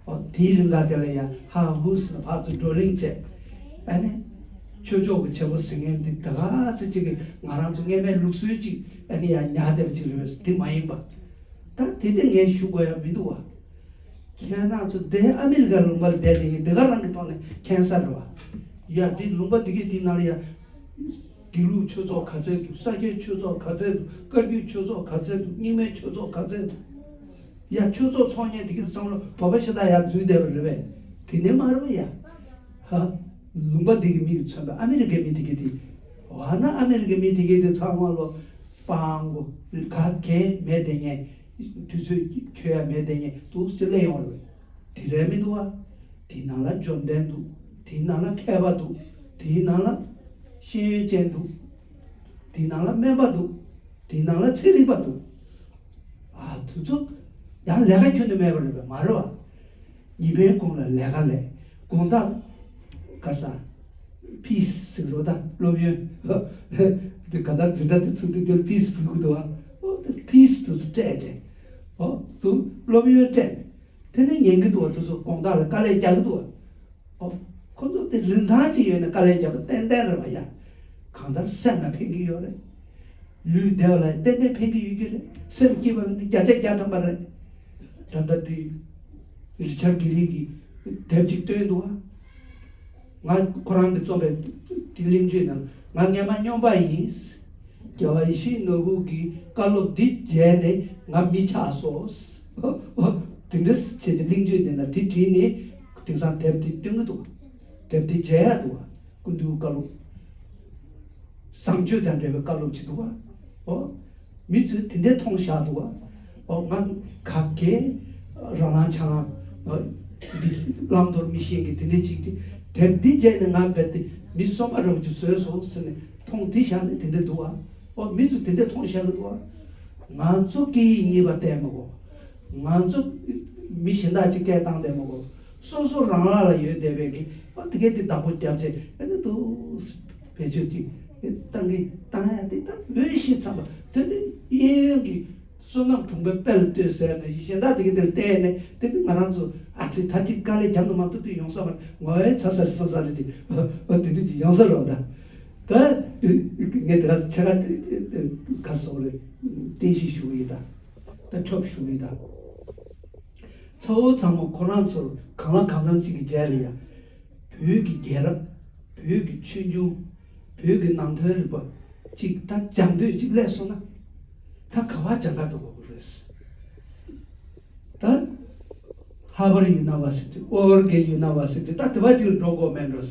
འོ་དེའི་རིང་ག་དེ་ལ་ཡང་ཧ་ཧུ་སི་ཕར་ཚུར་བགྲོ་གླེང་བྱས། ཨ་ནི་ཆོས་ཕྱོགས་ཀྱི་བྱེད་སྒོ་ཟེར་མཁན་འདི་ད་ག་ཚོད་ཅིག་གིས་ང་རང་ཚོ་སྔས་མའི་ལུགས་སྲོལ་ཅིག་ཨ་ནི་ཡང་ཉར་བསྡད་པ་ཅིག་རེད་པས་དེ་མ་ཡིན་པ། ད་དེ་དེ་ངས་ཞུ་དགོས་ཡ་མི་འདུག་བ། ཁྱེད་རང་ཚོ་དེ་ཨ་མི་རི་ཀ་ལུང་པ་ལ་བསྡད་དེ་ཡིན་དེ་ག་རང་གི་ཐོག་ནས་མཁྱེན་ས་རེད་བ། ཡ་དེ་ལུང་པ་དེ་གའི་དེ་ནང་ལ་ཡ། དགེ་ལུགས་ཆོས་ཚོགས་ག་ཚད་འདུག་ས་སྐྱའི་ཆོས་ཚོགས་ག་ཚད་འདུག་བཀའ་བརྒྱུད་ཆོས་ཚོགས་ག་ཚད་འདུག་རྙིང་མའི་ཆོས་ཚོགས་ག་ཚད་འདུག་ཡ་ཆོས་ཚོགས་ཚོགས་མཁན་དེ་གའི་ཚང་མ་བོད་པ་ཤ་སྟག་ཡར་འཛུལ་བསྡད་པ་རེད་པས། དེ་ནས་མ་རེད་པ་ཡ། ཧ། ལུང་པ་འདི་གི་མི་གིས་མཚོན་པའི་ཨ་མི་རི་ཀའི་མི་དེ་གའི་དེ། འོ་ན་ཨ་མི་རི་ཀའི་མི་དེ་གའི་དེ་ཚང་མ་ལོ། སྤྲང་པོ། ག་གེ་མེད་དེ་ངས། དུས་ཚོད་འཁྱོལ་ཡ་མེད་དེ་ངས་འདུག་སེ་སླེབས་ཡོང་རེད། དེ་རེད་མི་འདུག་བ། དེའི་ནང་ལ་འབྱོར་ལྡན་འདུག་དེའི་ནང་ལ་མཁས་པ་འདུག་དེའི་ནང་ལ་ཤེས་ཡོན་ཅན་འདུག་དེའི་ནང་ལ་སྨན་པ་འདུག་དེའི་ནང་ལ་ཚན་རིག་པ་འདུག་ཨ་དེ་ཚོ་ཡང་ལས་ཀ་ཁྱོན་ནས་མེད་པ་རེད་པས་མ་རེད་བ། ཉི་མའི་གུང་ལ་ལས་ཀ་ལས། དགོང་དག་ག་ས། ཕིས་ཟེར་རོ་ད་སློབ་ཡོན། དེ་ག་ད་འཛིན་གྲྭ་དེ་ཚུགས་དུས་དེར་ཕིས་ཕུལ་གི་འདུག་ཨ། ཨོ་དེ་ཕིས་དུ་སྤྲད་ཅེ། ཨོ་དུ་སློབ་ཡོན་སྤྲད། དེ་ནས་ཉན་གི་འདུག་ཨ། དེ་ཚོ་དགོང་དག་ལ་དཀའ་ལས་རྒྱག་གི་འདུག་ཨ། ཨོ། ཁོ་ཚོ་དེ་རིན་ཐང་ཅིག་ཡོད་ན་དཀའ་ལས་རྒྱབ་པ་ཏན་ཏན་རེད་བ་ཡ། གང་ལྟར་སེམས་ལ་ཕན་གྱི་ཡོད་རེད། ལུས་བདེ་བ་ལ་ཏན་ཏན་ཕན་གྱི་ཡོད་ཀྱི་རེད། སེམས་སྐྱིད་པ་ལ་ནི་བརྒྱ་ཆ་བརྒྱ་ཐམ་པ་རེད། ད་ལྟ་དུས། རི་ཆར་གྷི་རི་གིས་དེབ་ཅིག་བཏོན་འདུག་བ། ང་ཁོ་རང་གི་རྩོམ་པའི་དེ་གླེང་བརྗོད་ནང་ང་སྔན་མ་སྨྱོན་པ་ཡིན། རྒྱལ་བ་ཡིད་བཞིན་ནོར་བུ་གི་བཀའ་སློབ་འདི་མཇལ་ནས་ང་མི་ཆགས་སོ། དེ་འདྲ་བྱས་ཀྱི་གླེང་བརྗོད་དེ་ན་དེ་བྲིས་ནས་དེང་སང་དེབ་དེ་སྟོན་གི་འདུག་དེབ་དེ་མཇལ་ཡ་འདུག་ཀུན་འདུས་བཀའ་སློབ། བཟང་སྤྱོད་དང་འབྲེལ་བའི་བཀའ་སློབ་ཅིག་འདུག་བ། ཨོ། མི་ཚོས་དེ་འདྲས་མཐོང་བཞག་འདུག་བ། ཨོ་ང་ག་གེ་རང་ལང་ཆ་ལང་། འདི་བླང་དོར་མི་ཤེས་མཁན་དེ་འདྲས་ཅིག་དེ་དེབ་འདི་མཇལ་ནས་ང་རྦད་དེ་མི་སོ་མ་རབ་ཅིག་བཟོས་སོང་ཟེར་ནས་མཐོང་དེ་བཞག་ནས་དེ་འདྲས་འདུག་བ། ཨོ་མི་ཚོས་དེ་འདྲས་མཐོང་བཞག་གི་འདུག་བ། ང་ཚོ་སྐད་ཡིག་གཉིས་པ་བལྟས་མ་གོ། ང་ཚོ་མི་གཞན་དག་ཅིག་སྐད་བཏང་བསྡད་མ་དགོས། སོ་སོ་རང་རང་ལ་ཡོད་བསྡད་པའི་གི་ཨ་དེ་གས་དེ་བདག་པོ་རྒྱབ་བྱས་ཨ་ནི་འདུག་བེད་སྤྱོད་ཅིག་བཏང་གི་བཏང་ཡ་དེ་ད་འོས་ཤིང་འཚམས་པ་དེ་ནི་གཡས་གཡོན་གྱི་བསོད་ནམས་གྲོང་པའི་དཔལ་ལ་ལྟོས་ཟེར་ནས་གཞན་དག་དེ་གས་དེར་བལྟས་ནས་དེ་ནི་ང་རང་ཚོ་ཨ་ཙི་ད་ཅིག་དཀའ་ལས་རྒྱབ་ན་མ་གཏོགས་དུས་ཡོང་ས་མ་རེད། ངོ་ཨེ་ཚ་ས་རེད་སོ་ས་རེད་ཅིག་ཨ་དེ་འདྲ་ཅིག་ཡོང་ས་རེད་བ། ད་ད་ངས་དེ་ག་ཆ་ག་དེ་ག་སོང་རེད་བསྟན་བཤིག་ཞུ་གི་ཡིན་ད། ད་ཁྱོད་ཞུ་གི་ད། ཚ་བོ་ཚ་མོ་ཁོ་རང་ཚོར་གང་ལ་གང་འཚམ་གཅིག་གི་རྗེས་ལ་ཡ། བོད་ཀྱི་རྒྱལ་རབས། བོད་ཀྱི་ཆོས་འབྱུང་། བོད་ཀྱི་ནང་དོན་རིག་པ་གཅིག་ད་སྦྱང་འདོད་གཅིག་སླེབས་སོང་ན། ད་ག་བ་སྦྱང་ག་འགྲོ་དགོས་ཀྱི་རེད། ད་ཧར་བར་ཡུ་ནི་ཝར་སི་ཊི་ཨོ་རི་གན་ཡུ་ནི་ཝར་སི་ཊི་ད་དེ་བ་གཅིག་ལ་འགྲོ་དགོས་མེད་འགྲོ།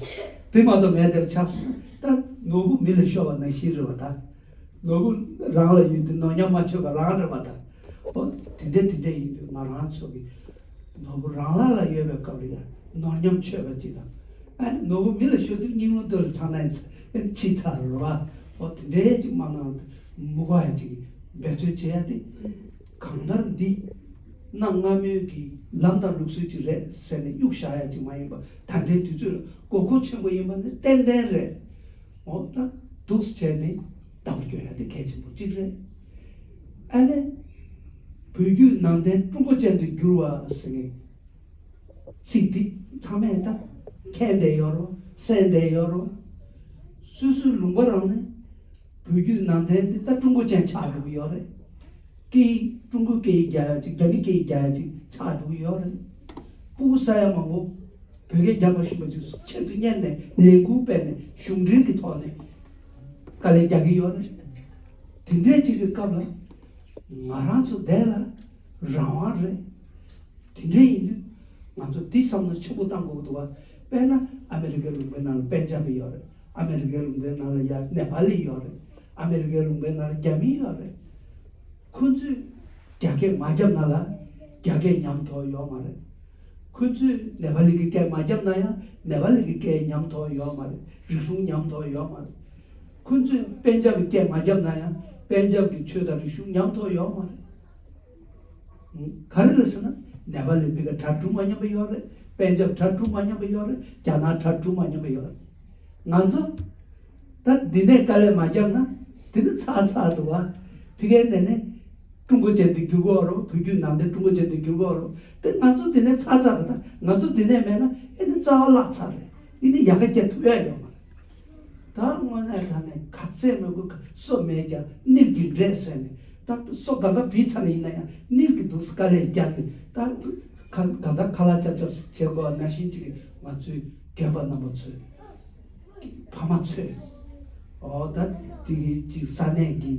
དེ་མ་གཏོགས་མེད་དེ་ཆགས་སོང་ན་ད་ནོར་བུ་མི་ལ་ཤོར་བ་ནང་བཞིན་རེད་བ་ད། ནོར་བུ་རང་ལ་ཡོད་དུས་ནོར་ཉམས་མ་ཆོད་པ་རང་རེད་པ་ད། ཨོ། དེ་འདྲ་དེ་འདྲ་ཡིན་དུས་ང་རང་ཚོ་གི་ནོར་བུ་རང་རང་ལ་ཡོད་པའི་སྐབས་ལ་ཡང་ནོར་ཉམས་ཆོད་པ་ཅིག་དང་། ཨ་ནི་ནོར་བུ་མི་ལ་ཤོར་དུས་སྙིང་རླུང་སྟོད་ལ་འཚང་ན་ཡང་ཕྱི་ཐག་རེད་པ། ཨོ་དེ་འདྲའི་ཅིག་མ་གནང་དུས་མུ་ག་ཡ་ཅིག་འབད་རྩོལ་བྱེད་ཡ་དེ། གང་ལྟར་འདི་གནའ་སྔ་མོའི་གི་ལམ་དང་ལུགས་སྲོལ་ཅིག་རེད་ཟེར་ནས་གཡུག་བཞག་ཡ་ཅིག་མ་ཡིན་པ་ད་ལྟའི་དུས་ཚོད་ལ་དགོས་མཁོ་ཆེན་པོ་ཡིན་པ་ནི་ཏན་ཏན་རེད། འོ་ད་འདུག་སེ་བྱས་ནས་བདག་པོ་སྐྱོན་ཡ་དེ་གལ་ཆེན་པོ་གཅིག་རེད། ཨ་ནི། བོད་བརྒྱུད་ནང་བསྟན་ཀྲུང་གོ་ཅན་དུ་བསྒྱུར་བ་ཟེར་མཁན་ཚིག་འདི་ཚང་མས་ད་མཁྱེན་བསྡད་ཡོད་རེད་བ། གསན་བསྡད་ཡོད་རེད་བ། སོ་སོའི་ལུང་པ་རང་ནས་བོད་བརྒྱུད་ནང་བསྟན་འདི་ད་ཀྲུང་གོ་ཅན་ཆགས་འགྲོ་གི་ཡོད་རེད། སྐད་ཡིག་ཀྲུང་གོའི་སྐད་ཡིག་རྒྱག་ཡ་ཅིག་རྒྱ་མིའི་སྐད་ཡིག་རྒྱག་ཡ་ཅིག་ཆགས་འགྲོ་གི་ཡོད་རེད། ཕྲུ་གུ་ས་ཡ་མང་པོ། བོད་སྐད་རྒྱག་མ་ཤེས་པ་ཅིག་ཆེད་དུ་གཉེར་ནས་ལས་འགུལ་སྤེལ་ནས་གཞུང་འབྲེལ་གྱི་ཐོག་ནས་དཀའ་ལས་རྒྱག་གི་ཡོད་རེད། དེ་འདྲའི་ཅིག་གི་སྐབས་ལ་ང་རང་ཚོ་བསྡད་ལ་རང་དབང་རེད། དེ་འདྲའི་ཡིན་དུས་ང་ཚོ་འདི་བསམ་བློ་ཆེན་པོ་བཏང་དགོས་འདུག་བ། དཔེར་ན་ཨ་མི་རི་ཀའི་ལུང་པའི་ནང་ལ་པན་ཇབ་ཡོད་རེད། ཨ་མི་རི་ཀའི་ལུང་པའི་ནང་ལ་ཡ་ནེ་པ་ལི་ཡོད་རེད། ཨ་མི་རི་ཀའི་ལུང་པའི་ནང་ལ་རྒྱ་མི་ཡོད་རེད། ཁོ་ཚོས་རྒྱ་སྐད་མ་བརྒྱབ་ན་ལ་རྒྱ་སྐད་ཉམས་དོ་ཡོད་མ་རེད། ཁོ་ཚོས་ནེ་པ་ལི་གི་སྐད་མ་བརྒྱབ་ན་ཡང་ནེ་པ་ལི་གི་སྐད་ཉམས་དོ་ཡོད་མ་རེད། རིག་གཞུང་ཉམས་དོ་ཡོད་མ་རེད། ཁོ་ཚོས་པན་ཇབ་ཀྱི་སྐད་མ་བརྒྱབ་ན་ཡང་པན་ཇབ་ཀྱི་ཆོས་དང་རིག་གཞུང་ཉམས་དོ་ཡོད་མ་རེད། ག་རེ་རེད་ཟེར་ན་ནེ་པ་ལི་ཕི་ག་གྲྭ་དྲུག་མ་མཉམ་པ་ཡོད་རེད། པན་ཇབ་གྲྭ་དྲུག་མ་མཉམ་པ་ཡོད་རེད། རྒྱ་ནག་གྲྭ་དྲུག་མ་མཉམ་པ་ཡོད་རེད། ང་ཚོ་ད་འདི་ནས་དཀའ་ལས་མ་བརྒྱབ་ན་དེ་ནི་ཚར་ཚར་འདུག་བ། ཕི་གའི་ནས་ནས་ཀྲུང་གོ་ཅན་དུ་འགྱུར་གོ་རོ། བོད་བརྒྱུད་ནང་བསྟན་ཀྲུང་གོ་ཅན་དུ་འགྱུར་གོ་རོ། དེ་ང་ཚོ་འདི་ནས་ཚར་ཚར་གི་ད་ང་ཚོ་འདི་ནས་མེད་ན་ཨེ་ནི་རྩ་བ་བརླག་ཚར་རེད། ཨེ་ནི་ཡག་ག་སྐྱེ་ཐུབ་ཡ་ཡོད་མ་རེད། ད་དངོས་གནས་དྲང་གནས་ག་ཚད་མོད་ཀྱི་སོ་མེད་ཀྱང་གནིར་གྱིས་འདྲེས་ཟེར་ནས་ད་སོ་གང་ག་བིས་ཚར་ཡིན་ན་ཡང་གནིར་གྱིས་འདུག་སེ་དཀའ་ལས་བརྒྱབ་ནས་ད་ག་ད་ཁ་ལག་ཅབ་ཅབ་བྱེད་དགོས་ནང་བཞིན་ཅིག་ང་ཚོའི་རྒན་པ་རྣམ་པ་ཚོས་ཕ་མ་ཚོས་ཨོ་ད་དེ་གི་ཅིག་ས་གནས་ཀྱི་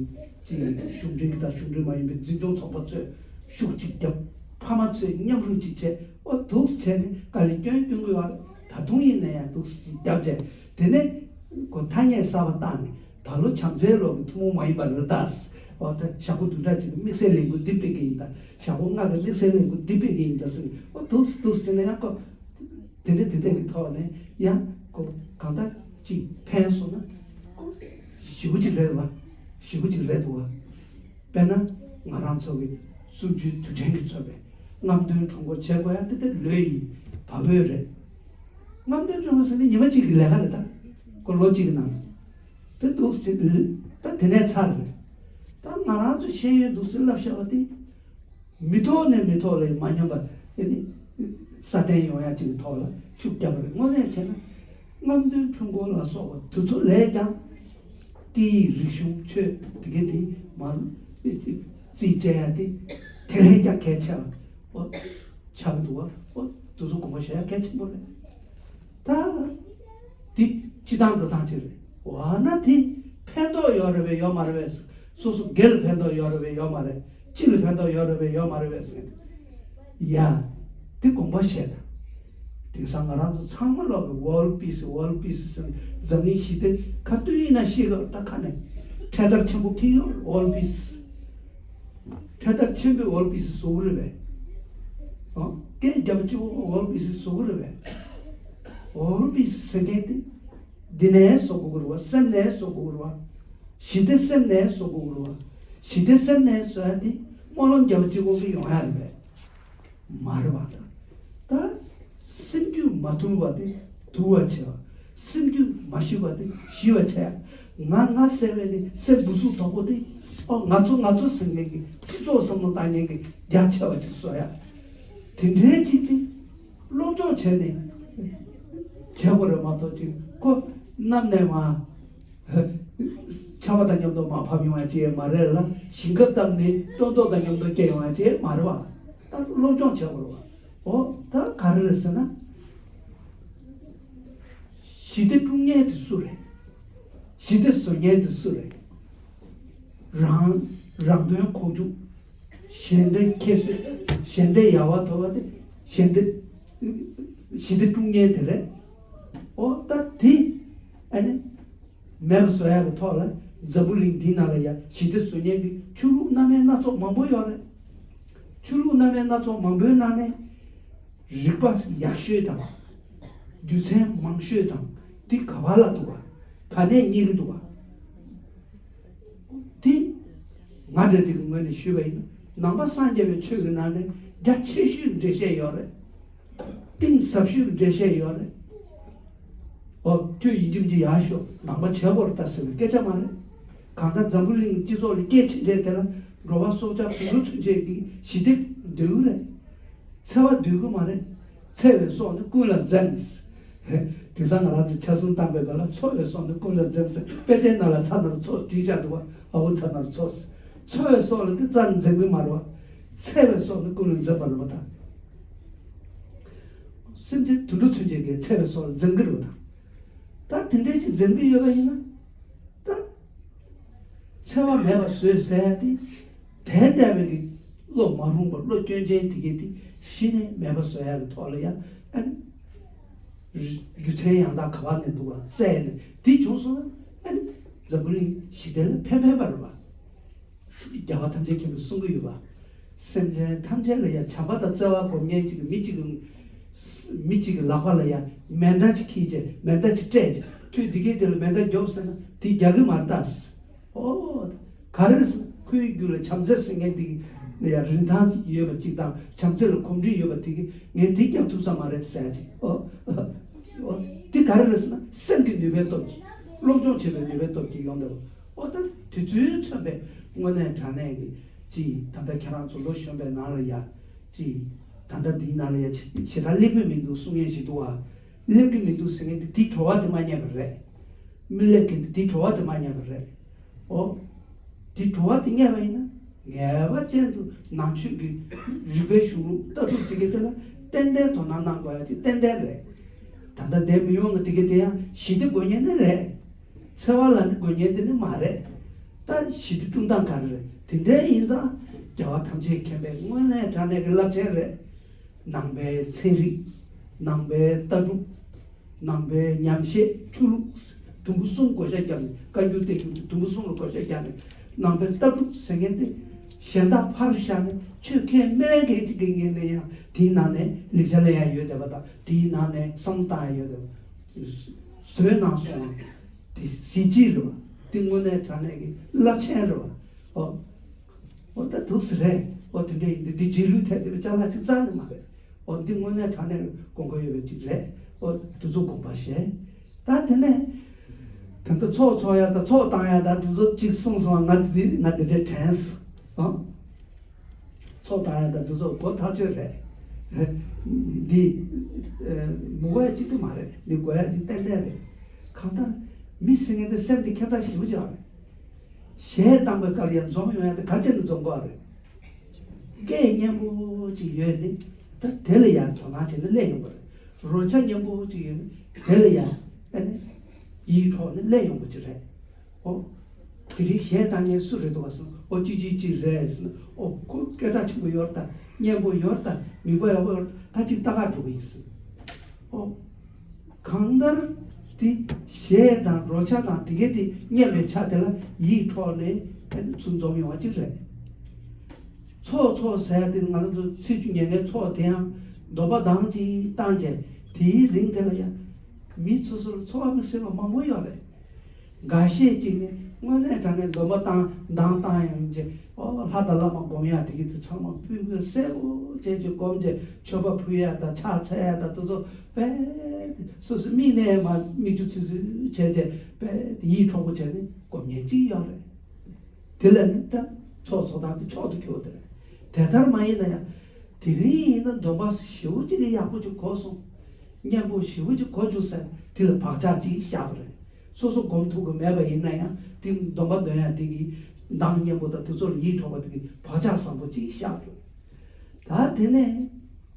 ཅིག་གཞུང་འབྲེལ་དང་གཞུང་འབྲེལ་མ་ཡིན་པའི་འཛིན་སྐྱོང་ཚོགས་པ་ཚོས་ཤུགས་ཅིག་བརྒྱབ། ཕ་མ་ཚོས་མཉམ་རུབ་ཅིག་བྱས་ཨོ་འདུག་སེ་བྱས་ནས་དཀའ་ལས་སྐྱོན་སྐྱོན་དགོས་པ་རེད། ད་དུང་ཡིན་ན་ཡང་འདུག་སེ་བརྒྱབ་བྱས་དེ་ནས་ཁོ་ཐ་སྙད་གསར་པ་བཏང་ནས། ད་ལོ་བྱམས་བརྩེའི་ལོ་གི་ཐུན་མོང་མ་ཡིན་པ་རེད་ད། འོ་ད་ཞག་པོ་བདུན་ཕྲག་གཅིག་གི་དམིགས་བསལ་ལས་འགུལ་འདི་སྤེལ་གི་ཡིན་ད། ཞག་པོ་ལྔ་གི་དམིགས་བསལ་ལས་འགུལ་འདི་སྤེལ་གི་ཡིན་ད་ཟེར་ནས་འོ་འདུག་འདུག་ཟེར་ནས་ཡང་ཁོ་དེ་འདྲ་དེ་འདྲ་གི་ཐོག་ནས་ཡང་ཁོ་གང་ལྟར་ཅིག་ཕན་སོང་ན་ཁོ་ཞེ་པོ་ཅིག་རེད་བ། ཞེ་པོ་ཅིག་རེད་འདུག་བ། དཔེར་ན་ང་རང་ཚོ་གི་གསུམ་བཅུའི་དུས་དྲན་གྱིས་མཚོན་པའི་རྔམ་སྟོན་ཁྲོམ་སྐོར་བྱེད་དགོས་ཡ་དེ་དེ་ལོས་ཡིན་བབས་འོས་རེད། རྔམ་སྟོན་ཁྲོམ་སྐོར་ཟེར་ནི་ཉི་མ་གཅིག་གི་ལས་ཀ་རེད་ད། ཁོ་ལོ་གཅིག་གི་ནང་དེ་འདུག་ཟེར་ད་དེ་ནས་ཚར་རེད། ད་ང་རང་ཚོ་ཤེས་ཡོན་འདུག་ཟེར་བསླབ་བཞག་པ་དེ། མི་ཐོག་ནས་མི་ཐོག་ལ་མ་ཉམས་པ་ཨེ་ནི་སྲ་བརྟན་ཡོང་ཡ་ཅིག་གི་ཐོག་ལ་ཤུགས་རྒྱབ་པ་རེད། དངོས་གནས་བྱས་ན་རྔམ་སྟོན་ཁྲོམ་སྐོར་ལ་སོགས་པ་དེ་ཚོ་ལས་ཀྱང་སྐད་ཡིག་རིག་གཞུང་ཆོས་དེ་གའི་དེ་མ་རྩིས་སྤྲད་ཡ་དེ་དེ་ལས་ཀྱང་གལ་ཆེ་བ་ཆགས་ཀྱི་འདུག་བ། དེ་ཚོ་དགོངས་པ་བཞེས་ཡ་གལ་ཆེན་པོ་རེད། ད་ དེ་སྤྱི་བཏང་འགྲོ་སྟངས་ཅིག་རེད། འོ་ན་དེ་ཕན་ཐོགས་ཡོད་རེད་པས་ཡོད་མ་རེད་པས། སོ་སོ་སྒེར་ལ་ཕན་ཐོགས་ཡོད་རེད་པས་ཡོད་མ་རེད། སྤྱི་ལ་ཕན་ཐོགས་ཡོད་རེད་པས་ཡོད་མ་རེད་པས་ཟེར། ཡ། དེ་དགོངས་པ་བཞེས་དང་། དེང་སང་ང་རང་ཚོ་ཚང་མ་ལོག་གི་World Peace, World Peace ཟེར་ནས་འཛམ་གླིང་ཞི་བདེ་ག་དུས་ཡིན་ན་ཤེས་གི། ད་ཁ་ནས་འཕྲེད་དར་ཆེན་པོ་འཁྱེར་ཡོད། World Peace འཕྲེད་དར་ཆེན་པོའི་World Peace བཟོ་གི་རེད་པས། ཨོ། སྐད་རྒྱབ་གཅིག་པོ་World Peace བཟོ་གི་རེད་པས། World Peace ཟེར་མཁན་དེ་འདི་ནས་བཟོ་དགོས་ཀྱི་རེད་པ། སེམས་ནས་བཟོ་དགོས་ཀྱི་རེད་པ། ཞི་བདེ་སེམས་ནས་བཟོ་དགོས་ཀྱི་རེད་པ། ཞི་བདེ་སེམས་ནས་བཟོ་ཡ་དེ་སྨོན་ལམ་རྒྱབ་གཅིག་པོ་གིས་ཡོང་ཡ་རེད་པས། མ་རེད་པ། ད་ད་སེམས་རྒྱུད་མ་དུལ་བ་དེ་དུལ་བར་བྱེད་པ། སེམས་རྒྱུད་མ་ཞི་བ་དེ་ཞི་བར་བྱེད་ཡ། ང་ང་ཟེར་བའི་ནི་སེམས་སྦུ་སུབ་དོག་པོ་དེ། ཨོ། ང་ཚོ་ང་ཚོ་ཟེར་མཁན་གྱི་སྤྱི་ཚོགས་བསམ་བློ་བཏང་མཁན་གྱི་རྒྱ་ཆེ་བ་ཅིག་བཟོ་ཡ། དེ་འདྲའི་ཅིག་དེ་སློབ་སྦྱོང་བྱས་ནས་བྱེད་དགོས་རེད་མ་གཏོགས་ཅིག་ཁོ་གནམ་ནས་མར་ཆར་པ་དང་མཉམ་དུ་མར་བབས་ཡོང་ཡ་ཅིག་མ་རེད་ལ། ཞིང་ཁ་བཏབ་ནས་སྟོན་ཐོག་དང་མཉམ་དུ་སྐྱེ་ཡོང་ཡ་ཅིག་མ་རེད་པ། ད་སློབ་སྦྱོང་བྱེད་དགོས་རེད་པ། ཨོ། ད་ག་རེ་རེད་ཟེར་ན། ཞི་བདེ་སྲུང་མཁན་དེ་སུ་རེད། ཞི་བདེ་བཟོ་མཁན་དེ་སུ་རེད། རང་རང་དོན་ཁོག་བཅུག་གཞན་དོན་ཁྱད་གསོད། གཞན་དོན་ཡལ་བར་དོར་བ་དེ་གཞན་དོན་ཞི་བདེ་སྲུང་མཁན་དེ་རེད། ཨོ། ད་དེ་ཨ་ནི་མེད་པ་བཟོ་ཡག་གི་ཐོག་ལ་འཛམ་བུ་གླིང་འདིའི་ནང་ལ་ཡ་ཞི་བདེ་བཟོ་མཁན་གྱི་ཆོས་ལུགས་སྣ་མིན་སྣ་ཚོགས་མང་པོ་ཡོད་རེད། ཆོས་ལུགས་སྣ་མིན་སྣ་ཚོགས་མང་པོའི་ནང་ནས་རིག་པ་ཡག་ཤོས་དང་། རྒྱུ་མཚན་མང་ཤོས་དང་། འདི་ག་བ་ལ་འདུག་ག་ག་ནས་རྙེད་ཀྱི་འདུག་ག་འདི་ང་འདྲ་ཅིག་གི་ངོས་ནས་ཞུས་པ་ཡིན་ན། ནང་པ་སངས་རྒྱས་པའི་ཆོས་ཀྱི་ནང་ནས་རྒྱ་ཆེ་ཤོས་ཀྱི་འགྲེལ་བཤད་ཡོད་རེད། གཏིང་ཟབ་ཤོས་ཀྱི་འགྲེལ་བཤད་ཡོད་རེད། ཨོ། ཁྱོད་ཡིན་གཅིག་མིན་གཅིག་ཡར་ཤོག་ནང་པ་བྱེད་དགོས་རེད་ད་ཟེར་བའི་སྐད་ཆ་མ་རེད། གང་ལྟར་འཛམ་བུ་གླིང་སྤྱི་ཚོགས་ལ་སྐྱེས་ཕྱིན་ཆད་དེ་ལ་འགྲོ་བ་སྲོག་ཆགས་བུ་ཕྲུག་ཚུན་ཆད་ཀྱི་ཞི་བདེ་འདོད་ཀྱི་རེད། འཚེ་བ་འདོད་ཀྱི་མ་རེད། འཚེ་བའི་སྲོག་ནི་ཀུན་ལ་འཛེམ། དེང་སང་ང་རང་ཚོས་ཆ་ཚང་བཏང་པའི་སྐབས་ལ་འཚེ་བའི་སྲོག་ནི་ཀུན་ལ་འཛེམ་ཟེར། དཔེ་ཆའི་ནང་ལ་ཚ་ན་རུ་འཚོ་བྲིས་བཞག་འདུག་པ། ཨ་ཁུ་ཚ་ན་རུ་འཚོ། འཚེ་བའི་སྲོག་ལ་འདི་རྩ་འཛེམ་གྱི་མ་རེད་པ། འཚེ་བའི་སྲོག་ནི་ཀུན་ལ་འཛེམ་པ་རེད་པ་ད། སེམས་ཅན་དུད་འགྲོ་ཚུན་ཆད་ཀྱིས་འཚེ་བའི་སྲོག་ལ་འཛེམ་གྱི་རེད་པ་ད། ད་དེ་འདྲའི་ཞིག་འཛེམ་གྱི་ཡོད་པ་ཡིན་ན། ད་འཚེ་བ་མེད་པ་བཟོས་ཟེར་ཡ་དེ། དེ་འདྲ་བའི་གི་བློ་མ་རུངས་པ་བློ་སྐྱོན་ཅན་དེ་གས་དེ་གཞི་ནས་མེད་པ་བཟོ་ཡ་གི་ཐོག་ལ་ཡ། ཨ་ནི་རྒྱུ་མཚན་ཡང་དག་ག་བ་ནས་འདུག་ག་བཙལ་ནས་དེ་བྱུང་སོང་ན། ཨ་ནི་འཛམ་བུ་གླིང་ཞི་བདེ་ལ་ཕན་ཕན་པ་རེད་པ། རྒྱལ་བ་ཐམས་ཅད་མཁྱེན་པས་གསུང་གི་ཡོད་པ། སེམས་ཅན་ཐམས་ཅད་ལ་ཡང་བྱམས་པ་དང་བརྩེ་བ་སྒོམ་མཁན་གཅིག་གིས་མི་གཅིག་གི། མི་གཅིག་གི་ལག་པ་ལ་ཡང་མེ་མདའ་གཅིག་འཁྱེར་བྱས་མེ་མདའ་གཅིག་སྤྲད་བྱས། ཁྱོད་འདི་གའི་དེ་ལ་མེ་མདའ་རྒྱོབ་ཟེར་ན་དེ་རྒྱག་གི་མ་རེད་ད། ཨོ། ག་རེ་ཟེར་ན་ཁོའི་རྒྱུད་ལ་བྱམས་བརྩེ་ཟེར་མཁན་དེ་ལ་ཡང་རིན་ཐང་ཡོད་པ་གཅིག་དང་། བྱམས་བརྩེ་ལ་གོམས་འདྲིས་ཡོད་པ་དེ་གིས་ངས་དེ་རྒྱག་ཐུབ་ས་མ་རེད་ཟེར་ཡ་ཅིག་ཨོ། ཨོ། འདི་ག་རེ་རེད་ཟེར་ན་སེམས་ཀྱི་ནུས་པའི་སྟོབས་ཀྱིས། སློབ་སྦྱོང་བྱེད་པའི་ནུས་པའི་སྟོབས་ཀྱིས་ཡོང་བསྡད་པ། ཨོ། ད་དེ་ཚོས་མཚོན་པའི་དངོས་གནས་དྲང་གནས་ཀྱི་ཅིག་ད་ལྟ་ཁྱེད་རང་ཚོ་ལོ་གཞོན་པའི་ནང་ལ་ཡ་ཅིག་ད་ལྟ་འདིའི་ནང་ལ་ཡ་ཞེ་དྲག་སླེབས་ཀྱི་མི་འདུག་གསུང་མཁན་ཞིག་འདུག་བ། སླེབས་ཀྱི་མི་འདུག་ཟེར་མཁན་དེ་དེའི་བྲོ་བ་དེ་མ་རྙེད་པ་རེད། མི་སླེབས་མཁན་དེ་དེའི་བྲོ་བ་དེ་མ་རྙེད་པ་རེད། ཨོ། དེ་བྲོ་བ་དེ་རྙེད་པ་ཡིན་ན། ངེས་པ་ཅན་དུ་ནང་ཆོས་ཀྱི་རིག་པའི་གཞུང་ལུགས་ལྟ་གྲུབ་དེ་གའི་དེ་ལ་ཏན་ཏན་དོ་སྣང་གནང་དགོས་ཡ་ཅིག་ཏན་ཏན་རེད། ད་ལྟ་བསྡད་མི་ཡོང་ང་དེ་གའི་དེ་ཡང་ཞི་བདེ་དགོས་མཁན་ནི་རེད། འཚེ་བ་ལ་ནི་དགོས་མཁན་དེ་ནི་མ་རེད། ད་ཞི་བདེ་སྲུང་སྟངས་ག་རེ་རེད། དེ་འདྲ་ཡིན་ཙང་རྒྱལ་བ་ཐམས་ཅད་མཁྱེན་པའི་དངོས་གནས་དྲང་གནས་ཀྱི་རླབས་ཆེན་རེད། ནང་པའི་ཚན་རིག་ནང་པའི་ལྟ་གྲུབ། ནང་པའི་ཉམས་བཞེས་ཆོས་ལུགས། དུམ་བུ་གསུམ་བགོ་བཤའ་བརྒྱབ་ནས། བཀའ་འགྱུར་བསྟན་འགྱུར་དུམ་བུ་གསུམ་ལ་བགོ་བཤའ་བརྒྱབ་ནས། ནང་པའི་ལྟ་གྲུབ་ཟེར་མཁན་དེ་གཞན་དག་ཕར་བཞག་ནས་ཆོས་མཁས་སྨན་མཁས་ཅིག་གི་ངོས་ནས་ཡང་དེའི་ནང་ནས་ལེགས་ཆ་ལེན་ཡ་ཡོད་བསྡད་པ་དང་། དེའི་ནང་ནས་བསམ་བློ་བཏང་ཡ་ཡོད་བསྡད་པ། བཟོས་གནང་སོང་བ་དེ་གཟི་བརྗིད་རེད་བ། དེ་དངོས་གནས་དྲང་གནས་ཀྱི་རླབས་ཆེན་རེད་བ། ཨོ། ཨོ། ད་འདུག་སེ་རེད། ཨོ། དེ་འདྲ་ཡིན་དུས་འདི་རྗེས་ལུས་ཐེབས་བསྡད་པའི་ཅ་ལག་ཅིག་རྩ་ནས་མ་རེད། ཨོ། འདི་དངོས་གནས་དྲང་གནས་དགོངས་པ་ཡོད་པའི་ཅིག་རེད། ཨོ། དེ་ཚོ་དགོངས་པ་བཞེས། ད་དེ་ནས་ད་ལྟ་ཚོགས་འཚོགས་ཡ་དང་ཚོགས་བཏང་ཡ་དང་དེ་ཚོ་ཅིག་གསུངས་སོང་བ། ང་དེ་ང་དེ་འདྲའི་དྲན་སོང་། ཨོ། ཚོགས་བཏང་ཡ་དང་དེ་ཚོ་གོ་ཐག་ཆོད་རེད། འདི་མི་དགོས་ཡ་ཅིག་ཏུ་མ་རེད། འདི་དགོས་ཡ་ཅིག་ཏན་ཏན་རེད། གང་ལྟར་མི་ཟེར་མཁན་དེ་སེམས་དེ་ཁྱད་མཚར་ཞེ་པོ་ཅིག་ཡོད་རེད། གཞས་བཏང་པའི་སྐབས་ལ་ཡང་འཛོམས་ཡོང་ཡ་དེ་ག་རེ་བྱས་ནས་འཛོམས་དགོས་རེད། སྐད་སྙན་པོ་ཅིག་ཡོད་ནི་ད་དེ་ལ་ཡང་དོ་སྣང་བྱས་ནས་སླེབས་ཡོང་བ་རེད། རོལ་ཆ་སྙན་པོ་ཅིག་ཡོད་ནི་དེ་ལ་ཡང་ ཨ་ནི་ཡིད་འཕྲོག་ནས་སླེབས་ཡོང་བ་ཅིག་རེད། ཨོ། དེ་རིང་གཞས་བཏང་མཁན་སུ་རེད་འདུག་ག་ཟེར་ན། ཨོ་ཅི་ཅི་ཅི་རེད་ཟེར་ན། ཨོ་ཁོ་སྐད་གྲགས་ཆེན་པོ་ཡོད་རེད་ད། སྙན་པོ་ཡོད་རེད་ད། མིག་དཔེ་ཡག་པོ་ཡོད་རེད་ད། ཅིག་ལྟ་ག་འགྲོ་གི་ཡིན་ཟེར། ཨོ། གང་ལྟར་དེ་གཞས་དང་རོལ་ཆ་དང་དེ་གའི་དེ་སྙན་པའི་ཆ་དེ་ལ་ཡིད་འཕྲོག་ནས་ཨ་ནི་ཚུར་འཛོམས་ཡོང་བ་ཅིག་རེད། ཚོགས་ཚོགས་ཟེར་ཡ་དེ་ང་རང་ཚོ་ཚེས་བཅུ་ཉེར་ལྔའི་ཚོགས་དེ་ཡང་སྡོམ་པ་གདང་ཅིག་བཏང་བྱས། དེའི་རིང་དེ་ལ་ཡང་མི་སོ་སོར་འཚོ་བ་མི་སྲིད་པ་མང་པོ་ཡོད་རེད། འགའ་ཤས་ཅིག་ནི་དངོས་གནས་དྲང་གནས་སྡོམ་པ་བཏང་གདང་བཏང་ཡོང་བྱས། ཨོ་ལྷ་དང་བླ་མ་སྒོམ་ཡ་དེ་གི་དེ་ཚང་མ་སྤུས་མགོ་གསལ་པོ་བྱས་བྱས་སྒོམ་བྱས། མཆོད་པ་ཕུལ་ཡ་དང་ཕྱག་འཚལ་ཡ་དང་དེ་ཚོ་དཔེ་སོ་སོའི་མིག་ནས་མར་མིག་ཆུ་ཚིལ་ཚིལ་བྱས་བྱས་དཔེ་ཡིད་འཕྲོག་པོ་བྱས་ནས་སྒོམ་མཁན་ཅིག་ཡོད་རེད། དེ་ལ་ནི་ད་ཚོགས་ཚོགས་སྟངས་དེ་མཆོག་ཏུ་གྱུར་ཏེ་རེད། དེ་ལྟར་མ་ཡིན་ན་ཡང་དེ་རིང་ཡིན་ན་སྡོམ་པ་ཞེ་པོ་ཅིག་གི་ཡག་པོ་ཅིག་གོ་སོང་། སྙན་པོ་ཞེ་པོ་ཅིག་གོ་བཅུག་ཟེར་དེ་ལ་བག་ཆགས་ཅིག་བཞག་པ་རེད། སོ་སོ་སྒོམ་ཐུབ་ཀྱི་མེད་པ་ཡིན་ན་ཡང་དེ་སྡོམ་པ་འདོན་ཡ་དེ་གི་གདངས་སྙན་པོ་དང་དེ་ཚོ་ལ་ཡིད་འཕྲོག་པ་དེ་གི་བག་ཆགས་བཟང་པོ་ཅིག་བཞག་དགོས། ད་དེ་ནས་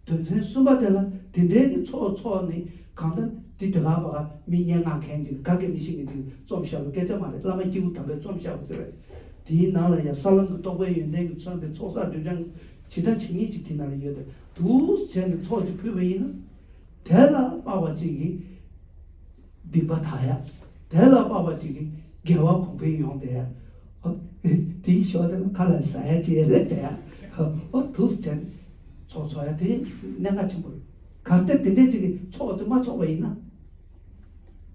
དོན་ཚན་གསུམ་པ་དེ་ལ་དེ་འདྲའི་གི་ཚོགས་ཚོགས་ནས་གང་ལྟར་འདི་དེ་ག་བ་ག་མི་སྙན་ངག་མཁན་ཅིག་ག་གེ་མི་ཤེས་མཁན་ཅིག་རྩོམ་བཞག་པའི་སྐད་ཆ་མ་རེད། བླ་མ་སྐྱེས་བུ་དམ་པས་རྩོམ་བཞག་པ་ཟེར་བས། དེའི་ནང་ལ་ཡང་ས་ལམ་གྱི་རྟོགས་པའི་ཡོན་ཏན་གྱིས་མཚོན་པའི་ཚོགས་བསགས་སྒྲིབ་སྦྱང་ཇི་ལྟར་བྱེད་ཉིད་ཅིག་དེ་ནང་ལ་ཡོད་དེ། འདུག་བྱས་ནས་ཚོགས་ཅིག་ཕུལ་བ་ཡིན་ན། དེ་ལ་དཔག་པ་ཅིག་གིས་སྡིག་པ་དག་ཡ། དེ་ལ་དཔག་པ་ཅིག་གིས་དགེ་བ་གོང་འཕེལ་ཡོང་བསྡད་ཡ། ཨོ། དེའི་ཞོར་དེ་ལ་ཁ་ལ་ཟ་ཡ་ཅིག་ཡ་ལས་བསྡད་ཡ། ཨོ་འདུག་བྱས་ནས་ཚོགས་ཚོགས་ཡ་དེ་གནད་འགག་ཆེན་པོ་རེད། གལ་ཏེ་དེ་འདྲས་ཅིག་གིས་ཚོགས་དེ་མ་ཚོགས་པ་ཡིན་ན།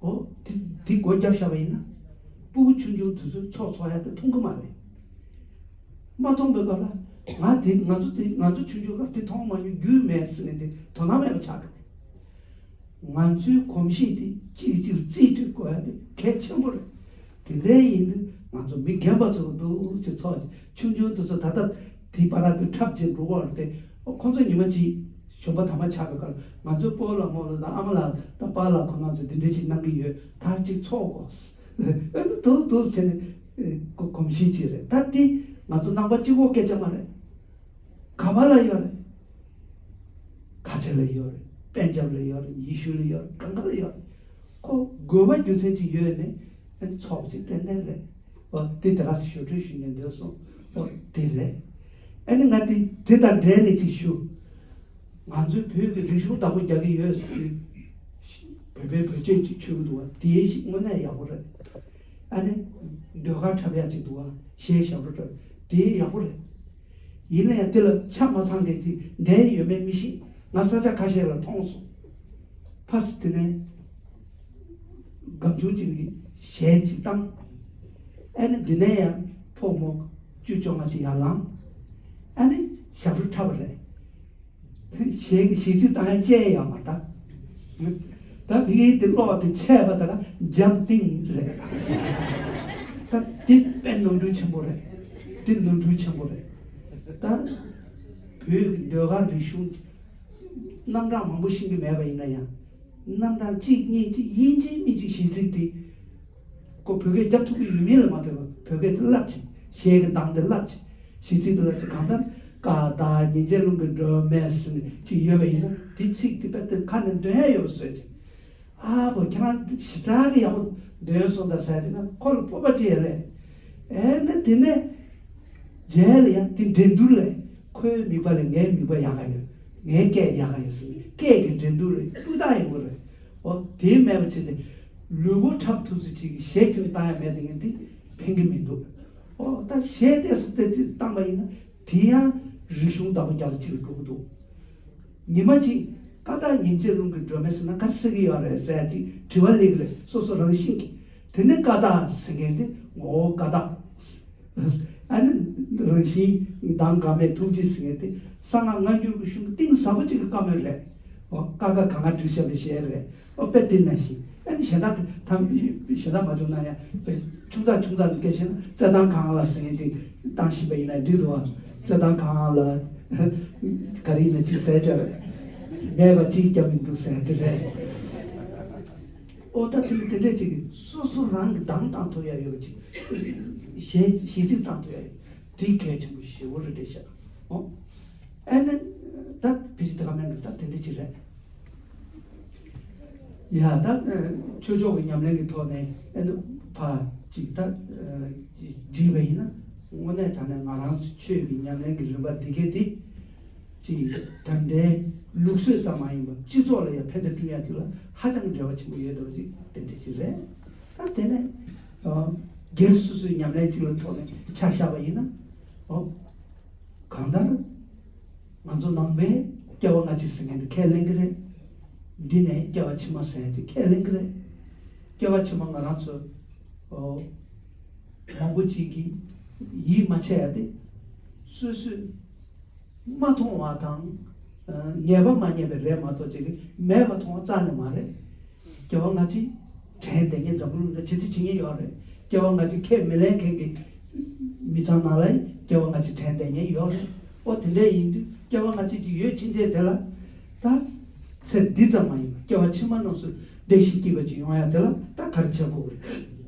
ཨོ། དེ་དེ་སྒོ་བརྒྱབ་བཞག་པ་ཡིན་ན། སྤུ་གུ་ཆུང་ཆུང་དེ་ཚོས་ཚོགས་ཚོགས་ཡ་དེ་མཐོང་གི་མ་རེད། མ་མཐོང་པའི་སྐབས་ལ། ང་དེ་ང་ཚོ་དེ་ང་ཚོ་ཆུང་ཆུང་སྐབས་དེ་མཐོང་མ་མྱོང་རྒྱུས་མེད་ཟེར་ནས་དེ་དོ་སྣང་མེད་པ་ཆགས་འགྲོ། ང་ཚོའི་གོམས་གཤིས་དེ་གཅིག་གིས་གཅིག་ལ་རྩིས་སྤྲོད་དགོས་ཡ་དེ་གལ་ཆེན་པོ་རེད། དེ་འདྲ་ཡིན་དུས་ང་ཚོ་མི་རྒན་པ་ཚོ་འདུག་ཅེས་ཚོགས་ཆུང་ཆུང་དེ་ཚོ་ད་ལྟ་དེའི་བར་དུ་འཁྲབ་བྱེད་འགྲོ་གི་རེད་དེ། ཁོང་ཚོ་ཉི་མ་གཅིག་གཞོན་པ་དར་མ་ཆགས་པའི་སྐབས་ང་ཚོའི་སྤོ་ལགས་རྨོ་ལགས་དང་ཨ་མ་ལགས་དང་པཱ་ལགས་ཁོ་རང་ཚོས་འདི་འདྲ་ཅིག་གནང་གི་ཡོད། ད་ཅིག་ཚོགས་དགོས། ཨ་ནི་འདུག་འདུག་བྱས་ནས་ཨེ་གོ་གོམས་གཤིས་ཅིག་རེད། ད་འདི་ང་ཚོ་ནང་པ་གཅིག་པོ་སྐད་ཆ་མ་རེད། ག་པ་ལ་ཡོད་རེད། ཁ་ཆེ་ལ་ཡོད་རེད། པན་ཇབ་ལ་ཡོད་རེད། ཡེ་ཤུ་ལ་ཡོད་རེད། གང་ག་ལ་ཡོད་རེད། ཁོ་དགོས་པ་རྒྱུ་མཚན་ཅིག་ཡོད་ནས་ཨ་ནི་ཚོགས་ཅིག་ཏན་ཏན་རེད། ཨོ་དེ་དེ་ག་སེ་ཞུ་འཕྲོས་ཞུ་ཉན་འདོད་སོང་། ཨོ་དེ་རེད། ཨ་ནི་ང་དེ་དེ་དང་འབྲེལ་ནས་ཅིག་ཞུ། ང་ཚོའི་བོད་ཀྱི་རིག་གཞུང་བདག་པོ་རྒྱག་གི་ཡོད་ཟེར། བོད་པའི་བོད་ཆས་ཅིག་མཆོད་ཀྱི་འདུག་བ། དེའི་ཞིག་དངོས་གནས་ཡག་པོ་རེད། ཨ་ནི་ཟློས་གར་འཁྲབ་ཡག་ཅིག་འདུག་བ། གཞས་ཞབས་བྲོ་འཁྲབ་དེ་ཡག་པོ་རེད། ཡིན་ན་ཡང་དེ་ལ་ཆ་མ་ཚང་མཁན་ཅིག་འདྲེན་ཡོད་མེད་མི་ཤེས། ང་ས་ཆ་ཁ་ཤས་ལ་མཐོང་སོང་། ཕ་སི་དེ་ནས་སྒམ་ཆུང་ཅིག་གིས་གཞས་ཅིག་བཏང་། ཨ་ནི་འདི་ནས་ཡང་ཕོ་མོ་བཅུ་བཅོ་ལྔ་ཅིག་ཡར་ལངས། ཨ་ནི་ཞབས་བྲོ་འཁྲབ་པ་རེད། གཞས་གཞས་ཚིག་བཏང་ཡ་བཅད་ཡ་མ་རེད་ད། ད་ཕ་གིའི་དེ་ཀློག་དེ་ཆད་པ་ད་ལ་འཇམ་ཏིང་རེད། ད་དེ་དཔེ་ནོར་འཁྲུལ་ཆེན་པོ་རེད། དེ་ནོར་འཁྲུལ་ཆེན་པོ་རེད། ད་བོད་ཀྱི་ཟློས་གར་རིག་གཞུང་རྣམ་གྲངས་མང་པོ་ཤེས་ཀྱི་མེད་པ་ཡིན་ན་ཡང་། རྣམ་གྲངས་གཅིག་གཉིས་ཅིག་ཡིན་གཅིག་མིན་གཅིག་གཞས་ཚིག་དེ། ཁོ་བོད་སྐད་རྒྱབ་ཐུབ་ཀྱི་ཡོད་མིན་ལ་མ་ལྟོས་པར་བོད་སྐད་དེ་བསླབ་ཆེ། གཞས་ཀྱི་གདངས་དེ་བསླབ་ཆེ། གཞས་ཚིག་དེ་བསླབ་ཆེ། གང་ལྟར་ཀ་དག་ཉིན་བྱེད་རླུང་གི་སྒྲོན་མེ་ཟེར་ནས་ཅིག་ཡོད་པ་ཡིན་ན། དེ་ཚིག་དེ་དཔེ་དེ་ཁ་ནས་འདོན་ཡ་ཡོད་པ་བཟོས་ཅིག་ཨ་བོ་ཁྱེད་རང་དེ་ཞེ་དྲག་གི་ཡག་པོ་འདོན་སོང་ད་ཟེར་ཅིག་ན་ཁོ་ལ་སྤོབས་པ་ཅིག་ཡོད་ལེ། ཨེ་ན་དེ་ནས་རྗེས་ལ་ཡང་དེ་འགྲན་བསྡུར་ལས། ཁོའི་མིད་པ་ལས་ངའི་མིད་པ་ཡག་ག་ཡོད། ངའི་སྐད་ཡག་ག་ཡོད་ཟེར་ནས་སྐད་ཀྱི་འགྲན་བསྡུར་ལས་སྤུས་དག་ཡོང་གི་རེད། འོ་དེ་མེད་པ་བྱས་ཚེ་ལུས་པོ་འཁྲབ་ཐུབ་ཚེ་ཅིག་གཞས་ཁྱོན་བཏང་ཡ་མེད་དེ་ངས་འདི་ཕན་གི་མི་འདུག་འོ་ད་གཞས་ཏོག་ཙམ་ཏོག་ཙམ་བཏང་པ་ཡིན་ན་དེ་ཡང་རིག་གཞུང་བདག་པོ་རྒྱག་པ་ཅིག་ལ་འགྲོ་གི་འདུག་ཉི་མ་གཅིག་ཀ་དག་ཉིན་བྱེད་རླུང་གི་སྒྲོན་མེ་ཟེར་ན་ག་རེ་ཟེར་གི་ཡོད་རེད་ཟེར་ཡ་ཅིག་དྲི་བ་སླེབས་ཀྱི་རེད། སོ་སོ་རང་བཞིན་གྱིས། དེ་ནས་ཀ་དག་ཟེར་མཁན་དེ་ངོ་བོ་ཀ་དག་ཨ་ནི་རང་བཞིན་གདངས་འགག་མེད་ཐུགས་རྗེ་ཟེར་མཁན་དེ་གསང་སྔགས་སྔ་འགྱུར་གྱི་གཞུང་གི་གཏིང་ཟབ་པོ་ཅིག་གི་བཀའ་མོལ་རེད། ཨོ་ཀ་ཁ་ག་ང་བྲིས་བཞག་པའི་གཞས་རེད། ཨོ་དཔེ་དེ་ནང་བཞིན་ཨ་ནི་གཞན་དག་གི་ཐམས་གཞན་དག་མ་བྱུང་ན་ཡང་དཔེ་ཆུང་ཙག་ཆུང་ཙག་ནས་སྐད་ཆ་ན་རྩེད་ཐང་གང་ལ་ཟེར་མཁན་ཅིག་བཏང་བཞིན་པ་ཡིན་ན་འགྲིག་འདུག་བ། རྩེད་ཐང་གང་ལ་ག་རེ་ཡིན་ན་ཅིག་ཟེར་བྱས་རེད། མེད་པ་ཅིག་རྒྱབ་མི་འདུག་ཟེར་དེ་རེད། ཨོ་ད་དེ་ནི་དེ་འདྲས་ཅིག་གིས་སོ་སོ་རང་གི་གདངས་བཏང་ཐུབ་ཡ་ཡོད་པ་ཅིག་གཞས་གཞས་ཚིག་བཏང་ཐུབ་ཡ་ཡོད། དེ་གལ་ཆེན་པོ་ཞེ་པོ་རེད་དྲན་ཤག་ཨོ། ཨ་ནི་ད་ཕལ་ཆེར་དེ་ག་མེད་འགྲོ། ད་དེ་འདྲས་ཅིག་རེད། ཡ་ད་ཆོས་ཕྱོགས་ཀྱི་ཉམས་ལེན་གྱི་ཐོག་ནས་ཨ་ནི་ཕར་ཅིག་ད་བསྒྲིལ་བ་ཡིན་ན། དངོས་གནས་དྲང་གནས་ང་རང་ཚོ་ཆོས་ཀྱི་ཉམས་ལེན་གྱི་རིམ་པ་འདི་གས་དེ་ཅིག་དམ་ལྡན་ལུགས་སྲོལ་ཙམ་མ་ཡིན་པར་སྤྱི་ཚོགས་ལ་ཡང་ཕན་བདེ་བསྐྲུན་ཡ་ཅིག་ལ་ཧ་ཅང་འབྲེལ་བ་ཆེན་པོ་ཡོད་འདུག་ཅིག་དེ་འདྲ་ཞིག་རེད། ད་དེ་ནས་སྒེར་སོ་སོའི་ཉམས་ལེན་ཅིག་ལ་ཐོག་ནས་ཆ་བཞག་པ་ཡིན་ན། གང་ལྟར། ང་ཚོ་ནང་པའི་སྐྱེ་བ་སྔ་ཕྱི་ཟེར་མཁན་དེ་ཁས་ལེན་གྱི་རེད། འདི་ནས་སྐྱེ་བ་ཕྱི་མ་ཟེར་ཡ་ཅིག་ཁས་ལེན་གྱི་རེད། སྐྱེ་བ་ཕྱི་མ་ང་རང་ཚོ་ཨོ་མང་པོ་ཅིག་གིས་ཡིད་མ་ཆེས་ཡ་དེ་སོ་སོས་མ་མཐོང་བ་དང་། ངེས་པ་མ་རྙེད་པའི་རེད་མ་གཏོགས་ཅིག་གིས་མེད་པ་མཐོང་བ་རྩ་ནས་མ་རེད། སྐྱེ་བ་སྔ་ཕྱི་དྲན་བསྡད་མཁན་འཛམ་བུ་གླིང་ལ་ཇི་སྲིད་ཇི་སྙེད་ཡོད་རེད། སྐྱེ་བ་སྔ་ཕྱི་ཁས་མི་ལེན་མཁན་གྱི་མི་ཚང་ནང་ལ་སྐྱེ་བ་སྔ་ཕྱི་དྲན་བསྡད་མཁན་ཡོད་རེད། ཨོ་དེ་འདྲ་ཡིན་དུས་སྐྱེ་བ་སྔ་ཕྱི་ཅིག་ཡོད་ཕྱིན་ཆད་དེ་ལ་ད་ཚེ་འདི་ཙམ་མ་ཡིན་པར་སྐྱེ་བ་ཕྱི་མ་རྣམས་སུ་བདེ་ཞིང་སྐྱིད་པ་ཅིག་ཡོང་ཡ་དེ་ལ་ད་ག་རེ་བྱེད་དགོས་ཀྱི་རེད།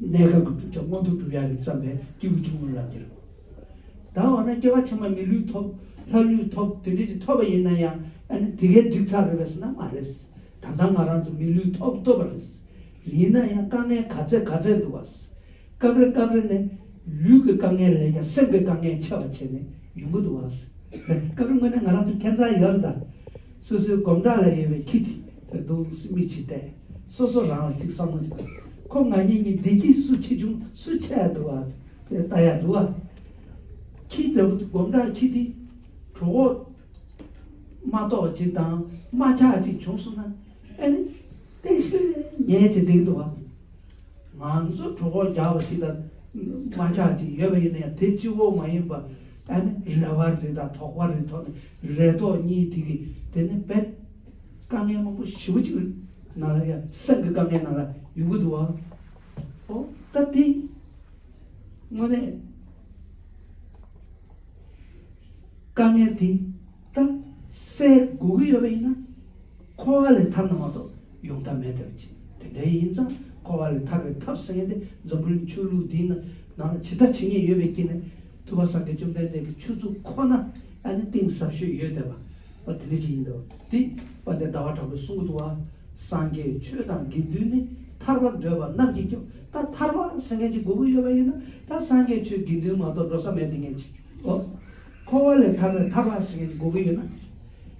གནས་སྐབས་ཀྱི་བསྒྲུབ་བྱ་མངོན་དུ་འགྲུབ་ཡ་གི་བརྩམས་པའི་སྐྱེས་བུ་ཆུང་ངུའི་ལམ་ཁྱེར། ད་འོ་ན་སྐྱེ་བ་ཕྱི་མ་མི་ལུས་ཐོབ། ལྷ་ལུས་ཐོབ། དེ་འདྲ་ཅིག་ཐོབ་པ་ཡིན་ན་ཡང་ཨ་ནི་དེ་གའི་འགྲིག་ཚར་རེད་པས་ཟེར་ན་མ་རེད། ད་ལྟ་ང་རང་ཚོ་མི་ལུས་ཐོབ་ཐོབ་པ་རེད། ཡིན་ན་ཡང་དཀའ་ངལ་ག་ཚད་ག་ཚད་འདུག་བ། སྐབས་རེ་སྐབས་རེ་ནས་ལུས་ཀྱི་དཀའ་ངལ་ལས་ཀྱང་སེམས་ཀྱི་དཀའ་ངལ་ཆེ་བ་བྱས་ནས་ཡོང་གི་འདུག་བ། སྐབས་རེ་དངོས་གནས་ང་རང་ཚོ་ཁྱད་མཚར་ཡོད་རེད་ད། སོ་སོའི་སྒོམ་གྲངས་ལ་ཡོད་པའི་ཁྱི་དེ་དེ་འདུག་སེ་མིག་ཕྱེ་བལྟས། སོ་སོ་རང་ལ་ཅིག་བསམ་བློ་བཏང་། ཁོ་ང་གཉིས་གཉིས་བདེ་སྐྱིད་སུ་ཆེ་ཆུང་སུ་ཆེ་ཡ་འདུག་བ། དེ་ལྟ་ཡ་འདུག་བ། ཁྱི་འདྲ་པོ་དེ་སྒོམ་གྲངས་ཁྱི་དེ་གྲོད་ཁོག་མ་ལྟོགས་ཅིག་དང་མ་ཆག་ཅིག་བྱུང་སོང་ན་ཨ་ནི་བརྟན་བཞིན་ཉལ་བྱས་བསྡད་ཀྱི་འདུག་བ། ང་ཚོ་གྲོད་ཁོག་རྒྱགས་པ་ཞིག་དང་མ་ཆག་ཅིག་ཡོད་པ་ཡིན་ན་ཡང་དེ་གཅིག་པོ་མ་ཡིན་པ་ཨ་ནི་རེ་བ་རེ་དང་དོགས་པ་རེ་ཐོག་ནས་རེ་དོགས་གཉིས་དེ་གི་དེ་ནི་བེད་དཀའ་ངལ་མང་པོ་ཞེ་པོ་ཅིག་ནང་ལ་ཡང་སེམས་ཀྱི་དཀའ་ངལ་ནང་ལ་ཡོང་གི་འདུག་བ། ཨོ་ད་དེ་དངོས་གནས་དཀའ་ངལ་དེ་ད་སེལ་དགོས་ཀྱི་ཡོད་པ་ཡིན་ན་འཁོར་བ་ལས་ཐར་ན་མ་གཏོགས་ཡོང་ཐབས་མེད་དེ་བ་ཅིག་དེ་འདྲ་ཡིན་ཙང་འཁོར་བ་ལས་ཐར་བའི་ཐབས་ཟེར་མཁན་དེ་འཛམ་བུ་གླིང་ཆོས་ལུགས་འདིའི་ནང་ལ་ཇི་ལྟ་ཇི་སྙེད་ཡོད་པའི་དཀྱིལ་ནས་ཐུབ་པ་སངས་རྒྱས་བཅོམ་ལྡན་འདས་ཀྱི་ཆོས་ཚུལ་ཁོ་ན་ཨ་ནི་གཏིང་ཟབ་ཤོས་ཡོད་བསྡད་པ། ཨོ་དེ་འདྲ་ཅིག་ཡིན་འདུག་དེ་དཔལ་ལྡན་ཟླ་བ་གྲགས་པས་གསུང་གི་འདུག་བ། སངས་རྒྱས་ཆོས་དང་དགེ་འདུན་ནི། ཐར་པ་འདོད་པ་རྣམས་ཀྱིས་ཀྱང་། ད་ཐར་པ་ཟེར་མཁན་ཅིག་དགོས་ཀྱི་ཡོད་པ་ཡིན་ན་ད་སངས་རྒྱས་ཆོས་དགེ་འདུན་མ་གཏོགས་འགྲོ་ས་མེད་དེ་མཁན་ཅིག་ཨོ། འཁོར་བ་ལས་ཐར་བའི་ཐར་པ་ཟེར་མཁན་ཅིག་དགོས་ཀྱི་ཡོད་ན།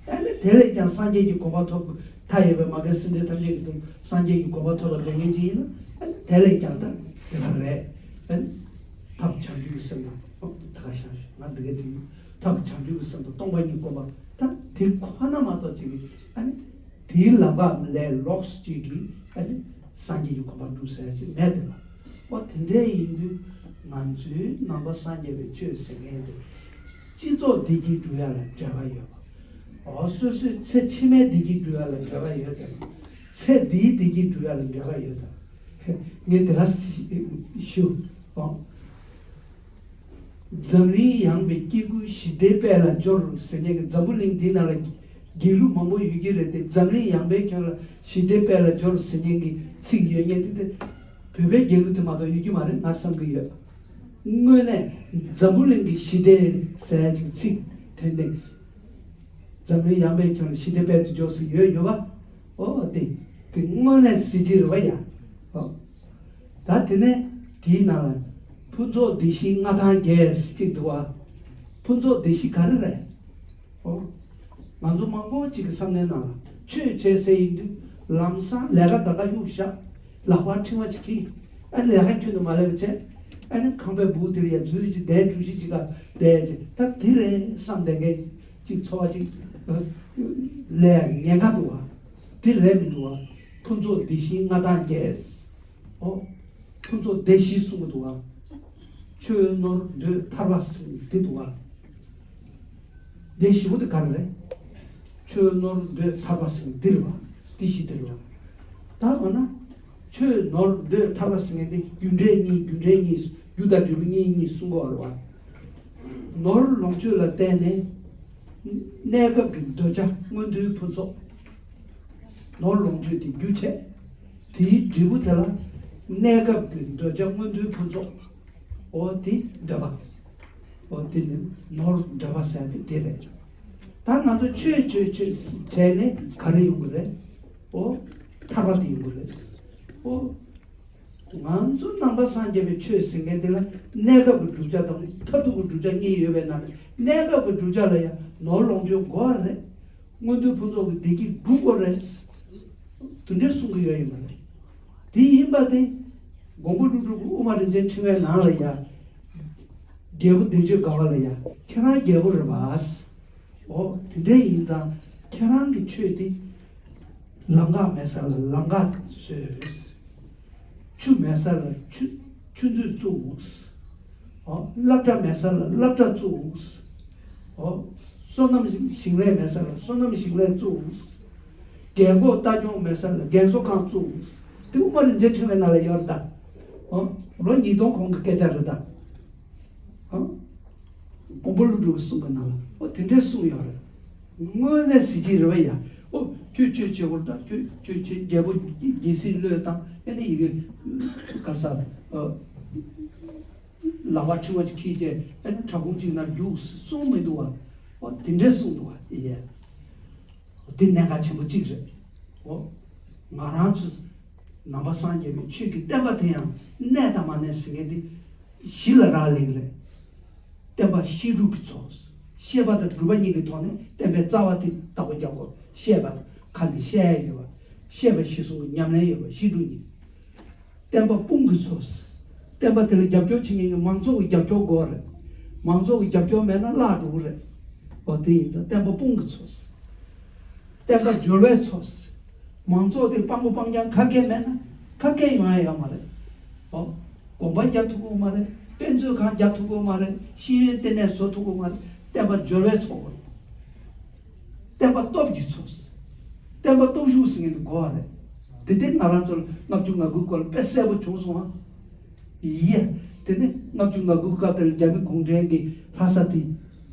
ཨ་ནི་དེ་ལས་ཀྱང་སངས་རྒྱས་ཀྱི་གོ་འཕང་ཐོབ། མཐའ་ཡས་པའི་མ་རྒན་སེམས་ཅན་ཐམས་ཅད་ཀྱི་དོན་སངས་རྒྱས་ཀྱི་གོ་འཕང་ཐོབ་པར་འདོད་མཁན་ཅིག་ཡིན་ན་ཨ་ནི་དེ་ལས་ཀྱང་ད་དེ་ག་རེད། ཨ་ནི་ཐབས་བྱང་ཆུབ་ཀྱི་སེམས་དང་ཨོ་ད་ག་ཤར་ང་འདི་གའི་དུས་ཐབས་བྱང་ཆུབ་ཀྱི་སེམས་དང་སྟོང་པ་ཉིད་སྒོམ་པ་ད་དེ་ཁོ་ན་མ་གཏོགས་ཅིག་ཨ་ནི། དེའི་ལམ་པ་ལས་ལོགས་ཅིག་གིས་ཨ་ནི་སངས་རྒྱས་ཀྱི་གོ་འཕང་སྒྲུབ་ཟེར་ཡ་ཅིག་མེད་དེ་ལ། ཨོ་དེ་འདྲའི་ཡིན་དུས་ང་ཚོའི་ནང་པ་སངས་རྒྱས་པའི་ཆོས་ཟེར་མཁན་དེ་སྤྱི་ཚོགས་བདེ་སྐྱིད་སྒྲུབ་ཡ་ལ་འབྲེལ་བ་ཡོད་པ། ཨོ་སོ་སོའི་ཚེ་ཕྱི་མའི་བདེ་སྐྱིད་སྒྲུབ་ཡ་ལ་འབྲེལ་བ་ཡོད་དེ་ལ། ཚེ་འདིའི་བདེ་སྐྱིད་སྒྲུབ་ཡ་ལ་འབྲེལ་བ་ཡོད་དེ་ལ། ངས་དེ་ག་ཞུ། ཨོ། འཛམ་གླིང་ཡངས་པའི་སྐྱེ་དགུའི་ཞི་བདེའི་དཔལ་ལ་སྦྱོར་ཟེར་མཁན་གྱི་འཛམ་བུ་གླིང་འདི་ནང་ལ་དགེ་ལུགས་མང་པོ་ཡོད་ཀྱི་རེད་དེ། འཛམ་གླིང་ཡངས་པའི་ཁྱོན་ལ་ཞི་བདེའི་དཔལ་ལ་སྦྱོར་ཟེར་མཁན་གྱི་ཚིག་ཡོད་མཁན་དེ་དེ་བོད་པའི་དགེ་ལུགས་དེ་མ་གཏོགས་ཡོད་ཀྱི་མ་རེད་ང་བསམ་གྱི་ཡོད། དངོས་གནས་འཛམ་བུ་གླིང་གི་ཞི་བདེ་ཟེར་ཡ་ཅིག་ཚིག་དེ་ནས་འཛམ་གླིང་ཡངས་པའི་ཁྱོན་ལ་ཞི་བདེའི་དཔལ་དུ་འཇོག་ཟེར་ཡོད་ཡོད་པ། ཨོ་དེ་དེ་དངོས་གནས་གཟི་བརྗིད་རེད་བ་ཡ། ཨོ། ད་དེ་ནས་དེའི་ནང་ལ་ཕུན་ཚོགས་བདེ་གཤིས་མངའ་ཐང་རྒྱས་ཅིག་འདུག་བ། ཕུན་ཚོགས་བདེ་གཤིས་ག་རེ་རེད། ཨོ། ང་ཚོ་མང་པོ་ཅིག་གི་བསམ་བློའི་ནང་ལ་ཆོས་བྱེད་ཟེར་ཡིན་དུས་ལམ་སང་ལས་ཀ་འདང་ག་གཡུག་བཞག་ལག་པ་ཕྲེང་བ་ཅིག་གིས་ཨ་ནི་ལས་ཀ་ཁྱོན་དུ་མ་ལས་པ་བྱས། ཨ་ནི་ཁང་པའི་སྦུག་དེར་ཡ་འཛུལ་ཅིག་བསྡད་གྲུ་བཞི་ཅིག་ག་བསྡད་ཅིག་ད་དེ་རེད་བསམ་བསྡད་མཁན་ཅིག་འཚོ་བ་ཅིག་ལས་ཉེན་ཁ་འདུག་བ། དེ་རེད་མི་འདུག་བ། ཕུན་ཚོགས་བདེ་གཤིས་མངའ་ཐང་རྒྱས། ཨོ། ཕུན་ཚོགས་བདེ་གཤིས་གསུང་གི་འདུག་བ། ཆོས་ནོར་འདོད་ཐར་པ་ཟེར་འདི་འདུག་བ། བདེ་གཤིས་པོ་དེ་ག་རེ་རེད། ཆོས་ནོར་འདོད་ཐར་པ་ཟེར་འདི་རེད་བ། བདེ་གཤིས་དེ་རེད་བ། ད་འོ་ན། ཆོས་ནོར་འདོད་ཐར་པ་ཟེར་མཁན་དེ་རྒྱུ་འབྲས་གཉིས་རྒྱུ་འབྲས་གཉིས་རྒྱུ་དང་འབྲས་བུ་གཉིས་གཉིས་གསུང་གི་ཡོད་རེད་བ། ནོར་ལོངས་སྤྱོད་ལ་བརྟེན་ནས་གནས་སྐབས་ཀྱི་འདོད་ཆགས་མངོན་མཐོའི་ཕུན་ཚོགས། ནོར་ལོངས་སྤྱོད་དེ་རྒྱུ་བྱས། དེའི་འབྲས་བུ་དེ་ལ་གནས་སྐབས་ཀྱི་འདོད་ཆགས་མངོན་མཐོའི་ཕུན་ཚོགས། འོ་དེ་འདོད་པ། འོ་དེ་ནི་ནོར་འདོད་པ་ཟེར་དེ་དེ་རེད། ད་ང་ཚོ་ཆོས་ཆོས་ཆོས་བྱས་ནས་ག་རེ་ཡོང་གི་རེད། ཨོ། ཐར་པ་དེ་ཡོང་གི་རེད། ཨོ། ང་ཚོ་ནང་པ་སངས་རྒྱས་པའི་ཆོས་ཟེར་མཁན་དེ་ལ་གནས་སྐབས་ཀྱི་བསྒྲུབ་བྱ་དང་མཐར་ཐུག་གི་བསྒྲུབ་བྱ་གཉིས་ཡོད་པའི་ནང་ནས། གནས་སྐབས་ཀྱི་བསྒྲུབ་བྱ་ལ་ཡང་ནོར་ལོངས་སྤྱོད་དགོས་པ་རེད། མངོན་མཐོའི་ཕུན་ཚོགས་ཀྱི་བདེ་སྐྱིད་སྒྲུབ་དགོས་རེད། དེ་འདྲའི་གསུང་གི་ཡོད་ཡིན་པ་རེད། དེ་ཡིན་པ་དེ། མགོན་པོ་ཀླུ་སྒྲུབ་ཀྱི་དབུ་མ་རིན་ཆེན་ཕྲེང་བའི་ནང་ལ་ཡ། རྒྱལ་པོ་བདེ་སྤྱོད་དགའ་བ་ལ་ཡ། ཁྱེད་རང་རྒྱལ་པོ་རེད་པ། ཨོ། དེ་འདྲ་ཡིན་ཙང་ཁྱེད་རང་གི་ཆོས་དེ་ལམ་འགག་མེད་ས་ལ་ལམ་འགག་བཟོས། ཆུ་མེད་ས་ལ་ཆུ་ཆུ་མཛོད་བཙུགས། ཨོ། སློབ་གྲྭ་མེད་ས་ལ་སློབ་གྲྭ་བཙུགས། ཨོ། སོ་ནམ་ཞིང་ལས་མེད་ས་ལ་སོ་ནམ་ཞིང་ལས་བཙུགས། རྒན་གོག་ལྟ་སྐྱོང་མེད་ས་ལ་རྒན་གསོ་ཁང་བཙུགས། དེ་དབུ་མ་རིན་ཆེན་ཕྲེང་བའི་ནང་ལ་ཡོད་རེད་ད། ཨོ། ལོ་ཉིས་སྟོང་གོང་གི་སྐད་ཆ་རེད་ད། ཨོ། མགོན་པོ་ཀླུ་སྒྲུབ་ཀྱི་གསུང་གི་ནང་ལ། ཨོ། དེ་འདྲའི་གསུང་ཡོད་རེད། དངོས་གནས་གཟི་བརྗིད་རེད་པ་ཡ། ཨོ། ཁྱོད་ཆོས་བྱེད་དགོས་རེད་ད། ཁྱོད་ཁྱོད་ཆོས་རྒྱལ་པོ་རྒྱལ་སྲིད་བློས་བཏང་། ཨེ་ནི་ཡི་གེ་ག་ས། ཨོ། ལག་པ་ཕྲེང་བ་ཅིག་འཁྱེར་བྱས། ཨེ་ནི་བྲག་ཁུང་ཅིག་ནང་རྒྱུགས་གསུང་མི་འདུག་བ། ཨོ། དེ་འདྲའི་གསུང་འདུག་བ་ཡ། འདི་གནད་འགག་ཆེན་པོ་གཅིག་རེད། འོ། ང་རང་ཚོ་ནང་པ་སངས་རྒྱས་པའི་ཆོས་ཀྱི་བསྟན་པ་དེ་ཡང་གནས་དང་མ་གནས་ཟེར་མཁན་འདི་གཞི་ལ་རག་ལས་ཀྱི་རེད། བསྟན་པ་བཤད་སྒྲུབ་ཀྱི་ཚོགས། བཤད་པ་དང་སྒྲུབ་པ་གཉིས་ཀྱི་ཐོག་ནས་བསྟན་པའི་རྩ་བ་དེ་བདག་པོ་རྒྱག་དགོས། བཤད་པ་ཁ་ནས་བཤད་ཡ་ཡོད་པ། བཤད་པ་གཞི་བཟུང་གི་ཉམས་ལེན་ཡོད་པ། བཤད་སྒྲུབ་གཉིས། བསྟན་པ་དཔུང་གི་ཚོགས། བསྟན་པ་དེ་ལ་རྒྱབ་སྐྱོར་བྱེད་མཁན་གྱི་མང་ཚོགས་ཀྱི་རྒྱབ་སྐྱོར་དགོས་རེད། མང་ཚོགས་ཀྱི་རྒྱབ་སྐྱོར་མེད་ན་བརླག་འགྲོ་གི་རེད། འོ། དེ་ཡིན་ཙང་བསྟན་པ་དཔུང་གི་ཚོགས། བསྟན་པ་སྦྱོར་བའི་ཚོགས། མང་ཚོགས་དེ་སྤྲང་པོ་སྤྲང་རྐྱང་ག་གེ་མེད་ན་ག་གེ་ཡོང་ཡ་ཡོད་མ་རེད། འོ། དགོན་པ་རྒྱག་ཐུབ་ཀྱི་མ་རེད། དཔེ་མཛོད་ཁང་རྒྱག་ཐུབ་ཀྱི་མ་རེད། ཤེས་ཡོན་ལྟེ་གནས་བཟོ་ཐུབ་ཀྱི་མ་རེད། བསྟན་པ་སྦྱོར་བའི་ཚོགས། བསྟན་པ་སྟོབས་ཀྱི་ཚོགས། བསྟན་པ་སྟོབས་ཤུགས་ཟེར་མཁན་དེ་དགོས་པ་རེད། དེ་དེ་ང་རང་ཚོར་ལྔ་བཅུ་ང་དགུའི་སྐོར་དཔེ་གསལ་པོ་བྱུང་སོང་ཨ། ཡ། དེ་ནས་ལྔ་བཅུ་ང་དགུ་སྐབས་དེར་རྒྱ་མི་གུང་ཁྲན་གྱིས་ལྷ་ས་དེ་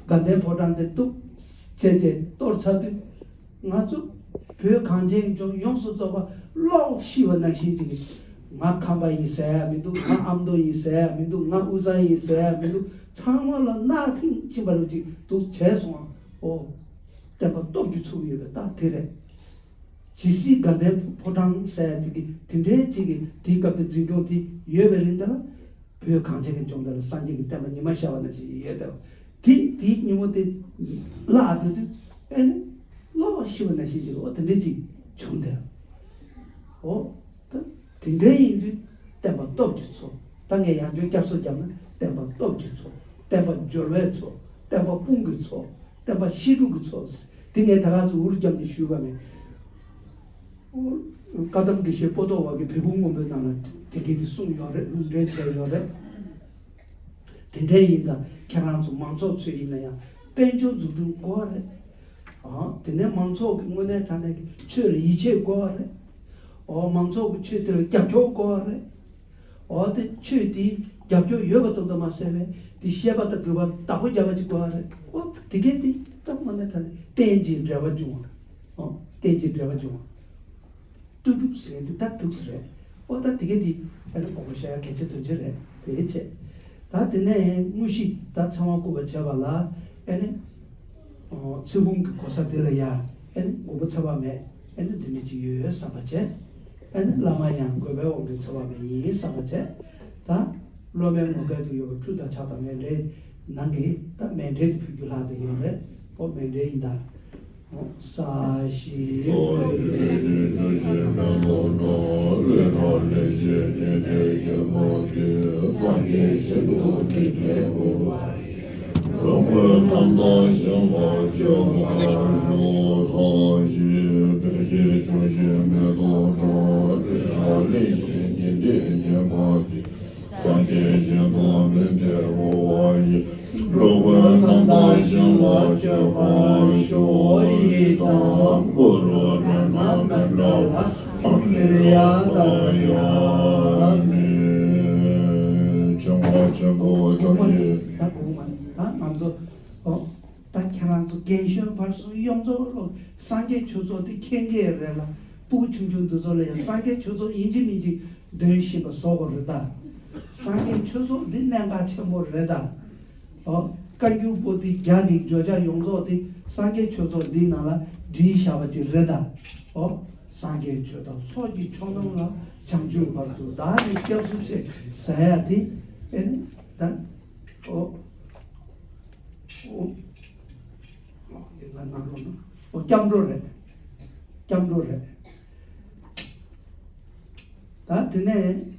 དགའ་ལྡན་ཕོ་བྲང་དེ་གཏུབ་བྱས་བྱས་གཏོར་ཚར་དུས། ང་ཚོ་བོད་གངས་ཅན་ལྗོངས་ཡོངས་སུ་རྫོགས་པ་གློག་ཤི་བ་ནང་བཞིན་ཅིག་ང་ཁམས་པ་ཡིན་ཟེར་ཡ་མི་འདུག་ང་ཨ་མདོ་ཡིན་ཟེར་ཡ་མི་འདུག་ང་དབུས་གཙང་ཡིན་ཟེར་ཡ་མི་འདུག་ཚང་མ་ལ་གནག་ཐིང་ཕྱིན་པ་རུ་ཅིག་འདུག་བྱས་སོང་ཨ། ཨོ། བསྟན་པ་སྟོབས་ཀྱིས་ཚུགས་ཡོད་པའི་རྟགས་དེ་རེད། ཇི་སྲིད་དགའ་ལྡན་ཕོ་བྲང་ཟེར་ཡ་དེ་གི་དེ་འདྲའི་ཅིག་གི་དེའི་སྐབས་དེ་འཛིན་སྐྱོང་དེ་ཡོད་པའི་རིང་དེ་ལ། བོད་གངས་ཅན་གྱི་ལྗོངས་འདི་ལ་སངས་རྒྱས་ཀྱི་བསྟན་པ་ཉི་མ་ཤར་བ་ནང་བཞིན་ཡོད་དེ། དེ་དེའི་ཉིན་མོ་དེ་བརླག་འགྲོ་དུས། ཨེ་ནི་གློག་ཤི་བ་ནང་བཞིན་ཅིག་འོ་དེ་འདྲའི་ཅིག་བྱུང་དེ། འོ། ད་དེ་འདྲའི་ཡིན་དུས་བསྟན་པ་སྟོབས་ཀྱི་ཚོགས། ད་ངས་ཡང་བསྐྱར་བསྐྱར་གསོ་བརྒྱབ་ན། བསྟན་པ་སྟོབས་ཀྱི་ཚོགས། བསྟན་པ་སྦྱོར་བའི་ཚོགས། བསྟན་པ་དཔུང་གི་ཚོགས། བསྟན་པ་བཤད་སྒྲུབ་ཀྱི་ཚོགས། དེ་ངས་ད་ག་ཚོད་འུར་བརྒྱབ་ནས་ཞུས་པ་མེད། བཀའ་གདམས་དགེ་བཤེས་པོ་ཏོ་བ་གིས་བོད་ཕུགས་སྔོན་པོའི་ནང་ལ་དེ་སྐད་དེ་གསུངས་ཡོད་རེད། ལུང་འདྲེན་བྱས་ཡོད་རེད། དེ་འདྲ་ཡིན་ཙང་ཁྱེད་རང་ཚོ་མང་ཚོགས་ཚོས་ཡིན་ན་ཡང་དཔལ་འབྱོར་འཛུགས་སྐྲུན་དགོས་རེད། ཨ། དེ་ནས་མང་ཚོགས་ཀྱི་དངོས་གནས་དྲང་གནས་ཀྱི་ཆོས་ལ་ཡིད་ཆེས་དགོས་རེད། ཨོ། མང་ཚོགས་ཀྱི་ཆོས་དེ་ལ་རྒྱབ་སྐྱོར་དགོས་རེད། ཨོ། དེ་ཆོས་དེ་རྒྱབ་སྐྱོར་ཡོད་པ་ཙམ་དུ་མ་ཟད་པའི་དེ་བཤད་པ་དང་སྒྲུབ་པ་བདག་པོ་རྒྱབ་པ་ཅིག་དགོས་རེད། ཨོ། དེ་གས་དེ་ད་དངོས་གནས་དྲང་གནས་རྟེན་གྱི་འབྲེལ་བ་བྱུང་བ། ཨོ། རྟེན་གྱི་འབྲེལ་བ་བྱུང་བ། ལྟོས་གྲུབ་ཟེར་དུས་ད་འདུག་སེ་རེད། ཨོ། ད་དེ་གས་དེ་ཨ་ནི་དགོངས་པ་བཞེས་ཡ་གལ་ཆེ་དོན་ཆེ་རེད། དེ་བྱས། ད་དེ་ནས་དངོས་གཞི་ད་ཚེ་དབང་སྐུ་པར་བྱས་པ་ལ་ཨ་ནི། ཨོ། ཚེ་བུམ་གྱི་གོ་ས་དེ་ལ་ཡ་ཨ་ནི་མགོན་པོ་ཚེ་དཔག་མེད་ཨ་ནི་འདི་འདྲ་ཅིག་ཡོད་བསམ་པ་བྱས། ཨ་ནི་བླ་མ་ཡང་དགོན་པའི་དབང་པོ་ཚེ་དཔག་མེད་ཡིན་བསམ་པ་བྱས། ད་སློབ་མའི་ངོ་སྐལ་དུ་ཡོད་པ་ཁྲུས་དང་ཕྱག་དང་མཎྜལ་ནང་གི་ད་མཎྜལ་དེ་ཕུལ་རྒྱུ་ལྷག་བསྡད་ཡོད་རེད། ཨོ། མཎྜལ་ཡིན་ད། ས་གཞི། སངས་རྒྱས་གཞན་དང་མི་འབྲལ་བ་ཡི། འགྲོ་ཀུན་རྣམ་དག་ཞིང་ལ་སྤྱོད་པར་ཤོག་ཡི་དམ་གུ་རུ་དྲིན་ལན་མི་འབྲལ་བ་ཨ་མི་རི་ཡ་དང་ཡ་མི། ཆོས་འཁོར་ཆེན་པོ་འགྲོ་ཡི། ད་གོང་མ་ད་ང་ཚོ། ཨོ། ད་ཁྱེད་རང་ཚོ་རྒན་གཞོན་བར་གསུམ་ཡོངས་རྫོགས་ལ་སངས་རྒྱས་ཆོས་ཚོགས་དེ་མཁྱེན་གྱི་རེད་ལ། སྤུ་གུ་ཆུང་ཆུང་འདི་ཚོ་ལ་ཡང་སངས་རྒྱས་ཆོས་ཚོགས་ཡིན་གཅིག་མིན་གཅིག་འདོན་བཞིན་པ་བཟོ་དགོས་རེད་ད། སངས་རྒྱས་ཆོས་ཚོགས་འདི་གནད་འགག་ཆེན་པོ་རེད་ད། ཨོ། བཀའ་འགྱུར་པོ་ཏི་རྒྱ་གི་བརྗོད་བྱ་ཡོངས་རྫོགས་དེ་སངས་རྒྱས་ཆོས་ཚོགས་འདིའི་ནང་ལ་བྲིས་བཞག་པ་ཅིག་རེད་ད། ཨོ། སངས་རྒྱས་ཆོས་དང་ཚོགས་ཀྱི་མཆོག་རྣམས་ལ། བྱང་ཆུབ་བར་དུ་བདག་ནི་སྐྱབས་སུ་མཆི། ཟེར་ཡ་དེ་ཨེ་ནི་ད་ཨོ་ཨོ་ཨོ་དེ་ང་ནང་ལོགས་ན་ཨོ་སྐྱབས་འགྲོ་རེད། སྐྱབས་འགྲོ་རེད། ད་དེ་ནས།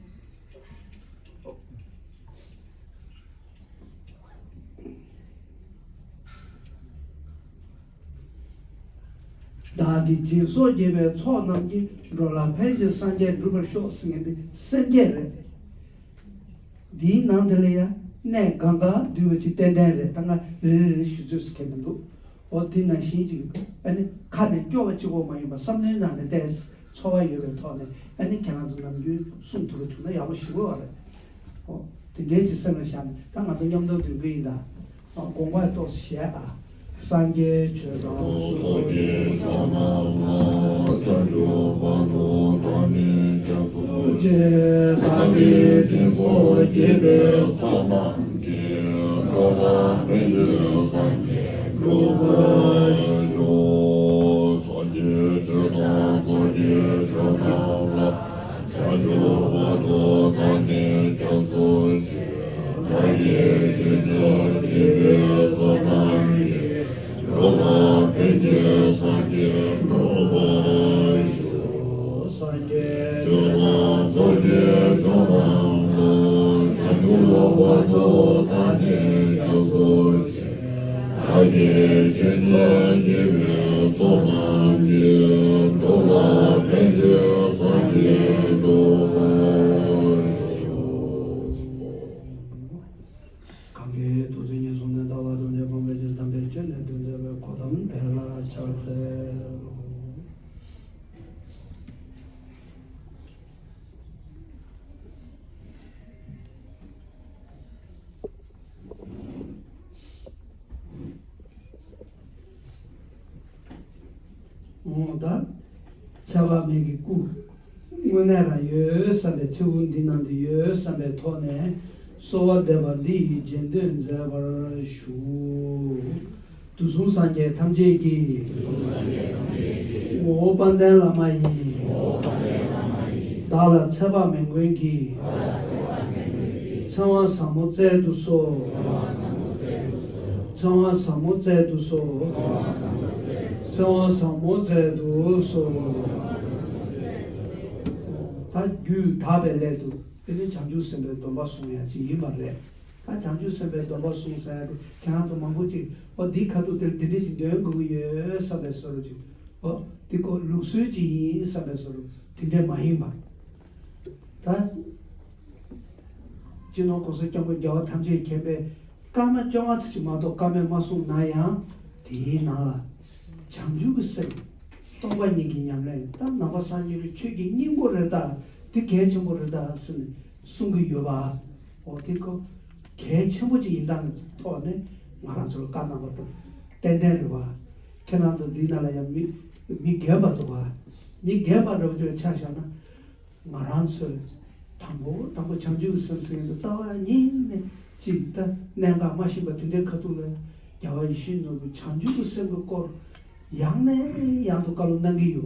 བདག་གིས་སྦྱིན་སོགས་བགྱིས་པའི་ཚོགས་རྣམས་ཀྱིས། འགྲོ་ལ་ཕན་ཕྱིར་སངས་རྒྱས་འགྲུབ་པར་ཤོག་ཟེར་མཁན་དེ་སེམས་བསྐྱེད་རེད། འདིའི་ནང་དེ་ལ་ཡང་གནད་གང་ག་བསྡུས་པ་ཅིག་ཏན་ཏན་རེད། ད་ང་རེ་རེ་རེ་ཞུ་ཚོད་ཟེར་མཁན་མི་འདུག་འོ་དེ་ནང་བཞིན་ཅིག་ཨ་ནི་ཁ་ནས་སྐྱོ་བ་གཅིག་པོ་མ་ཡིན་པར་བསམ་བློའི་ནང་ནས་བལྟས། ཚོར་བ་ཡོད་པའི་ཐོག་ནས་ཨ་ནི་ཁྱེད་རང་ཚོ་ནམ་རྒྱུན་གསུང་ཐུབ་པ་བྱུང་ན་ཡག་པོ་ཞེ་པོ་རེད། ཨོ། དེ་འདྲའི་ཅིག་སེམས་ལ་བཞག་ནས་ད་ང་ཚོ་མཉམ་དུ་འདོན་གི་ཡིན་ད། ཨོ། དགོངས་པ་ཏོག་ཙམ་བཞེས་ཨ། སངས་རྒྱས་ཆོས་དང་ཚོགས་ཀྱི་མཆོག་རྣམས་ལ། བྱང་ཆུབ་བར་དུ་བདག་ནི་སྐྱབས་སུ་མཆི། བདག་གིས་སྦྱིན་སོགས་བགྱིས་པའི་ཚོགས་རྣམས་ཀྱིས། འགྲོ་ལ་ཕན་ཕྱིར་སངས་རྒྱས་འགྲུབ་པར་ཤོག་སངས་རྒྱས་ཆོས་དང་ཚོགས་ཀྱི་མཆོག་རྣམས་ལ། བྱང་ཆུབ་བར་དུ་བདག་ནི་སྐྱབས་སུ་མཆི། བདག་གིས་སྦྱིན་སོགས་བགྱིས་པའི་ཚོགས་རྣམས་ཀྱིས། འགྲོ་ལ་ཕན་ཕྱིར་སངས་རྒྱས་འགྲུབ་པར་ཤོག་སངས་རྒྱས་ཆོས་དང་ཚོགས་ཀྱི་མཆོག་རྣམས་ལ། བྱང་ཆུབ་བར་དུ་བདག་ནི་སྐྱབས་སུ་མཆི། བདག་གིས་སྦྱིན་སོགས་བགྱིས་པའི་ཚོགས་རྣམས་ཀྱིས། འགྲོ་ལ་ཕན་ཕྱིར་སངས་རྒྱས་འགྲུབ་པར་ཤོག་གང་གིས་ཐུགས་བརྩེ་ཉེར་བཟུང་ནས། ལྟ་བ་ཐམས་ཅད་སྤང་བའི་ཕྱིར། དམ་པའི་ཆོས་ནི་སྟོན་མཛད་པ། གོ་ཏམ་དེ་ལ་ཕྱག་འཚལ་ལོ། འོ་ད། ཚེ་དཔག་མེད་ཀྱི་སྐུ། དངོས་གནས་རང་ཡོད་བསམ་པའི་ཚེ་འུ་འདི་ནང་དུ་ཡོད་བསམ་པའི་ཐོག་ནས། གསོལ་བ་འདེབས་པ་འདི་ཡི་རྗེས་ཟློས་མཛད་པར་ཞུ། དུས་གསུམ་སངས་རྒྱས་ཐམས་ཅད་ཀྱི། ངོ་བོ་དཔལ་ལྡན་བླ་མ་ཡི། བདག་ལ་ཚེ་དཔག་མེད་མགོན་གྱིས། ཚེ་དབང་ཟབ་མོ་སྩལ་དུ་གསོལ། ཚེ་དབང་ཟབ་མོ་སྩལ་དུ་གསོལ། ཚེ་དབང་ཟབ་མོ་སྩལ་དུ་གསོལ། ད་རྒྱུད་དག་པའི་སླད་དུ་དེ་ནི་བྱང་ཆུབ་སེམས་དཔའི་སྡོམ་པ་བསྲུང་ཡ་ཅིག་ཡིན་པ་རེད། ད་བྱང་ཆུབ་སེམས་དཔའི་སྡོམ་པ་བསྲུང་ཟེར་ཡ་དེ་ཁྱེད་རང་ཚོ་མང་པོ་ཅིག་ཨོ་འདིའི་ཁ་ཐུག་དེར་འདི་འདྲ་ཞིག་འདོན་དགོས་ཀྱི་ཡོད་བསམ་པའི་བཟོ་འདྲ་ཅིག་ཨོ་འདི་ཁོ་ལུགས་སྲོལ་ཅིག་ཡིན་བསམ་པའི་བཟོ་འདྲ་དེ་འདྲ་མ་ཡིན་པ། ད། སྤྱི་ནོར་༸གོང་ས་༸སྐྱབས་མགོན་རྒྱལ་བ་ཐམས་ཅད་མཁྱེན་པས་བཀའ་མ་བཅོ་ལྔ་ཙམ་ཞིག་མ་གཏོགས་བཀའ་མོལ་མ་གསུངས་ན་ཡང་དེའི་ནང་ལ་བྱང་ཆུབ་ཀྱི་སེམས། སྟོང་པ་ཉིད་ཀྱི་ཉམས་ལེན་ད་ནང་པ་སངས་རྒྱས་པའི་ཆོས་ཀྱི་སྙིང་པོ་རེད་ད། དེ་གལ་ཆེན་པོ་རེད་ད་ཟེར་ནས་གསུང་གི་ཡོད་པ། འོ་དེ་ཁོ་གལ་ཆེན་པོ་ཅིག་ཡིན་སྟངས་ཀྱི་ཐོག་ནས་ང་རང་ཚོ་ལ་བཀའ་གནང་བ་དང་ཏན་ཏན་རེད་བ། ཁྱེད་རང་ཚོ་འདིའི་ནང་ལ་ཡང་མི་མི་རྒན་པ་འདུག་བ། མི་རྒན་པ་འདྲ་བོ་ཅིག་ལ་ཆ་བཞག་ན། ང་རང་ཚོས་དང་པོ་དང་པོ་བྱང་ཆུབ་ཀྱི་སེམས་ཟེར་མཁན་དེ་རྩ་བ་ཉིད་ནས་ཅིག་ད་གནད་འགག་མ་ཤེས་པ་དེ་འདྲའི་ཁ་ཐུག་ལ་རྒྱལ་བ་ཡིད་བཞིན་ནོར་བུས་བྱང་ཆུབ་ཀྱི་སེམས་ཀྱི་སྐོར་ཡང་ནས་ཡང་དུ་བཀའ་སློབ་གནང་གི་ཡོད་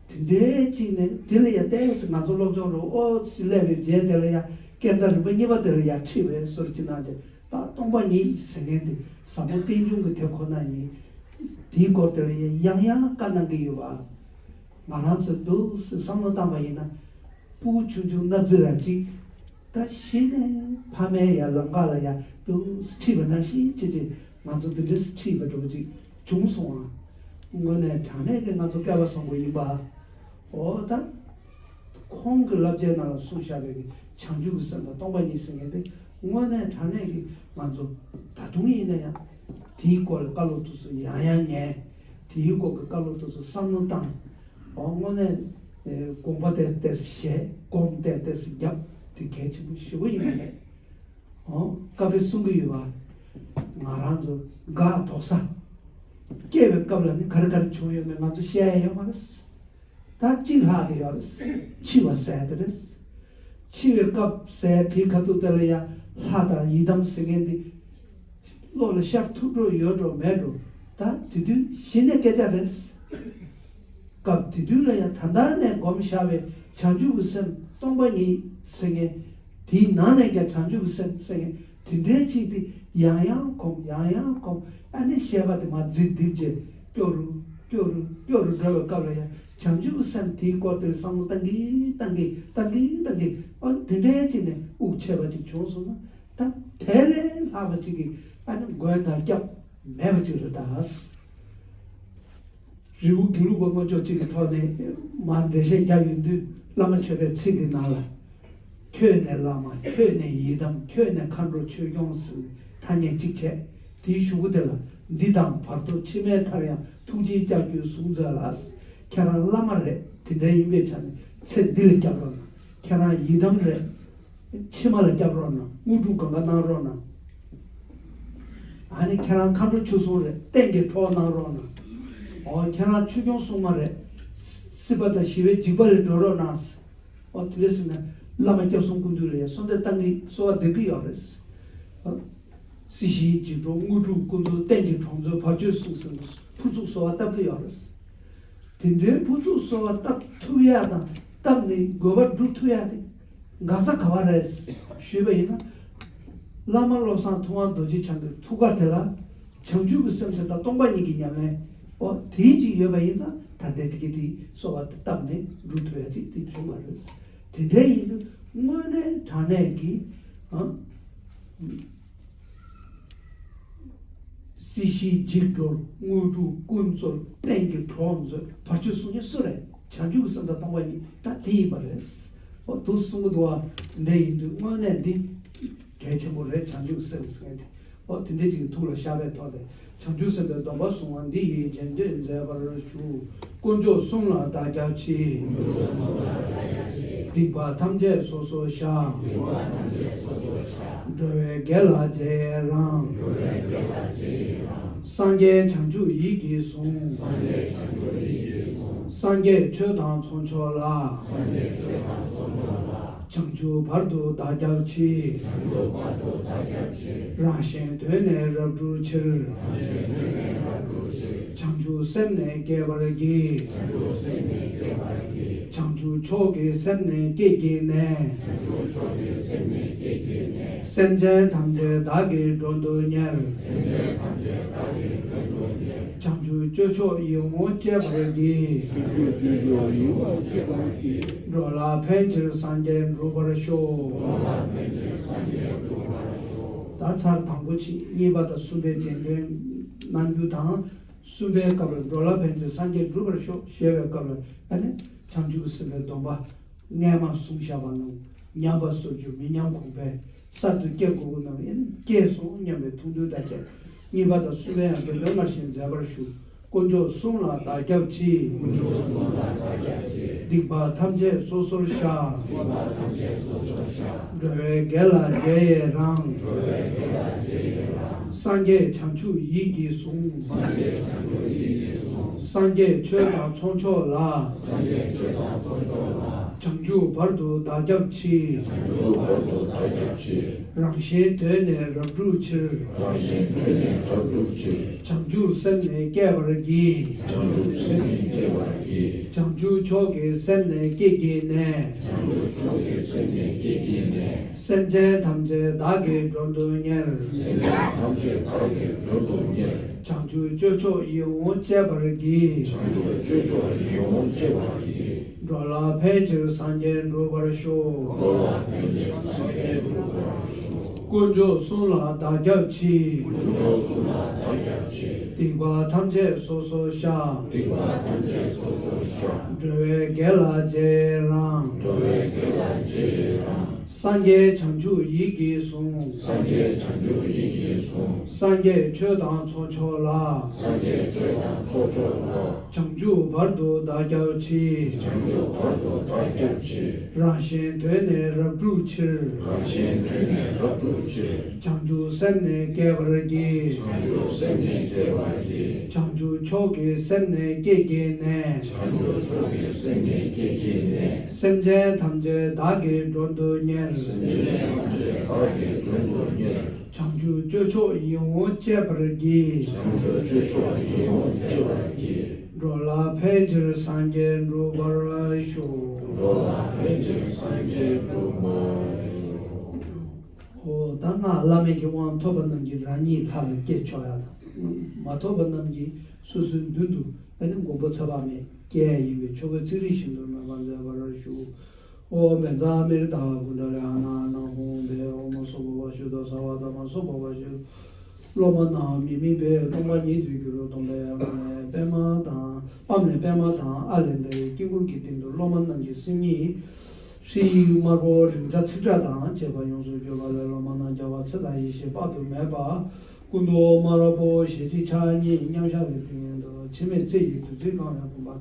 པ། དེ་འདྲའི་ཅིག་ནས་དེ་ལ་ཡང་ཏོག་ཙམ་ང་ཚོ་སློབ་སྦྱོང་རུ་ཨོ་ཙི་སླེབས་པའི་རྗེས་དེ་ལ་ཡང་སྐས་འཛེག་རིམ་པ་གཉིས་པ་དེ་ལ་ཡང་ཁྲིད་པའི་བཟོ་འདྲ་ཅིག་གནང་སྟེ། ད་སྟོང་པ་ཉིད་ཟེར་མཁན་དེ་ཟབ་མོ་རྟེན་འབྱུང་གི་དེ་ཁོ་ན་ཡིན། དེའི་སྐོར་དེ་ལ་ཡང་ཡང་བཀའ་གནང་གི་ཡོད་པ། ང་རང་ཚོས་འདུག་སེ་བསམ་བློ་བཏང་པ་ཡིན་ན། སྤུ་གུ་ཆུང་ཆུང་སྣབས་རྩི་ར་གཅིག་ད་གཞི་ནས་ཕ་མའི་ཡ་ལམ་ཁ་ལ་ཡ་འདུག་སེ་ཁྲིད་པ་ནང་བཞིན་བྱེད་ཅིག་ང་ཚོ་འདི་འདྲ་སེ་ཁྲིད་པ་འདྲ་པོ་ཅིག་བྱུང་སོང་ཨ། དངོས་གནས་དྲང་གནས་ཀྱི་ང་ཚོ་སྐལ་བ་བཟང་པོ་ཡིན་པ། འོ་ད། ཁོང་གི་བསླབ་བྱའི་ནང་ལ་གསུངས་བཞག་པའི་བྱང་ཆུབ་ཀྱི་སེམས་དང་སྟོང་པ་ཉིད་ཟེར་མཁན་དེ་དངོས་གནས་དྲང་གནས་ཀྱི་ང་ཚོ་ད་དུང་ཡིན་ན་ཡང་དེའི་སྐོར་ལ་བཀའ་སློབ་དེ་ཚོ་ཡང་ཡང་ཉན། དེའི་སྐོར་གྱི་བཀའ་སློབ་དེ་ཚོ་བསམ་བློ་བཏང་། འོ་དངོས་གནས་དགོངས་པ་ཏོག་ཙམ་བཞེས། སྒོམ་ཏོག་ཙམ་བརྒྱབ། དེ་གལ་ཆེན་པོ་ཞེ་པོ་ཡིན་པ་རེད། འོ་སྐབས་རེ་གསུང་གི་ཡོད་པ། ང་རང་ཚོ་དགའ་དོགས་ས། སྐྱེ་བའི་སྐབས་ལ་ནི་ག་རེ་ག་རེ་བྱུང་ཡོད་མེད་ང་ཚོ་བཤད་ཡ་ཡོད་མ་རེད། ད་གཅིག་ལྷག་གི་ཡོད་རེད། འཆི་བ་ཟེར་དེ་རེད། འཆི་བའི་སྐབས་ཟེར་དེའི་ཁ་ཐུག་དེ་ལ་ཡ་ལྷ་དང་ཡི་དམ་ཟེར་མཁན་འདི་བློ་ལ་ཤར་ཐུབ་འགྲོ་ཡོད་འགྲོ་མེད་འགྲོ། ད་དེ་དུས་གཞི་ནས་སྐད་ཆ་རེད། སྐབས་དེ་དུས་ལ་ཡང་ད་ལྟ་ནས་སྒོམ་བཞག་པའི་བྱང་ཆུབ་ཀྱི་སེམས་སྟོང་པ་ཉིད་ཟེར་མཁན། དེའི་ནང་ནས་ཀྱང་བྱང་ཆུབ་ཀྱི་སེམས་ཟེར་མཁན་དེ་འདྲའི་ཅིག་དེ་ཡང་ཡང་སྒོམ། ཡང་ཡང་སྒོམ། ཨ་ནི་ཤེས་པ་དེ་མར་རྫིག་རྡིབ་བྱས། སྐྱོ་རུ་སྐྱོ་རུ་སྐྱོ་རུ་འགྲོ་བའི་སྐབས་ལ་ཡང་བྱང་ཆུབ་ཀྱི་སེམས་དེའི་སྐོར་དེར་བསམ་བློ་བཏང་གིན་བཏང་གིན་བཏང་གིན་བཏང་གིན། ཨ་དེ་འདྲའི་ཅིག་ནས་དབུགས་ཆད་པ་ཅིག་བྱུང་སོང་ན། ད་དེ་ལས་ལྷག་པ་ཅིག་གིས་ཨ་ནི་མགོན་དང་སྐྱབས་མེད་པ་ཅིག་རེད་ད། རི་བོ་དགེ་ལུགས་པ་དངོས་ཕྱོགས་གཅིག་གི་ཐོག་ནས་མར་འགྲེལ་བཤད་རྒྱག་ཡོང་དུས། བླ་མ་མཆོད་པའི་ཚིག་གི་ནང་ལ། ཁྱོད་ནས་བླ་མ། ཁྱོད་ནས་ཡི་དམ། ཁྱོད་ནས་མཁའ་འགྲོ་ཆོས་སྐྱོང་ཟེར་ཐ་སྙད་གཅིག་བྱས། དེའི་གཞུག་གུ་དེ་ལ། འདི་དང་བར་དོ་ཕྱི་མའི་མཐར་ཡང་། ཐུགས་རྗེའི་ལྕགས་ཀྱུས་བཟུང་མཛོད་ལ། ཁྱེད་རང་བླ་མ་རེད། དེ་འདྲ་ཡིན་པའི་ཆ་ནས་ཚེ་འདི་ལ་སྐྱབས་རོགས་གནང་། ཁྱེད་རང་ཡི་དམ་རེད། ཕྱི་མ་ལ་སྐྱབས་རོགས་གནང་། དངོས་གྲུབ་གང་ག་གནང་རོགས་གནང་། ཨ་ནི་ཁྱེད་རང་མཁའ་འགྲོ་ཆོས་སྲུང་རེད། རྟེན་གྱི་གྲོགས་གནང་རོགས་གནང་། འོ་ཁྱེད་རང་ཆོས་སྐྱོང་སྲུང་མ་རེད། སྲིད་པ་དང་ཞི་བའི་འཇིགས་པ་ལས་སྒྲོལ་རོགས་གནང་། འོ་དེ་འདྲ་ཟེར་ན་བླ་མ་སྐྱབས་གསུམ་སྐུ་མདུན་ལ་ཡང་གསོལ་འདེབས་བཏང་གི་གསོལ་བ་འདེབས་ཀྱི་ཡོད་རེད། སྲིད་ཞིའི་འཇིགས་སྐྲོག་དངོས་གྲུབ་ཀུན་སྩོལ། རྟེན་གྱི་གྲོགས་མཛོད་བར་གཅོད་སྲུང་ཟེར་ནས་ཕུར་ཚུགས་གསོལ་བ་བཏབ་ཀྱི་ཡོད་རེད། དེ་འདྲའི་ཕུར་ཚུགས་གསོལ་བ་བཏབ་ཐུབ་ཡ་དང་བཏབ་ནས་དགོས་པ་སྒྲུབ་ཐུབ་ཡ་དེ་འགག་རྩ་ག་བ་རེད་ཞུས་པ་ཡིན་ན། བླ་མ་བློ་བཟང་ཐུབ་དབང་རྡོ་རྗེ་འཆང་གི་ཐུགས་ཀ་དེ་ལ་བྱང་ཆུབ་ཀྱི་སེམས་དེ་དང་སྟོང་པ་ཉིད་ཀྱི་ཉམས་ལེན། འོ་དེའི་ཅིག་ཡོད་པ་ཡིན་ན། ད་ལྟའི་དེ་གི་དེ་གསོལ་བ་དེ་བཏབ་ནས་སྒྲུབ་ཐུབ་ཡ་ཅིག་དེ་བྱུང་བ་རེད། དེ་འདྲ་ཡིན་དུས་དངོས་གནས་དྲང་གནས་ཀྱི་ཨ། སྲིད་ཞིའི་འཇིགས་སྐྲོག་དངོས་གྲུབ་ཀུན་སྩོལ། རྟེན་གྱི་གྲོགས་མཛོད་བར་གཅོད་སྲུང་མཁན་སུ་རེད། བྱང་ཆུབ་ཀྱི་སེམས་དང་སྟོང་པ་ཉིད། ད་དེ་ཡིན་པ་རེད། འོ་འདུག་གསུང་གི་འདུག་བ། དེ་འདྲ་ཡིན་དུས་དངོས་གནས་འདི་གལ་ཆེན་པོ་རེད། བྱང་ཆུབ་ཀྱི་སེམས་ཟེར་མཁན་དེ། འོ་དེ་འདྲ་ཅིག་གི་ཐུགས་ལ་བཞག་པའི་ཐོག་ནས་བྱང་ཆུབ་སེམས་དཔའི་སྡོམ་པ་བཟུང་བ་འདི་ཡིས་རྗེས་ཟློས་མཛད་པར་ཞུ། དཀོན་མཆོག་གསུམ་ལ་བདག་སྐྱབས་མཆི། སྡིག་པ་ཐམས་ཅད་སོ་སོར་བཤགས། འགྲོ་བའི་དགེ་ལ་རྗེས་ཡི་རང་། སངས་རྒྱས་བྱང་ཆུབ་ཡིད་ཀྱིས་བཟུང་། སངས་རྒྱས་ཆོས་དང་ཚོགས་མཆོག་ལ། བྱང་ཆུབ་བར་དུ་བདག་སྐྱབས་མཆི། རང་གཞན་དོན་ནི་རབ་བསྒྲུབ་ཕྱིར། བྱང་ཆུབ་སེམས་ནི་བསྐྱེད་པར་བགྱི། བྱང་ཆུབ་མཆོག་གི་སེམས་ནི་བསྐྱེད་བགྱིས་ནས། སེམས་ཅན་ཐམས་ཅད་བདག་གིས་མགྲོན་དུ་གཉེར། བྱང་ཆུབ་སྤྱོད་མཆོག་ཡིད་འོང་སྤྱད་པར་བགྱི། འགྲོ་ལ་ཕན་ཕྱིར་སངས་རྒྱས་འགྲུབ་པར་ཤོག། ད་ཚར་དང་པོ་ཅིག་གཉིས་པ་དང་གསུམ་པའི་རྗེས་ཟློས་གནང་རྒྱུ་དང་། གསུམ་པའི་སྐབས་ལ་འགྲོ་ལ་ཕན་ཕྱིར་སངས་རྒྱས་འགྲུབ་པར་ཤོག་ཞེས་པའི་སྐབས་ལ་ཨ་ནི་བྱང་ཆུབ་སེམས་དཔའི་སྡོམ་པ་སྔས་མ་གསུངས་བཞག་པ་རྣམས་ཉམས་པ་གསོ་རྒྱུ་མི་ཉམས་གོང་འཕེལ། གསར་དུ་སྐྱེ་དགོས་དགོས་རྣམས་ཨ་ནི་སྐྱེས་སོང་སྙམ་པའི་ཐུགས་འདུན་དང་བཅས། གཉིས་པ་དང་གསུམ་པའི་ཡང་རྗེས་ཟློས་སྔར་བཞིན་མཛད་པར་ཞུ། དཀོན་མཆོག་གསུམ་ལ་བདག་སྐྱབས་མཆི། སྡིག་པ་ཐམས་ཅད་སོ་སོར་བཤགས། འགྲོ་བའི་དགེ་ལ་རྗེས་ཡི་རང་། སངས་རྒྱས་བྱང་ཆུབ་ཡིད་ཀྱིས་བཟུང་། སངས་རྒྱས་ཆོས་དང་ཚོགས་མཆོག་ལ། བྱང་ཆུབ་བར་དུ་བདག་སྐྱབས་མཆི། རང་གཞན་དོན་ནི་རབ་བསྒྲུབ་ཕྱིར། རང་གཞན་དོན་ནི་རབ་བསྒྲུབ་ཕྱིར། བྱང་ཆུབ་སེམས་ནི་བསྐྱེད་པར་བགྱི། བྱང་ཆུབ་སེམས་ནི་བསྐྱེད་པར་བགྱི། བྱང་ཆུབ་མཆོག་གི་སེམས་ནི་བསྐྱེད་བགྱིས་ནས། བྱང་ཆུབ་མཆོག་གི་སེམས་ནི་བསྐྱེད་བགྱིས་ནས། སེམས་ཅན་ཐམས་ཅད་བདག་གིས་མགྲོན་དུ་གཉེར། སེམས་ཅན་ཐམས་ཅད་བདག་གིས་མགྲོན་དུ་གཉེར། བྱང་ཆུབ་སྤྱོད་མཆོག་ཡིད་འོང་སྤྱད་པར་བགྱི། བྱང་ཆུབ་སྤྱོད་མཆོག་ཡིད་འོང་སྤྱད་པར་བགྱི། འགྲོ་ལ་ཕན་ཕྱིར་སངས་རྒྱས་འགྲུབ་པར་ཤོག། འགྲོ་ལ་ཕན་ཕྱིར་སངས་རྒྱས་འགྲུབ་པར་ཤོག། དཀོན་མཆོག་གསུམ་ལ་བདག་སྐྱབས་མཆི། དཀོན་མཆོག་གསུམ་ལ་བདག་སྐྱབས་མཆི། སྡིག་པ་ཐམས་ཅད་སོ་སོར་བཤགས། སྡིག་པ་ཐམས་ཅད་སོ་སོར་བཤགས། འགྲོ་བའི་དགེ་ལ་རྗེས་ཡི་རང་། འགྲོ་བའི་དགེ་ལ་རྗེས་ཡི་རང་། སངས་རྒྱས་བྱང་ཆུབ་ཡིད་ཀྱིས་བཟུང་། སངས་རྒྱས་བྱང་ཆུབ་ཡིད་ཀྱིས་བཟུང་། སངས་རྒྱས་ཆོས་དང་ཚོགས་མཆོག་ལ། སངས་རྒྱས་ཆོས་དང་ཚོགས་མཆོག་ལ། བྱང་ཆུབ་བར་དུ་བདག་སྐྱབས་མཆི། བྱང་ཆུབ་བར་དུ་བདག་སྐྱབས་མཆི། རང་གཞན་དོན་ནི་རབ་བསྒྲུབ་ཕྱིར། རང་གཞན་དོན་ནི་རབ་བསྒྲུབ་ཕྱིར། བྱང་ཆུབ་སེམས་ནི་བསྐྱེད་པར་བགྱི། བྱང་ཆུབ་སེམས་ནི་བསྐྱེད་པར་བགྱི། བྱང་ཆུབ་མཆོག་གི་སེམས་ནི་བསྐྱེད་བགྱིས་ནས། བྱང་ཆུབ་མཆོག་གི་སེམས་ནི་བསྐྱེད་བགྱིས་ནས། སེམས་ཅན་ཐམས་ཅད་བདག་གིས་མགྲོན་དུ་གཉེར། སེམས་ཅན་ཐམས་ཅད་བདག་གིས་མགྲོན་དུ་གཉེར། བྱང་ཆུབ་སྤྱོད་མཆོག་ཡིད་འོང་སྤྱད་པར་བགྱི། བྱང་ཆུབ་སྤྱོད་མཆོག་ཡིད་འོང་སྤྱད་པར་བགྱི། འགྲོ་ལ་ཕན་ཕྱིར་སངས་རྒྱས་འགྲུབ་པར་ཤོག་འགྲོ་ལ་ཕན་ཕྱིར་སངས་རྒྱས་འགྲུབ་པར་ཤོག་ཨོ་ད་སྔགས་བླ་མེད་ཀྱི་དབང་ཐོབ་པ་རྣམས་ཀྱིས་རང་ཉིད་ལྷ་ལ་སྐྱེ་ཆོག་ཡ་དང་། མ་ཐོབ་པ་རྣམས་ཀྱིས་སོ་སོའི་མདུན་དུ་ཨ་ནི་མགོན་པོ་ཚེ་དཔག་མེད་སྐྱེ་ཡ་ཡིན་པས་ཆོ་གའི་ཚིག་རིས་བཞིན་དུ་མོས་པ་མཛད་པར་ཞུ། ཨོ་བཛྲ་མི་ར་ཏ་ཀུན་ཌ་ལི་ཨ་ན་ཨ་ན་ཧཱུྃ་ཕཊ། ཨོཾ་སྭ་བྷཱ་བ་ཤུདྡྷ་སརྦ་དྷརྨ་སྭ་བྷཱ་བ་ཤུདྡྷ། སློབ་མ་རྣམས་མི་དམིགས་པའི་སྟོང་པ་ཉིད་དུ་གྱུར་སྟོན་པའི་སྔགས་ནས་པདྨ་དང་པདྨ་ལས་པདྨ་དང་ཨ་ལས་འདའ་བའི་དཀྱིལ་འཁོར་གྱི་སྟེང་དུ་སློབ་མ་རྣམས་ཀྱི་སེམས་ཉིད་ཧྲཱིཿདམར་པོ་རིང་ཚད་ཚིག་ཕྲད་དང་བཅས་པ་ཡོངས་སུ་གྱུར་པ་ལས་སློབ་མ་རྣམས་རྒྱལ་བ་ཚེ་དང་ཡེ་ཤེས་དཔག་ཏུ་མེད་པ་སྐུ་མདོག་དམར་པོ་ཞལ་གཅིག་ཕྱག་གཉིས་མཉམ་གཞག་གི་དུས་ཡུན་དུ་འཆི་མེད་ཚེ་ཡི་བདུད་རྩིས་གང་བའི་བུམ་པ།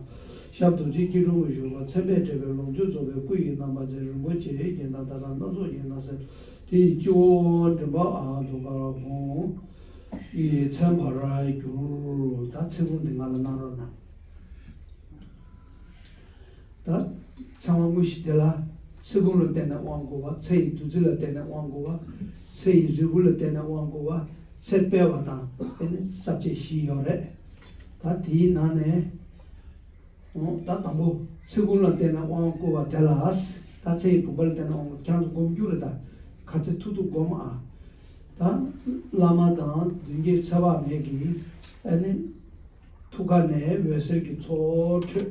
ཞབས་རྡོ་རྗེ་སྐྱིལ་ཀྲུང་བཞུགས་པ་མཚན་དཔེས་སྤྲས་པའི་ལོངས་སྤྱོད་རྫོགས་པའི་སྐུ་ཡི་རྣམ་པ་ཅན་རིན་པོ་ཆེའི་རྒྱན་དང་ད་ལྟ་སྣ་ཚོགས་ཀྱི་སྣང་གསལ་དེ་ཡི་སྤྱི་བོ་མགྲིན་པ་ཨ་དུ་དཀར་ཧཱུྃ་ཡིས་མཚན་འབར་གྱུར། ད་ཚིག་ཀུན་འདི་ང་ལ་གནང་རོགས་གནང་། ད་ཚེ་དབང་དངོས་གཞི་དེ་ལ་ཚེ་ཀུན་ལ་བརྟེན་ནས་དབང་བསྐུར་བ། ཚེ་ཡི་བདུད་རྩི་ལ་བརྟེན་ནས་དབང་བསྐུར་བ། ཚེ་ཡི་རིལ་བུ་ལ་བརྟེན་ནས་དབང་བསྐུར་བ། ཚེ་སྤེལ་བ་དང་དེ་ནི་ས་བཅད་བཞི་ཡོད་རེད། ད་དེའི་ནང་ནས། ད་དང་པོ་ཚེ་ཀུན་ལ་བརྟེན་ནས་དབང་བསྐུར་བ་དེ་ལ། ད་ཚེ་ཡི་བུམ་པ་ལ་བརྟེན་ནས་དབང་བསྐུར་ཁྱེད་རང་ཚོ་སྒོམ་རྒྱུ་རེད། ད་ག་ཚོད་ཐུབ་ཐུབ་སྒོམ་ཨ། ད་བླ་མ་དང་མདུན་བསྐྱེད་ཚེ་དཔག་མེད་ཀྱི་ཨ་ནི་ཐུགས་ཀ་ནས་འོད་ཟེར་གྱི་ཚོགས་འཕྲོས།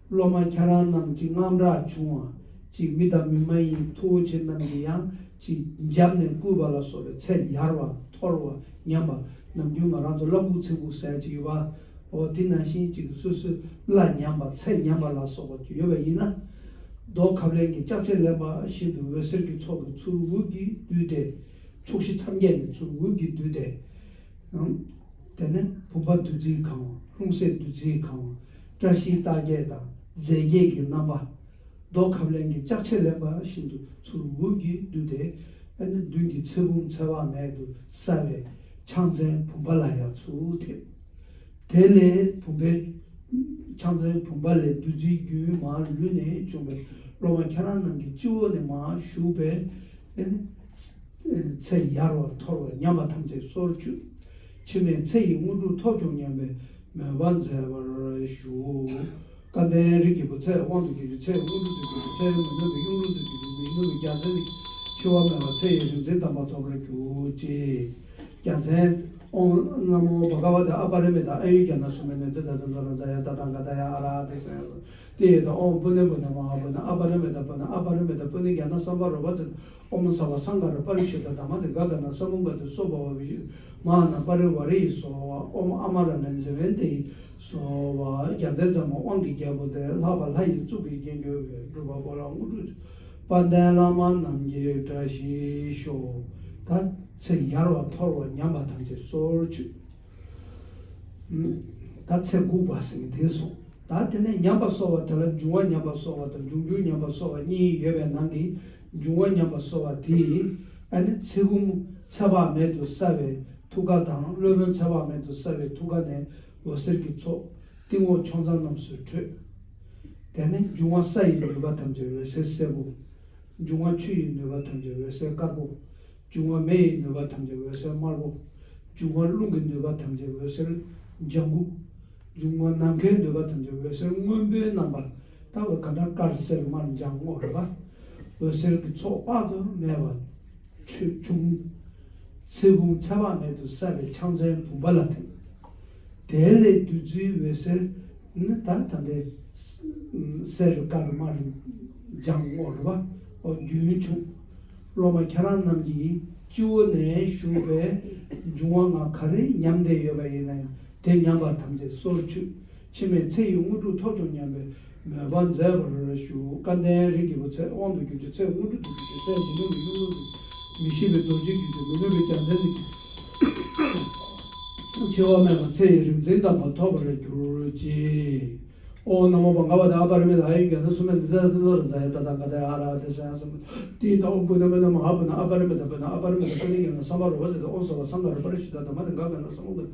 སློབ་མ་ཁྱེད་རང་རྣམས་ཀྱི་རྔམ་དྲག་བྱུང་བ་ཅིག་མི་དང་མི་མ་ཡིན་མཐུ་བོ་ཆེ་རྣམས་ཀྱིས་ཡང་ཅིག་འཇམ་ནས་བསྐུལ་བ་ལ་སོགས་པའི་ཚེ་ཡར་བ་འཐོར་བ་ཉམས་པ། ནམ་རྒྱུན་ང་རང་ཚོ་བླ་འགུག་ཚེ་འགུག་ཟེར་ཅིག་ཡོད་པ། འོ་དེ་ནང་བཞིན་ཅིག་སོ་སོའི་བླ་ཉམས་པ་ཚེ་ཉམས་པ་ལ་སོགས་པ་ཅིག་ཡོད་པ་ཡིན་ན། རྡོ་ཁབ་ལེན་གྱི་ལྕགས་ཕྱེ་ལེན་པ་བཞིན་དུ་འོད་ཟེར་གྱི་ཚོགས་ཀྱིས་ཚུར་འོད་ཀྱིས་བསྡུས་ཏེ། ཕྱོགས་བཞི་མཚམས་བརྒྱད་ནས་ཚུར་འོད་ཀྱིས་བསྡུས་ཏེ། དེ་ནས་བུམ་པ་བདུད་རྩིས་གང་བ། ལྷུང་བཟེད་བདུད་རྩིས་གང་བ། བཀྲ་ཤིས་རྟགས་བརྒྱད་དང་རྫས་བརྒྱད་ཀྱི་རྣམ་པ། རྡོ་ཁབ་ལེན་གྱི་ལྕགས་ཕྱེ་ལེན་པ་བཞིན་དུ་ཚུར་འོད་ཀྱིས་བསྡུས་ཏེ། ཨ་ནི་མདུན་གྱི་ཚེ་བུམ་ཚེ་དཔག་མེད་དུ་གསལ་བའི་ཕྱག་མཚན་བུམ་པ་ལ་ཡང་ཚུར་ཐིམ། དེ་ལས་བུམ་པའི་ཕྱག་མཚན་བུམ་པ་ལས་བདུད་རྩིའི་རྒྱུན་མར་ལུད་ནས་བྱུང་བའི་སློབ་མ་ཁྱེད་རང་རྣམས་ཀྱི་སྤྱི་བོ་ནས་མར་ཞུགས་པའི་ཨ་ནི། ཚེ་ཡར་བ་འཐོར་བ་ཉམས་པ་ཐམས་ཅད་སོར་ཆུད། འཆི་མེད་ཚེ་ཡི་དངོས་གྲུབ་ཐོབ་བྱུང་སྙམ་པའི་མོས་པ་མཛད་པར་ཞུ། སྐལ་ལྡན་རིགས་ཀྱི་བུ། ཚེ་དབང་དུ་གྱུར་ཅིག་ཚེ་དངོས་གྲུབ་ཏུ་གྱུར་ཅིག་ཚེ་མི་ནུབ་པའི་གཡུང་དྲུང་དུ་གྱུར་ཅིག་མི་ནུབ་པའི་རྒྱལ་མཚན་ནི། འཆི་བ་མེད་པ་ཚེ་ཡི་རིག་འཛིན་དམ་པ་ཐོབ་པར་གྱུར་ཅིག་རྒྱལ་མཚན། ཨོཾ་ན་མོ་བྷ་ག་ཝ་ཏེ་ཨ་པ་རི་མི་ཏ་ཨ་ཡུ་ཛྙཱ་ན་སུ་མེ་ནེ་ཙི་ཏ་ཙི་ཛ་ར་ཛ་ཡ་ཏ་ཏ་ག་ཏ་ཡ་ཨ་ར་ཏི་སེ་ཡ་སོ། ཏི་ཡེ་ཏ། ཨོཾ་པུ་ཎེ་པུ་ཎེ་མ་ཧཱ་པུ་ཎེ་ཨ་པ་རི་མི་ཏ་པུ་ཎེ་ཨ་པ་རི་མི་ཏ་པུ་ཎེ་ཛྙཱ་ན་སམ་བྷ་རོ་པ་ཙི། ཨོཾ་སརྦ་སཾ་ག་ར་པ་རི་ཤུདྡྷ་དྷརྨ་ཏེ་ག་ག་ན་ས་མུ་ག་ཏེ་སྭ་བྷཱ་བ་བི་ཤུདྡྷ་མ་ཧཱ་ན་པ་རི་ཝཱ་རེ་ཡེ་སྭཱ་ཧཱ། ཨོཾ་ཨ་མ་ར་ཎ་ཛེ་བན་ཏེ་ཡེ་སྭཱ་ཧཱ། རྒྱལ་མཚན་ཚད་མེད་དབང་གི་རྒྱལ་པོ་སྟེ། ལྷག་པར་ལྷ་ཡི་གཙུག་གི་རྒྱན་གྱུར་པའི་སྒྲུབ་པ་པོ་ལ་དངོས་གྲུབ་དཔལ་ལྡན་བླ་མ་རྣམས་ཀྱི་བཀྲ་ཤིས་ཤོག་ད་ཚེ་ཡར་བ་འཐོར་བ་ཉམས་པ་ཐམས་ཅད་སོར་ཆུད། ད་ཚེ་འགུགས་པ་ཟེར་གྱི་དེ་སོང་། ད་དེ་ནས་ཉམས་པ་གསོ་བ་དེ་ལ་འབྱུང་བ་ཉམས་པ་གསོ་བ་དང་འབྱུང་འགྱུར་ཉམས་པ་གསོ་བ་གཉིས་ཡོད་པའི་ནང་གི་འབྱུང་བ་ཉམས་པ་གསོ་བ་དེ། ཨ་ནི་ཚེ་བུམ་ཚེ་དཔག་མེད་དུ་གསལ་བའི་ཐུགས་ཀ་དང་སློབ་དཔོན་ཚེ་དཔག་མེད་དུ་གསལ་བའི་ཐུགས་ཀ་ནས་འོད་ཟེར་གྱི་ཚོགས་གཏི་མུག་མཆོག་མཚམས་རྣམས་སུ་འཕྲོས། དེ་ནས་འབྱུང་བ་ས་ཡི་ནུས་པ་ཐམས་ཅད་འོད་ཟེར་སེར་པོ། འབྱུང་བ་ཆུ་ཡི་ནུས་པ་ཐམས་ཅད་འོད་ཟེར་དཀར་པོ། འབྱུང་བ་མེ་ཡི་ནུས་པ་ཐམས་ཅད་འོད་ཟེར་དམར་པོ། འབྱུང་བ་རླུང་གི་ནུས་པ་ཐམས་ཅད་འོད་ཟེར་ལྗང་གུ། འབྱུང་བ་ནམ་མཁའི་ནུས་པ་ཐམས་ཅད་འོད་ཟེར་སྔོན་པོའི་རྣམ་པ། ལྟ་བུ་ག་ད་དཀར་སེར་དམར་ལྗང་སྔོ་རེད་པ། འོད་ཟེར་གྱི་ཚོགས་དཔག་ཏུ་མེད་པ་ཆོས་འབྱུང་། ཚེ་བུམ་ཚེ་དཔག་མེད་དུ་གསལ་བའི་ཕྱག་མཚན་བུམ་པ་ལ་ཐིམ། དེ་ལས་བདུད་རྩིའི་འོད་ཟེར་ནི་ད་ད་ལྟའི་སེར་དཀར་དམར་ལྗང་སྔོ་རེད་པ། ཨོ་རྒྱུན་བྱུང་། སློབ་མ་ཁྱེད་རང་རྣམས་ཀྱི་སྤྱི་བོ་ནས་ཞུགས་པའི་འབྱུང་བ་ལྔ་ག་རེ་ཉམས་བསྡད་ཡོད་པ་ཡིན་ན་ཡང་དེ་ཉམས་པ་ཐམས་ཅད་སོར་ཆུད། འཆི་མེད་ཚེ་ཡི་དངོས་གྲུབ་ཐོབ་བྱུང་སྙམ་པའི་མོས་པ་མཛད་པར་ཞུ། སྐལ་ལྡན་རིགས་ཀྱི་བུ། ཚེ་དབང་དུ་གྱུར་ཅིག་ཚེ་དངོས་གྲུབ་ཏུ་གྱུར་ཅིག་ཚེ་མི་ནུབ་པའི་གཡུང་དྲུང་དུ། མི་ཤིགས་པའི་རྡོ་རྗེ་གྱུར་ཅིག་མི་ནུབ་པའི་རྒྱལ་མཚན་ནི། འཆི་བ་མེད་པ་ཚེ་ཡི་རིག་འཛིན་དམ་པ་ཐོབ་པར་གྱུར་ཅིག་ཨོཾ་ན་མོ་བྷ་ག་ཝ་ཏེ་ཨ་པ་རི་མི་ཏ་ཨ་ཡུ་ཛྙཱ་ན་སུ་མེ་ནེ་ཙི་ཏ་ཙི་ཛ་ར་ཛ་ཡ་ཏ་ཏ་ག་ཏ་ཡ་ཨ་ར་ཏི་སེ་ཡ་སོ། ཏི་ཡེ་ཏ། ཨོཾ་པུ་ཎེ་པུ་ཎེ་མ་ཧཱ་པུ་ཎེ་ཨ་པ་རི་མི་ཏ་པུ་ཎེ་ཨ་པ་རི་མི་ཏ་པུ་ཎེ་ཛྙཱ་ན་སམ་བྷ་རོ་པ་ཙི་ཏེ། ཨོཾ་སརྦ་སཾ་ག་ར་པ་རི་ཤུདྡྷ་དྷརྨ་ཏེ་ག་ག་ན་ས་མུ་ག་ཏེ་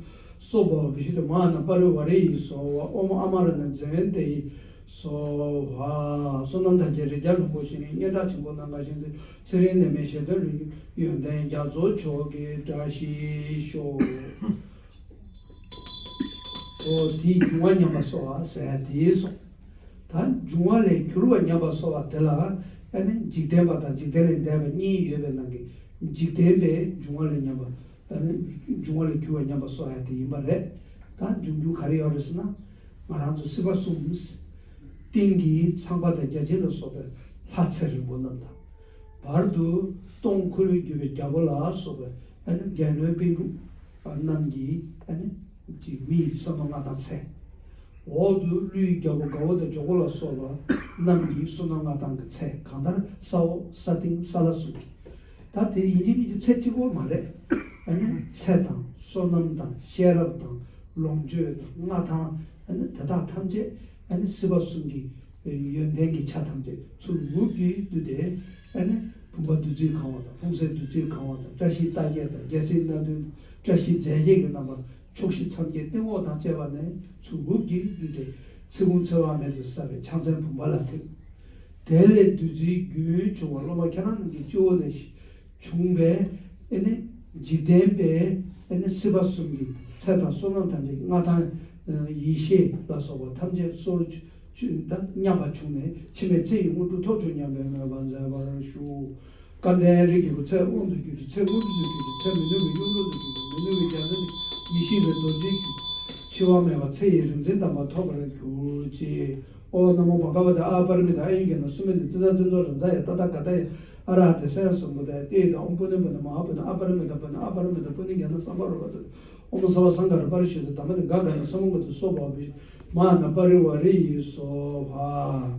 སྭ་བྷཱ་བ་བི་ཤུདྡྷ་མ་ཧཱ་ན་པ་རི་ཝཱ་རེ་ཡེ་སྭཱ་ཧཱ། ཨོཾ་ཨ་མ་ར་ཎ་ཛེ་བན་ཏེ་ཡེ་སྭཱ་ཧཱ། བསོད་ནམས་དང་རྒྱལ་སྲས་རྒྱལ་ལྷུན་པོ་ཞིང་ནས། སྙན་གྲགས་ཆེན་པོ་གནམ་ཁ་བཞིན་ཏེ། ཚེ་རིང་ནད་མེད་ཞལ་དོན་ལྷུན་གྱིས། ཡོན་ཏན་རྒྱ་མཚོ་མཆོག་གི་བཀྲ་ཤིས་ཤོག་འོ་དེའི་འབྱུང་བ་ཉམས་པ་གསོ་བ་ཟེར་ཡ་དེའི་སོ། ད་འབྱུང་བ་ལས་གྱུར་པ་ཉམས་པ་གསོ་བ་དེ་ལ་ཨ་ནི་འཇིག་རྟེན་པ་དང་འཇིག་རྟེན་ལས་འདས་པ་གཉིས་ཡོད་པའི་ནང་གི་འཇིག་རྟེན་པའི་འབྱུང་བ་ལས་ཉམས་པ། ཨ་ནི་འབྱུང་བ་ལས་གྱུར་པ་ཉམས་པ་གསོ་ཡ་དེ་ཡིན་པ་རེད། ད་འབྱུང་འགྱུར་ག་རེ་ཡོད་རེད་ཟེར་ན། ང་རང་ཚོ་སྲིད་པ་གསུམ། སྟེང་གི་ཚངས་པ་དང་བརྒྱ་བྱིན་ལ་སོགས་པའི་ལྷ་ཚེ་རིང་པོ་རྣམས་དང་། བར་དུ་སྟོང་འཁོར་ལོས་སྒྱུར་བའི་རྒྱལ་པོ་ལ་སོགས་པའི་ཨ་ནི་རྒྱལ་བློན་པཎ་གྲུབ་རྣམས་ཀྱིས་ཨ་ནི་ཅིག་མི་ཡི་བསོད་ནམས་མངའ་ཐང་ཚད། འོག་ཏུ་ཀླུའི་རྒྱལ་པོ་དགའ་བོ་དང་ཇོ་བོ་ལ་སོགས་པ་རྣམས་ཀྱི་བསོད་ནམས་མངའ་ཐང་གི་ཚད་གང་ལྟར་ས་འོག་ས་སྟེང་ས་བླ་གསུམ་གྱི། ད་དེ་ཡིན་གཅིག་མིན་གཅིག་ཚད་གཅིག་པོ་མ་རེད། ཨ་ནི་ཚེ་དང་བསོད་ནམས་དང་ཤེས་རབ་དང་ལོངས་སྤྱོད་དང་མངའ་ཐང་ཨ་ནི་དེ་དག་ཐམས་ཅད་ཨ་ནི་སྲིད་པ་གསུམ་གྱི་ཡོན་ཏན་གྱི་ཆ་ཐམས་ཅད་ཚུར་འུབ་ཀྱིས་བསྡུས་ཏེ་ཨ་ནི་བུམ་པ་བདུད་རྩིས་གང་བ་དང་ལྷུང་བཟེད་བདུད་རྩིས་གང་བ་དང་བཀྲ་ཤིས་རྟགས་བརྒྱད་དང་རྒྱལ་སྲིད་སྣ་བདུན་བཀྲ་ཤིས་རྫས་བརྒྱད་ཀྱི་རྣམ་པ། ཕྱོགས་བཞི་མཚམས་བརྒྱད་སྟེང་འོག་དང་བཅས་པ་ནས་ཚུར་འུབ་ཀྱིས་བསྡུས་ཏེ་ཚེ་བུམ་འཚེ་བ་མེད་དུ་བསགས་པའི་ཕྱག་མཚན་བུམ་པ་ལ་ཐིམ། དེ་ལས་བདུད་རྩིའི་རྒྱུན་བྱུང་བ་སློབ་མ་ཁྱེད་རང་རྣམས་ཀྱི་སྤྱི་བོ་ནས་བྱུང་བའི་ཨེ་ནི་འཇིག་རྟེན་པའི་ཨེ་ནི་སྲིད་པ་གསུམ་གྱི་ཚེ་དང་བསོད་ནམས་ཐམས་ཅད་མངའ་ཐང་ཡེ་ཤེས་ལ་སོགས་པ་ཐམས་ཅད་སོར་ཆུད་དང་མཉམ་པ་བྱུང་ནས་འཆི་མེད་ཚེ་ཡི་དངོས་གྲུབ་ཐོབ་བྱུང་སྙམ་པའི་མོས་པ་མཛད་པར་ཞུ། སྐལ་ལྡན་རིགས་ཀྱི་བུ་ཚེ་དབང་དུ་གྱུར་ཅིག་ཚེ་དངོས་གྲུབ་ཏུ་གྱུར་ཅིག་ཚེ་མི་ནུབ་པའི་གཡུང་དྲུང་དུ་གྱུར་ཅིག་མི་ནུབ་པའི་རྒྱལ་མཚན་དུ་ཡེ་ཤེས་པའི་རྡོ་རྗེ་གྱུར་ཅིག་འཆི་བ་མེད་པ་ཚེ་ཡི་རིག་འཛིན་དམ་པ་ཐོབ་པར་གྱུར་ཅིག་ཨོཾ་ན་མོ་བྷ་ག་ཝ་ཏེ། ཨཱཿ་པ་ར་མི་ཏ། ཨཱ་ཡུར་གྱི་ན་སུ་མེ་ཏི། ཙི་ཏ་ཙི་ཏོ། རཱ་ཛ་ཡ། ཏ་ཏ་ག་ཏ་ཡ། ཨ་ར་ཧ་ཏེ། ས་ཡ་སམ་བུ་ཏ་ཡ། ཏེ་ཡི་ད་ཨོཾ་པུ་ཎེ་པུ་ཎེ་མ་ཧཱ་པུ་ཎེ། ཨཱཿ་པ་ར་མི་ཏ་པུ་ཎེ། ཨཱཿ་པ་ར་མི་ཏ་པུ་ཎེ་གྱ་ནཱ་སཾ་བྷ་རོ་ཧ་ཙི། ཨོཾ་སརྦ་སཾ་ག་ར་པ་རི་ཤུདྡྷ་དྷརྨ་ཏེ་ག་ག་ན་ས་མུ་ག་ཏེ་སྭ་བྷཱ་ཝ་བི་མ་ཧཱ་ན་པ་རི་ཝཱ་རེ་ཡེ་སྭཱ་ཧཱ།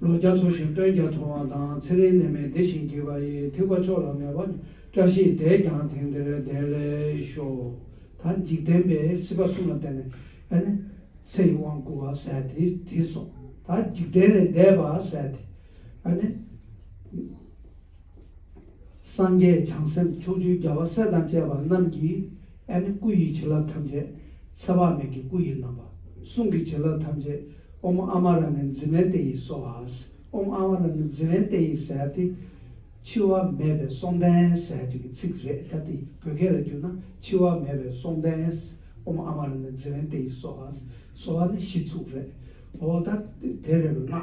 ལོ་བརྒྱ་འཚོ་ཞིང་སྟོན་བརྒྱ་མཐོང་བ་དང་། ཚེ་རིང་ནད་མེད་བདེ་ཞིང་སྐྱིད་པ་ཡི། ཐེག་པ་མཆོག་ལ་མོས་པ་བཀྲ་ཤིས་དེས་ཀྱང་དེང་འདིར་བདེ་ལེགས་ཤོག་ད་འཇིག་རྟེན་པའི་སྲིད་པ་གསུམ་ལ་བརྟེན་ནས་ཨ་ནི་ཚེ་ཡི་དབང་བསྐུར་བ་ཟེར་དེ་དེ་སོང་། ད་འཇིག་རྟེན་ལས་འདས་པ་ཟེར་དེ་ཨ་ནི། སངས་རྒྱས་བྱང་སེམས་ཕྱོགས་བཅུའི་རྒྱལ་བ་སྲས་དང་བཅས་པ་རྣམས་ཀྱི་ཨ་ནི་སྐུ་ཡི་བྱིན་རླབས་ཐམས་ཅད་ཚེ་དཔག་མེད་ཀྱི་སྐུ་ཡི་རྣམ་པ། གསུང་གི་བྱིན་རླབས་ཐམས་ཅད་ཨོཾ་ཨ་མ་ར་ཎི་ཛི་མན་ཏེ་ཡེ་སྭཱ་ཧཱ། ཨོཾ་ཨ་མ་ར་ཎི་ཛི་མན་ཏེ་ཡེ་ཟེར་ཡ་དེ་འཆི་བ་མེད་པའི་གསུང་རྟེན་ཟེར་ཡ་ཅིག་གི་ཚིག་རེད། ད་དེ་བོད་སྐད་ལ་བསྒྱུར་ན་འཆི་བ་མེད་པའི་གསུང་རྟེན། ཨོཾ་ཨ་མ་ར་ཎི་ཛི་མན་ཏེ་ཡེ་སྭཱ་ཧཱ། སྭཱ་ཧཱ་ནི་གཞི་ཚུགས་རེད། འོ་ད་དེ་རེད་པས་ང་།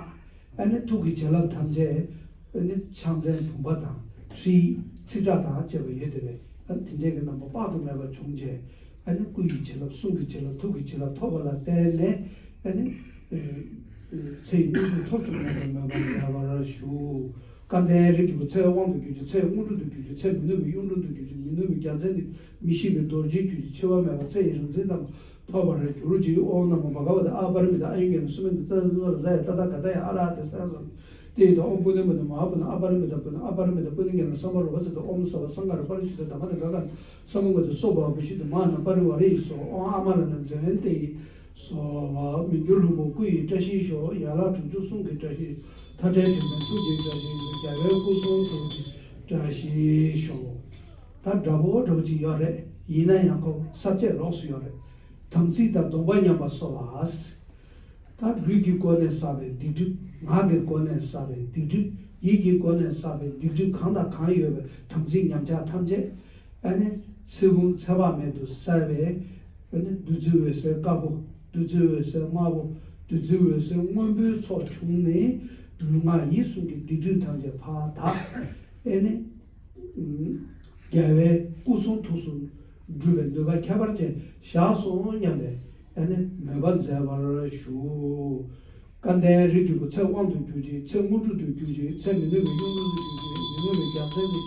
ཨ་ནི་ཐུགས་ཀྱི་བྱིན་རླབས་ཐམས་ཅད་ཨ་ནི་ཕྱག་མཚན་བུམ་པ་དང་ཧྲཱིཿ་ཚིག་ཕྲད་དང་བཅས་པ་ཡོད་དེ་བས། ཨ་ནི་དེ་འདྲའི་གི་རྣམ་པ་དཔག་ཏུ་མེད་པ་བྱུང་རྗེས་ཨ་ནི་སྐུ་ཡི་བྱིན་རླབས་གསུང་གི་བྱིན་རླབས་ཐུགས་ཀྱི་བྱིན་རླབས་ཐོབ་པ་ལ་བརྟེན་ནས་ཨ་ནི་ཚེ་ཡི་དངོས་གྲུབ་ཐོབ་བྱུང་སྙམ་པའི་མོས་པ་མཛད་པར་ཞུ། སྐལ་ལྡན་རིགས་ཀྱི་བུ་ཚེ་དབང་དུ་གྱུར་ཅིག་ཚེ་དངོས་གྲུབ་ཏུ་གྱུར་ཅིག་ཚེ་མི་ནུབ་པའི་གཡུང་དྲུང་དུ་གྱུར་ཅིག་མི་ནུབ་པའི་རྒྱལ་མཚན་དུ་མི་ཤིགས་པའི་རྡོ་རྗེར་གྱུར་ཅིག་འཆི་བ་མེད་པ་ཚེ་ཡི་རིག་འཛིན་དམ་པ་ཐོབ་པར་གྱུར་ཅིག་ཨོཾ་ན་མོ་བྷ་ག་ཝ་ཏེ། ཨཱཿ་པ་ར་མི་ཏ། ཨཱ་ཡུར་གྱི་ན་སུ་མེ་ཏི། ཙི་ཏ་ཙི་ཏོ། རཱ་ཛ་ཡ། ཏ་ཏ་ག་ཏ་ཡ། ཨ་ར་ཧ་ཏེ། ས་ཡ་སམ་ཏེ་ཡི་ད་ཨོཾ་པུ་ཎེ་པུ་ཎེ་མ་ཧཱ་པུ་ཎེ། ཨཱཿ་པ་ར་མི་ཏ་པུ་ཎེ། ཨཱཿ་པ་ར་མི་ཏ་པུ་ཎེ་གྱ་ནཱ་སཾ་བྷ་རོ་ཧ་ཙི་ཏེ། ཨོཾ་སརྦ་སཾ་ག་ར་པ་རི་ཤུདྡྷ་དྷརྨ་ཏེ་ག་ག་ན་ས་མུ་ག་ཏེ་སྭ་བྷཱ་ཝ་བི་ཤུདྡྷ་མ་ཧཱ་ན་པ་རི་ཝཱ་རེ་ཡེ་སྭཱ་ཧཱ། ཨོཾ་ཨ་མ་ར་ཎི་ཛི་མན་ཏེ་ཡེ་སྭཱ་ཧཱ། མི་འགྱུར་ལྷུན་པོ་སྐུ་ཡི་བཀྲ་ཤིས་ཤོག་ཡན་ལག་དྲུག་ཅུ་གསུང་གི་བཀྲ་ཤིས། མཐའ་བྲལ་དྲི་མེད་ཐུགས་རྗེའི་བཀྲ་ཤིས་ཤོག་རྒྱལ་བའི་སྐུ་གསུང་ཐུགས་ཀྱི་བཀྲ་ཤིས་ཤོག་ད་འདྲ་པོ་འདྲ་པོ་ཅིག་ཡོད་རེད། ཡིན་ན་ཡང་ཁོ་ས་བཅད་ལོགས་སུ་ཡོད་རེད། དམ་ཚིག་དང་སྡོམ་པ་ཉམས་པ་གསོ་བ། ད་ལུས་ཀྱི་སྒོ་ནས་བསགས་པའི་སྡིག་སྒྲིབ། ངག་གི་སྒོ་ནས་བསགས་པའི་སྡིག་སྒྲིབ། ཡིད་ཀྱི་སྒོ་ནས་བསགས་པའི་སྡིག་སྒྲིབ་གང་དང་གང་ཡོད་པའི་དམ་ཚིག་ཉམས་ཆག་ཐམས་ཅད་ཨ་ནི་ཚེ་བུམ་ཚེ་དཔག་མེད་དུ་གསལ་བའི་ཨ་ནི་བདུད་རྩི་འོད་ཟེར་དཀར་པོ། བདུད་རྩི་འོད་ཟེར་དམར་པོ། བདུད་རྩི་འོད་ཟེར་སྔོན་པོའི་ཚོགས་བྱུང་ནས་ལུས་ངག་ཡིད་གསུམ་གྱི་སྡིག་སྒྲིབ་ཐམས་ཅད་ཕར་དག་ཨ་ནི། རྒྱལ་བའི་སྐུ་གསུང་ཐུགས་སུ་འགྲུབ་པའི་ནུས་པ་ཁྱད་པར་ཅན་བཞག་སོང་སྙམ་པའི་ཨ་ནི་མོས་པ་མཛད་པར་ཞུ། སྐལ་ལྡན་རིགས་ཀྱི་བུ་ཚེ་དབང་དུ་གྱུར་ཅིག་ཚེ་དངོས་གྲུབ་ཏུ་གྱུར་ཅིག་ཚེ་མི་ནུབ་པའི་གཡུང་དྲུང་དུ་གྱུར་ཅིག་མི་ནུབ་པའི་རྒྱལ་མཚན་དུ།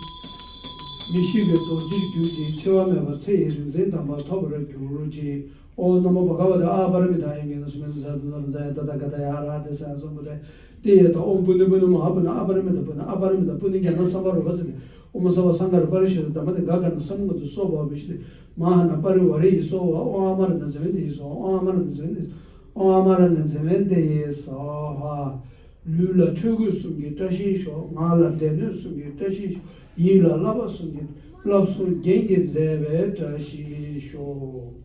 མི་ཤིགས་པའི་རྡོ་རྗེར་གྱུར་ཅིག་འཆི་བ་མེད་པ་ཚེ་ཡི་རིག་འཛིན་དམ་པ་ཐོབ་པར་གྱུར་ཅིག་ཨོཾ་ན་མོ་བྷ་ག་ཝ་ཏེ། ཨཱཿ་པ་ར་མི་ཏ། ཨཱ་ཡུར་གྱི་ན་སུ་མེ་ཏི། ཙི་ཏ་ཙི་ཏོ། རཱ་ཛ་ཡ། ཏ་ཏ་ག་ཏ་ཡ། ཨ་ར་ཧ་ཏེ། ས་ཡ་སམ་བུ་ཏ་ཡ། ཏེ་ཡི་ད་ཨོཾ་པུ་ཎེ་པུ་ཎེ་མ་ཧཱ་པུ་ཎེ། ཨཱཿ་པ་ར་མི་ཏ་པུ་ཎེ། ཨཱཿ་པ་ར་མི་ཏ་པུ་ཎེ་གྱ་ནཱ་སཾ་བྷ་རོ་ཧ་ཙི་ཏེ། ཨོཾ་སརྦ་སཾ་ག་ར་པ་རི་ཤུདྡྷ་དྷརྨ་ཏེ་ག་ག་ན་ས་མུ་ག་ཏེ་སྭ་བྷཱ་ཝ་བི་ཤུདྡྷ་མ་ཧཱ་ན་པ་རི་ཝཱ་རེ་ཡེ་སྭཱ་ཧཱ། ཨོཾ་ཨ་མ་ར་ཎི་ཛི་མན་ཏེ་ཡེ་སྭཱ་ཧཱ། ཨོཾ་ཨ་མ་ར་ཎི་ཛི་མན་ཏེ་ཡེ་སྭཱ་ཧཱ། ཨོཾ་ཨ་མ་ར་ཎི་ཛི་མན་ཏེ་ཡེ་སྭཱ་ཧཱ། ལུས་ལ་ཆོས་གོས་གསུམ་གྱི་བཀྲ་ཤིས་ཤོག་ངག་ལ་སྡེ་སྣོད་གསུམ་གྱི་བཀྲ་ཤིས་ཤོག་ཡིད་ལ་བསླབ་པ་གསུམ་གྱི་བསླབ་གསུམ་རྒྱན་གྱིས་མཛེས་པའི་བཀྲ་ཤིས་ཤོག་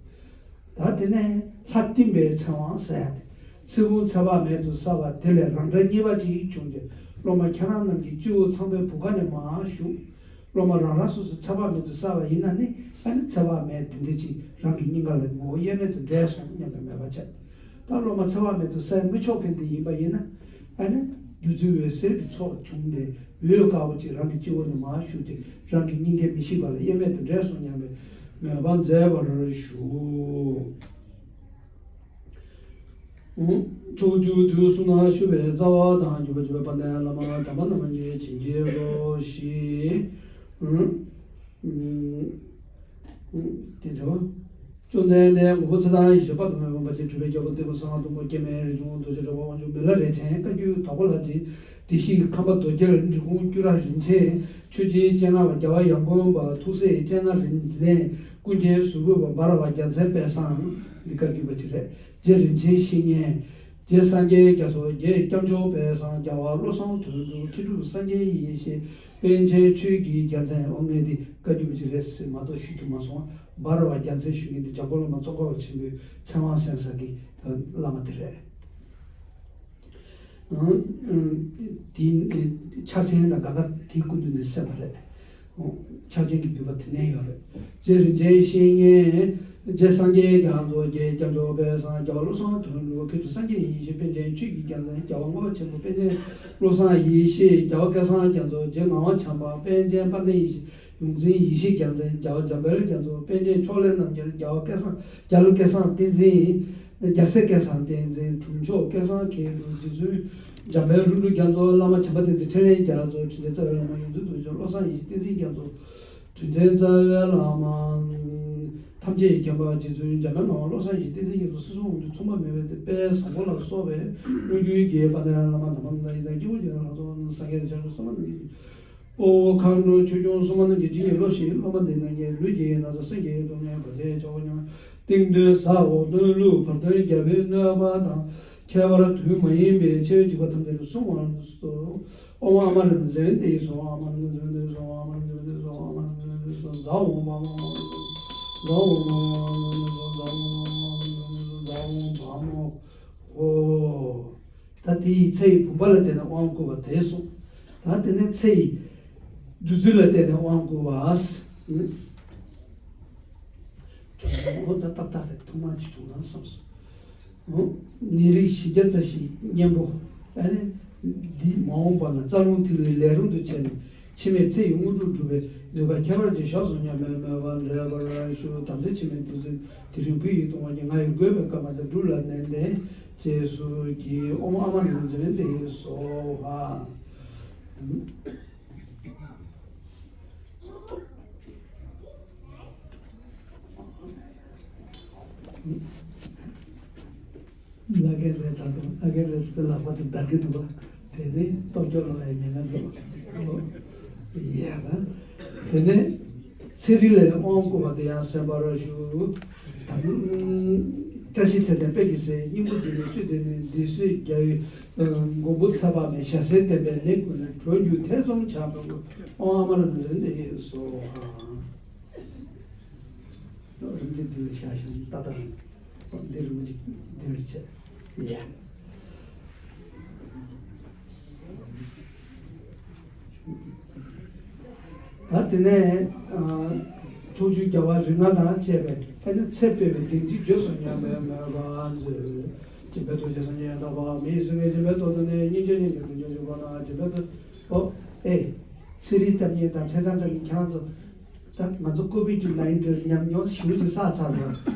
ད་དེ་ནས་ལྷ་བསྟིམ་པའི་ཚེ་དབང་ཟེར་ཡ་དེ། ཚེ་བུམ་ཚེ་དཔག་མེད་དུ་བསགས་པ་དེ་ལས་རང་འདྲ་རྙེད་པ་ཅིག་བྱུང་རྗེས་སློབ་མ་ཁྱེད་རང་རྣམས་ཀྱི་སྤྱི་བོ་ཚངས་པའི་བུ་ག་ནས་མར་ཞུགས། སློབ་མ་རང་རང་སོ་སོའི་ཚེ་དཔག་མེད་དུ་བསགས་པ་ཡིན་ན་ནི་ ཨ་ནི་ཚེ་དཔག་མེད་དེ་འདྲ་ཅིག་རང་གི་སྙིང་ག་ལ་ངོ་བོ་དབྱེར་མེད་དུ་འདྲེས་སོང་སྙམ་པའི་མོས་པ་བྱས། ད་སློབ་མ་ཚེ་དཔག་མེད་དུ་སེལ་མི་ཆོག་མཁན་དེ་ཡིན་པ་ཡིན་ན། ཨ་ནི་བདུད་རྩི་འོད་ཟེར་གྱི་ཚོགས་བྱུང་སྟེ། འོད་དཀར་པོ་ཅིག་རང་གི་སྤྱི་བོ་ནས་མར་ཞུགས་ཏེ། རང་གི་སྙིང་གའི་མི་ཤིགས་པ་ལ་དབྱེར་མེད་དུ་འདྲེས་སོང་སྙམ་པའི་མོས་པ་མཛད་པར་ཞུ། ཕྱོགས་བཅུ་དུས་གསུམ་ན་བཞུགས་པའི་རྩ་བ་དང་། བརྒྱུད་པ་བརྒྱུད་པའི་དཔལ་ལྡན་བླ་མ་དམ་པ་རྣམས་ཀྱིས་བྱིན་གྱིས་རློབས་ཤིག། དེ་འདྲ་བ། བཅོམ་ལྡན་འདས་མགོན་པོ་ཚེ་དང་ཡེ་ཤེས་དཔལ་ལྡན་མ་ཡིན་པ་ཅན། གྲུབ་པའི་རྒྱལ་པོ་བསྟན་པའི་གསང་བ་སྡོང་པོ། སྐྱེ་མེད་རིན་ཆེན་གདུང་ཤེས་རབ་དབང་ཕྱུག་མི་ལ་རས་ཆེན་བཀའ་བརྒྱུད་དྭགས་པོ་ལྷ་འབྲིང་། བདེ་གཤེགས་ཁམས་པ་རྡོ་རྗེ་འབྲི་གུང་སྐྱུ་ར་རིན་ཆེན། མཆོད་སྦྱིན་སྤྱན་སྔ་བ་རྒྱལ་བ་ཡར་དགོན་པ། ཐུགས་སྲས་སྤྱན་སྔ་རིག་འཛིན། ཀུན་མཁྱེན་ཟུར་ཕུད་པ་འབར་བ་རྒྱལ་མཚན་དཔལ་བཟང་། འདི་བཀའ་བརྒྱུད་པ་ཅིག་རེད། རྗེ་རིན་ཆེན་བཤེས་གཉེན། རྗེ་སངས་རྒྱས་རྒྱ་མཚོ། རྗེ་སྐྱབས་མཆོག་དཔལ་བཟང་རྒྱལ་བ་བློ་བཟང་དོན་གྲུབ། མཁས་གྲུབ་སངས་རྒྱས་ཡེ་ཤེས། པཎ་ཆེན་ཆོས་ཀྱི་རྒྱལ་མཚན། ཨོ་ངས་འདི་བཀའ་བརྒྱུད་པ་ཅིག་རེད་ཟེར་མ་གཏོགས་ཞུ་ཐུབ་མ་སོང་། འབར་བ་རྒྱལ་མཚན་ཞུ་མཁན་འདི་འཇམ་མགོན་བླ་མ་ཙོང་ཁ་པ་ཆེན་པོའི་ཚེ་དབང་གསན་ས་གི་བླ་མ་དེ་རེད། ཨང་། ཨང་། དེ་ཕྱག་ཆེན་དང་དགའ་དགའ་དེའི་སྐུ་མདུན་ནས་གསན་པ་རེད། ཨང་། ཕྱག་ཆེན་གྱི་བརྒྱུད་པ་དེ་ནས་ཡོད་རེད། རྗེ་རིན་ཆེན་བཤེས་གཉེན། རྗེ་སངས་རྒྱས་རྒྱ་མཚོ། རྗེ་སྐྱབས་མཆོག་དཔལ་བཟང་རྒྱལ་བ་བློ་བཟང་དོན་གྲུབ། མཁས་གྲུབ་སངས་རྒྱས་ཡེ་ཤེས། པཎ་ཆེན་ཆོས་ཀྱི་རྒྱལ་མཚན། རྒྱལ་བ་ལྔ་པ་ཆེན་པོ་པཎ་ཆེན་བློ་བཟང་ཡེ་ཤེས། རྒྱལ་བ་སྐལ་བཟང་རྒྱ་མཚོ། རྗེ་ངག་དབང་བྱམས་པ། པཎ་ཆེན་དཔལ་ལྡན་ཡེ་ཤེས། ཡོངས་འཛིན་ཡེ་ཤེས་རྒྱལ་མཚན། རྒྱལ་བ་འཇམ་དཔལ་རྒྱ་མཚོ། པཎ་ཆེན་ཕྱོགས་ལས་རྣམ་རྒྱལ། རྒྱལ་བ་སྐལ་བཟང་། རྒྱལ་བློན་སྐལ་བཟང་བསྟན་འཛིན། རྒྱལ་སྲས་སྐལ་བཟང་བསྟན་འཛིན། གྲུབ་མཆོག་སྐལ་བཟང་མཁས་གྲུབ། རྗེ་བཙུན་འཇམ་དཔལ་ལྷུན་གྲུབ་རྒྱ་མཚོ། བླ་མ་བྱམས་པ་བསྟན་འཛིན། འཕྲིན་ལས་རྒྱ་མཚོ། དྲིན་ཅན་རྩ་བའི་བླ་མ་ཡོངས་འཛིན་རྡོ་རྗེ། བློ་བཟང་ཡེ་ཤེས་བསྟན་འཛིན་རྒྱ་མཚོ། དྲིན་ཅན་རྩ་བའི་བླ་མ་ཐམས་ཅད་ཀྱི་མཁྱེན་པ་རྗེ་བཙུན་འཇམ་དཔལ་ངག་དབང་བློ་བཟང་ཡེ་ཤེས་བསྟན་འཛིན་རྒྱ་མཚོ། སྲིད་གསུམ་དབང་འདུས་མཚུངས་པ་མེད་པའི་དཔལ་བཟང་པོ་ལ་སོགས་པའི་དབང་བསྒྱུར་གྱི་དཔལ་ལྡན་བླ་མ་དམ་པ་རྣམས་དང་། ཡི་དམ་སྐྱེ་བོ་ཡི་དམ་ལྷ་ཚོགས་རྣམས། སངས་རྒྱས་དང་བྱང་ཆུབ་སེམས་དཔའ་རྣམས་ཀྱི། དཔའ་བོ་མཁའ་འགྲོ་ཆོས་སྐྱོང་སྲུང་མ་རྣམས་ཀྱིས། བྱིན་གྱིས་རློབས་ཤིག། སློབ་མ་འདི་རྣམས་ཀྱི་ལུས་ཀྱི་ན་ཚ། སེམས་ཀྱི་སྡུག་བསྔལ། བར་ཆད་བྱ་བ་ཉམས། སྟེང་གདོན་ཟ་འོག་གདོན་བླུགས། བར་གདོན་རྒྱལ་པོའི་གནོད་པ་དང་། ཁྱད་པར་དུས་མ་ཡིན་པའི་ཕྱིར། འཇིགས་པ་ཐམས་ཅད་སྲུང་བར་མཛོད། ཨོཾ་ཨ་མ་ར་ཛེ་བན་ཏེ་སྭཱ་ཧཱ། ཨ་མ་ར་ཛེ་བན་ཏེ་སྭཱ་ཧཱ། ཨ་མ་ར་ཛེ་བན་ཏེ་སྭཱ་ཧཱ། ཨ་མ་ར་ཛེ་བན་ཏེ་སྭཱ་ཧཱ། ཨ་མ་ར་ཛེ་བན་ཏེ་སྭཱ་ཧཱ། ཛ་ཨོཾ་བྷ་མ་ཛ་ཨོཾ་བྷ་མ། ཛ་ཨོཾ་བྷ་མ་ཧོ། ད་དེ་ཡི་ཚེ་ཡི་བུམ་པ་ལ་བརྟེན་ནས་དབང་བསྐུར་བ་དེ་གསུངས། ད་དེ་ནས་ཚེ་ཡི་བདུད་རྩི་ལ་བརྟེན་ནས་དབང་བསྐུར་བ། ཨུམ། ཨོ་ད་ཏག་ཏག་རེད། ཐུགས་མ་ཅིག་བྱུང་ན་བསམས་སོང་། ཨོ། ནད་རིགས་བཞི་བརྒྱ་རྩ་བཞིའི་གཉེན་པོ། ཨ་ནི། འདི་མ་འོངས་པ་ན་རྩ་རླུང་ཐིག་ལེ་ལས་རུང་དུ་བྱས་ནས། འཆི་མེད་ཚེ་ཡི་དངོས་གྲུབ་སྒྲུབ་པའི་ནུས་པ་ཁྱད་པར་ཅན་ཤར་སོང་སྙམ་པའི་མོས་པ་འདྲེན་པར་ཞུ། དམ་ཚིག་འཆི་མེད་བདུད་རྩི་དེ་རིང་བུ་ཡིས་བཏུང་བ་ཉིད། ང་ཡི་བཀོད་པའི་བཀའ་མ་བཅག་སྒྲུབ་ལ་ནན་ཏན་རྗེས་སུ་བགྱི། ཨོཾ་ཨ་མ་ཎི་ཛེ་བན་ཏེ་སྭཱ་ཧཱ། ལ་ཀེ་རེ་ཚ་དང་། ལ་ཀེ་རེ་ཚ་དང་ལག་པ་དེ་འདར་གྱི་འདུག་པ། དེ་ནི་ལྟོ་སྐྱོར་ལོག་ཡ་ཉེན་ཁ་འདུག་པ། ཡ་ད། དེ་ནས་ཚེ་རིལ་ལས་དབང་བསྐུར་བ་དེ་ཡང་གསན་པར་ཞུ། དང་། བཀྲ་ཤིས་ཚེ་བརྟན་དཔལ་གྱི་སྲས། སྙིང་པོ་འདི་ནི་བཅུད་དེ་ནི། འདི་གསོས་རྒྱལ་བའི་མགོན་པོ་ཚེ་དཔག་མེད། ཞྭ་སེར་ལྡན་པའི་ལེགས་བཀོད་ནས། གྲོལ་འགྱུར་ཐེ་ཚོམ་བྱ་མི་དགོས། ཨོཾ་ཨ་མ་ར་ཛེ་བན་ཏེ་སྭཱ་ཧཱ། རིམ་གྱིས་འདི་ལ་ཤ་ཞེན་ཏག་ཏག་རེད། འདི་རིམ་གྱིས་འདི་ལ་བྱས། ཡ། ད་དེ་ནས་ཕྱོགས་བཅུའི་རྒྱལ་བ་རིགས་ལྔ་དང་བཅས་པས། ཨ་ནི་ཚེ་འཕོས་པའི་བདེན་ཚིག་བརྗོད་སོང་སྙམ་པའི་མོས་པ་མཛོད། སྦྱིན་པའི་ཐུགས་རྗེ་སངས་རྒྱས་ཡང་དག་པ་མི་ཡི་སེང་གེ་སྦྱིན་པའི་ཚོགས་དང་ནི། སྙིང་རྗེ་ཅན་གྱི་ལུས་ཀྱང་འཇུག་པ་ན། སྦྱིན་པའི་ཐུགས། ཨོ། ཨེ། ཚེ་རིལ་བཏབ་མཁན་དང་ཚེ་ཚང་བཏབ་མཁན་ཁྱེད་རང་ཚོ། ད་ང་ཚོ་ཀོ་བི་ཌི་ནའིན་ཊིན་ཉམས་མྱོང་ཞེ་པོ་ཅིག་བསགས་ཚར་བ།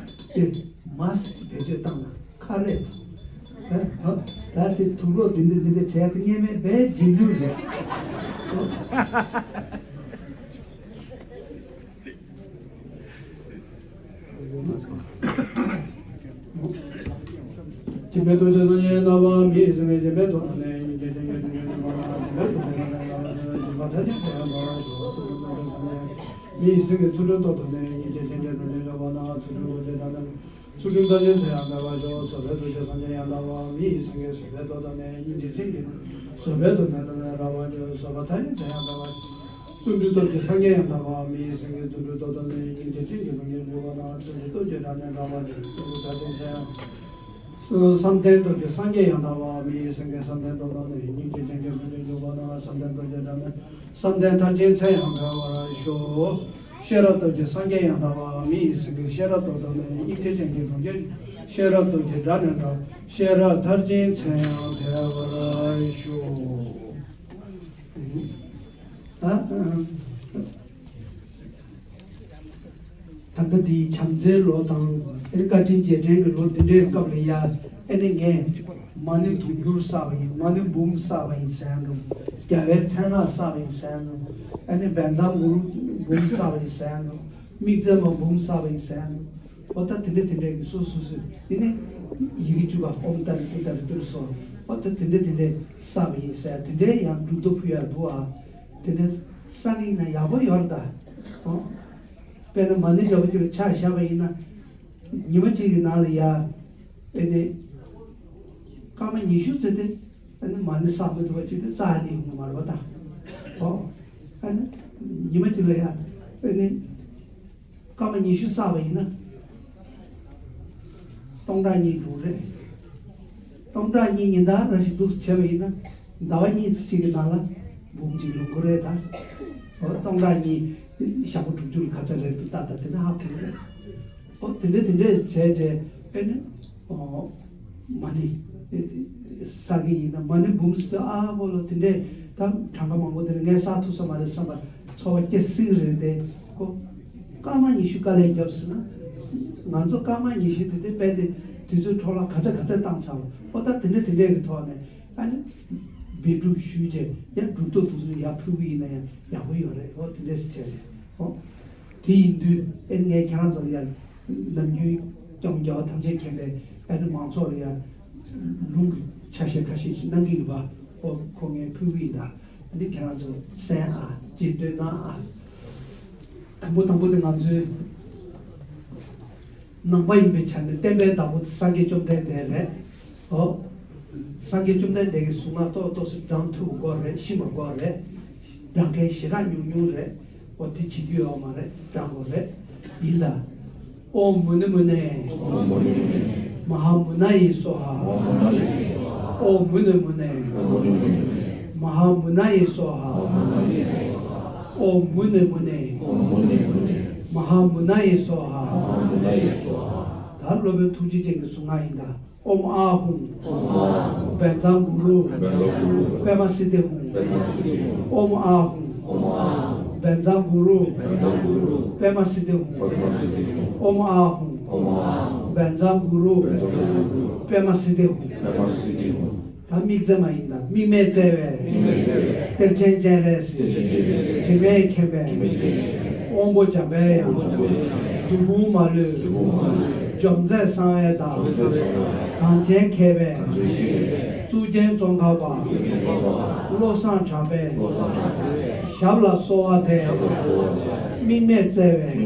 ཨེ། མཱ་སི་ཀི་བེད་སྤྱོད་བཏང་ན་ཁ་རས་ཐོགས། ཨ། ད་དེ་དུག་ལོག་འདི་འདྲ་འདི་འདྲ་བྱས་ཏེ་ངས་མེད་པའི་རྗེས་ལུས་རེད། སྦྱིན་པའི་ཐུགས་རྗེ་སངས་རྒྱས་ཡང་དག་པ་མི་ཡི་སེང་གེ་སྦྱིན་པའི་ཐུགས་དང་ནི། སྙིང་རྗེ་ཅན་གྱི་ལུས་ཀྱང་འཇུག་པ་ན། སྦྱིན་པའི་ཐུགས་རྗེ་སངས་རྒྱས་ཡང་དག་པ་མི་ཡི་སེང་གེ་ཚུལ་ཁྲིམས་སྟོབས་དང་ནི། སྙིང་རྗེ་ཅན་གྱི་ལུས་ཀྱང་འཇུག་པ་ན། ཚུལ་ཁྲིམས་སྟོབས་ཀྱི་དགྲ་ནི། ཚུལ་ཁྲིམས་ཐམས་ཅད་ཚེ་ཡང་བསྐལ་བར་ཤོག། བཟོད་པའི་ཐུགས་རྗེ་སངས་རྒྱས་ཡང་དག་པ་མི་ཡི་སེང་གེ་བཟོད་པའི་སྟོབས་དང་ནི། སྙིང་རྗེ་ཅན་གྱི་བཟོད་པའི་སྟོབས་དང་ནི་རབ་འབྱོར། བཟོད་པ་ཐམས་ཅད་ཚེ་ཡང་བསྐལ་བར། བརྩོན་འགྲུས་སྟོབས་ཀྱི་སངས་རྒྱས་ཡང་དག་པ་མི་ཡི་སེང་གེ་བརྩོན་འགྲུས་སྟོབས་དང་ནི། སྙིང་རྗེ་ཅན་གྱི་ལུས་ཀྱང་འཇུག་པ་ན། བརྩོན་འགྲུས་སྟོབས་ཀྱི་དགྲ་ནི་རབ་འབྱོར། བརྩོན་འགྲུས་ཐམས་ཅད་ཚེ་ཡང་། བསམ་གཏན་སྟོབས་ཀྱི་སངས་རྒྱས་ཡང་དག་པ་མི་ཡི་སེང་གེ་བསམ་གཏན་སྟོབས་དང་ནི། སྙིང་རྗེ་ཅན་གྱི་ལུས་ཀྱང་འཇུག་པ་ན། བསམ་གཏན་སྟོབས་ཀྱི་དགྲ་ནི། བསམ་གཏན་མཐར་ཕྱིན་ཚེ་ཡང་བསྐལ་བར་ཤོག། ཤེས་རབ་སྟོབས་ཀྱིས་སངས་རྒྱས་ཡང་དག་པ། མི་ཡི་སེང་གེ་ཤེས་རབ་སྟོབས་དང་ལྡན། སྙིང་རྗེ་ཅན་གྱི་གདུང་རྒྱུད་ཤེས་རབ་སྟོབས་ཀྱི་སྒྲ་ནི་འདྲ། ཤེས་རབ་མཐར་ཕྱིན་མཚན་ཡང་འཕེལ་བར་ཤོག་ད་ལྟ་འདིའི་བྱམས་བརྩེའི་ལོ་དང་། ཨེ་ནི་བཀའ་དྲིན་རྗེས་དྲན་གྱི་ལོ་འདི་འདྲའི་སྐབས་ལ་ཡ། ཨེ་ནི་ངས་མ་ཎི་དུང་ཕྱུར་བསགས་པ་ཡིན། མ་ཎི་འབུམ་བསགས་པ་ཡིན་ཟེར་འདུག་རྒྱལ་བའི་མཚན་སྔགས་བསགས་པ་ཡིན་ཟེར་འདུག་ཨེ་ནི་བཛྲ་གུ་རུ་འབུམ་བསགས་པ་ཡིན་ཟེར་འདུག་དམིགས་བརྩེ་མ་འབུམ་བསགས་པ་ཡིན་ཟེར་འདུག་འོ་ད་དེ་འདྲ་དེ་འདྲ་གི་སོ་སོ་སོ་ཡིན་ནི། ཡི་གེ་བཅུ་པ་ཨོཾ་ཏཱ་རེ་ཏུཏྟཱ་རེ་ཏུ་རེ་སྭཱ་ཧཱ། འོ་ད་དེ་འདྲ་དེ་འདྲ་བསགས་པ་ཡིན་ཟེར། དེ་འདྲའི་ཡང་སྒྲུབ་ཐུབ་ཡ་འདུག་ཨ། དེ་འདྲ་བསགས་ཀྱི་ཡིན་ན་ཡག་པོ་ཡོད་རེད་ད། ཨོ། དཔེར་ན་མ་ཎི་འདྲ་པོ་ཅིག་ལ་ཆ་བཞག་པ་ཡིན་ན། ཉི་མ་གཅིག་གི་ནང་ལ་ཡ། ཨེ་ནི། སྐར་མ་ཉི་ཤུ་ཙམ་དེ། ཨེ་ནི་མ་ཎི་བསགས་མི་ཐུབ་པ་ཅིག་དེ་རྩ་ནས་ཡོང་གི་མ་རེད་པ་ད། ཨོ། ཨེ་ནི། ཉི་མ་གཅིག་ལ་ཡ། ཨེ་ནི། སྐར་མ་ཉི་ཤུ་བསགས་པ་ཡིན་ན། སྟོང་ཕྲག་གཉིས་འགྲོ་རེད། སྟོང་ཕྲག་གཉིས་ཉིན་ལྟར་རེ་བཞིན་འདུག་སེ་བྱས་པ་ཡིན་ན། ཟླ་བ་གཉིས་ཙམ་ཞིག་གི་ནང་ལ་འབུམ་གཅིག་ལོན་གྱི་རེད་ད། འོ་སྟོང་ཕྲག་གཉིས་ཞག་པོ་དྲུག་ཅུ་ལ་ག་ཚོད་རེད་འདུག་ལྟ་ད་དེ་ནས་ཧ་གོ་གི་རེད། འོ་དེ་འདྲས་དེ་འདྲས་བྱས་རྗེས་ཨེ་ནི། འོ་མ་ཎི་བསགས་ཀྱི་ཡིན་ན། མ་ཎི་འབུམ་ཙམ་དེ་ཨ་བོ་ལོ་དེ་འདྲས་ད་གྲངས་ཀ་མང་པོ་དེ་འདྲས་ངས་བསགས་ཐུབ་ས་མ་རེད་བསམ་པ་ཚོར་བ་སྐྱེ་སྲིད་རེད་དེ། ཁོ་སྐར་མ་ཉི་ཤུ་དཀའ་ལས་བརྒྱབ་ཟིན་ན། ང་ཚོ་སྐར་མ་ཉི་ཤུ་དེ་དེ་དཔེ་དེ་དུས་ཚོད་འཕྲོ་བརླག་ག་ཚད་ག་ཚད་བཏང་ཚར་བ། འོ་ད་དེ་འདྲ་དེ་འདྲས་ཀྱི་ཐོག་ནས་ཨ་ནི་འབད་སྒྲུབ་ཞུས་རྗེས་ཡང་སྒྲུབ་ཐབས་དུས་ཚོད་ཡར་ཕུལ་གྱི་ཡིན་ན་ཡང་ཡག་པོ་ཡོད་རེད། འོ་དེ་འདྲས་སེ་བྱས་རེད། འོ་དེ་ཡིན་དུས་ཨེ་ནི་ངས་ཁྱེད་རང་ཚོ་ལ་ཡང་ནམ་རྒྱུན་སྐྱབས་མགོན་རྒྱལ་བ་ཐམས་ཅད་མཁྱེན་པས་ཨེ་ནི་མང་ཚོགས་ལ་ཡང་ལུང་གི་ཆ་ཤས་ཁ་ཤས་ཤིག་གནང་གི་ཡོད་པ། འོ་ཁོ་ངས་ཕུལ་གྱི་ཡིན་ད། ཨ་ནི་ཁྱེད་རང་ཚོ་གསན་ཨ། རྗེས་ཟློས་གནང་ཨ། དང་པོ་དང་པོ་དེ་ང་ཚོའི་ནང་པ་ཡིན་པའི་ཆ་ནས་བསྟན་པའི་བདག་པོ་དེ་སངས་རྒྱས་བཅོམ་ལྡན་འདས་རེད། ཨོ། སངས་རྒྱས་བཅོམ་ལྡན་འདས་ཀྱི་གཟུངས་སྔགས་ཏོག་ཏོག་ཙམ་བགྲང་ཐུབ་དགོས་རེད། ཤེས་པ་དགོས་རེད། བགྲང་མཁན་ཞེ་དྲག་ཉུང་ཉུང་རེད། འོ་དེ་བྱེད་རྒྱུ་ཡོད་མ་རེད། བགྲང་དགོས་རེད། ཡིན་ད། ཨོཾ་མུ་ནེ་མུ་ནེ། མ་ཧཱ་མུ་ན་ཡེ་སྭཱ་ཧཱ། ཨོཾ་མུ་ནེ་མུ་ནེ། མ་ཧཱ་མུ་ན་ཡེ་སྭཱ་ཧཱ། ཨོཾ་མུ་ནེ་མུ་ནེ། མ་ཧཱ་མུ་ན་ཡེ་སྭཱ་ཧཱ། ད་སློབ་དཔོན་ཐུགས་རྗེ་ཅན་གྱི་གཟུངས་སྔགས་ཡིན་ད། ཨོཾ་ཨཱཿཧཱུྃ། བཛྲ་གུ་རུ། པདྨ་སིདྡྷི་ཧཱུྃ། ཨོཾ་ཨཱཿཧཱུྃ། བཛྲ་གུ་རུ། པདྨ་སིདྡྷི་ཧཱུྃ། ཨོཾ་ཨཱཿཧཱུྃ། བཛྲ་གུ་རུ། པདྨ་སིདྡྷི་ཧཱུྃ། ད་དམིགས་བརྩེ་མ་ཡིན་ད། དམིགས་མེད་བརྩེ་བས། གཏེར་ཆེན་སྤྱན་རས་གཟིགས། དྲི་མེད་མཁྱེན་པས། དབང་པོ་འཇམ་པའི་དབྱངས། བདུད་དཔུང་མ་ལུས། འཇོམས་མཛད་གསང་བའི་བདག་གངས་ཅན་མཁས་པའི། གཙུག་རྒྱན་ཙོང་ཁ་པ། བློ་བཟང་གྲགས་པའི། ཞབས་ལ་གསོལ་བ་འདེབས། དམིགས་མེད་བརྩེ་བས།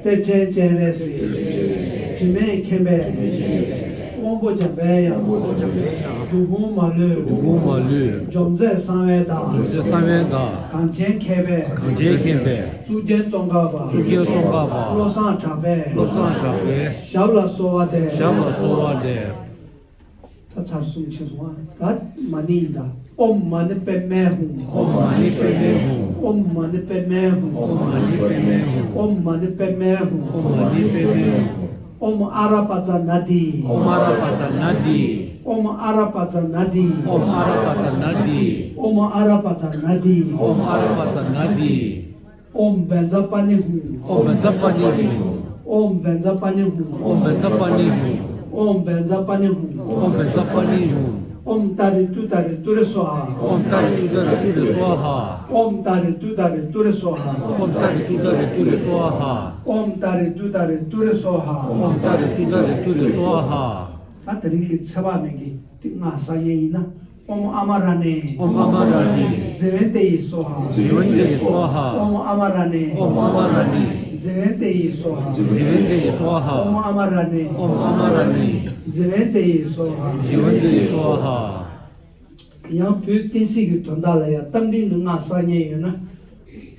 གཏེར་ཆེན་སྤྱན་རས་གཟིགས། དྲི་མེད་མཁྱེན་པས། དབང་པོ་འཇམ་པའི་དབྱངས། བདུད་དཔུང་མ་ལུས། འཇོམས་མཛད་གསང་བའི་བདག་གངས་ཅན་མཁས་པའི། གངས་ཅན་མཁས་པའི། གཙུག་རྒྱན་ཙོང་ཁ་པ། གཙུག་རྒྱན་ཙོང་ཁ་པ། བློ་བཟང་གྲགས་པའི། བློ་བཟང་གྲགས་པའི། ཞབས་ལ་གསོལ་བ་འདེབས། ཞབས་ལ་གསོལ་བ་འདེབས། ད་ཚར་གསུམ་ཕྱིན་སོང་ཨ། ད་མ་ཎི་ཡིན་ད། ཨོཾ་མ་ཎི་པདྨེ་ཧཱུྃ། ཨོཾ་མ་ཎི་པདྨེ་ཧཱུྃ། ཨོཾ་མ་ཎི་པདྨེ་ཧཱུྃ། ཨོཾ་མ་ཎི་པདྨེ་ཧཱུྃ། ཨོཾ་མ་ཎི་པདྨེ་ཧཱུྃ། ཨོཾ་ཨ་ར་པ་ཙ་ན་དྷཱིཿ། ཨོཾ་ཨ་ར་པ་ཙ་ན་དྷཱིཿ། ཨོཾ་ཨ་ར་པ་ཙ་ན་དྷཱིཿ། ཨོཾ་ཨ་ར་པ་ཙ་ན་དྷཱིཿ། ཨོཾ་ཨ་ར་པ་ཙ་ན་དྷཱིཿ། ཨོཾ་བཛྲ་པཱ་ཎི་ཧཱུྃ། ཨོཾ་བཛྲ་པཱ་ཎི་ཧཱུྃ། ཨོཾ་བཛྲ་པཱ་ཎི་ཧཱུྃ། ཨོཾ་བཛྲ་པཱ་ཎི་ཧཱུྃ། ཨོཾ་བཛྲ་པཱ་ཎི་ཧཱུྃ། ཨོཾ་ཏཱ་རེ་ཏུཏྟཱ་རེ་ཏུ་རེ་སྭཱ་ཧཱ། ཨོཾ་ཏཱ་རེ་ཏུཏྟཱ་རེ་ཏུ་རེ་སྭཱ་ཧཱ། ཨོཾ་ཏཱ་རེ་ཏུཏྟཱ་རེ་ཏུ་རེ་སྭཱ་ཧཱ། ཨོཾ་ཏཱ་རེ་ཏུཏྟཱ་རེ་ཏུ་རེ་སྭཱ་ཧཱ། ཨོཾ་ཏཱ་རེ་ཏུཏྟཱ་རེ་ཏུ་རེ་སྭཱ་ཧཱ། ད་དེ་རིང་གི་ཚེ་དཔག་མེད་ཀྱི་སྔགས་བསགས་མཁན་ཡིན་ན། ཨོཾ་ཨ་མ་ར་ཎེ། ཨོཾ་ཨ་མ་ར་ཎེ། ཛི་ཝནྟ་ཡེ་སྭཱ་ཧཱ། ཛི་ཝནྟ་ཡེ་སྭཱ་ཧཱ། ཨོཾ་ཨ་མ་ར་ཎེ། ཨོཾ་ཨ་མ་ར་ཎེ། ཛི་ཝནྟ་ཡེ་སྭཱ་ཧཱ། ཛི་ཝནྟ་ཡེ་སྭཱ་ཧཱ། ཨོཾ་ཨ་མ་ར་ཎེ། ཨོཾ་ཨ་མ་ར་ཎེ། ཛི་ཝནྟ་ཡེ་སྭཱ་ཧཱ། ཛི་ཝནྟ་ཡེ་སྭཱ་ཧཱ། ཡང་བོད་བསྟན་སྲིད་ཀྱི་དོན་དག་ལ་ཡང་རྟ་མགྲིན་གྱི་སྔགས་བསགས་མཁན་ཡོད་ན།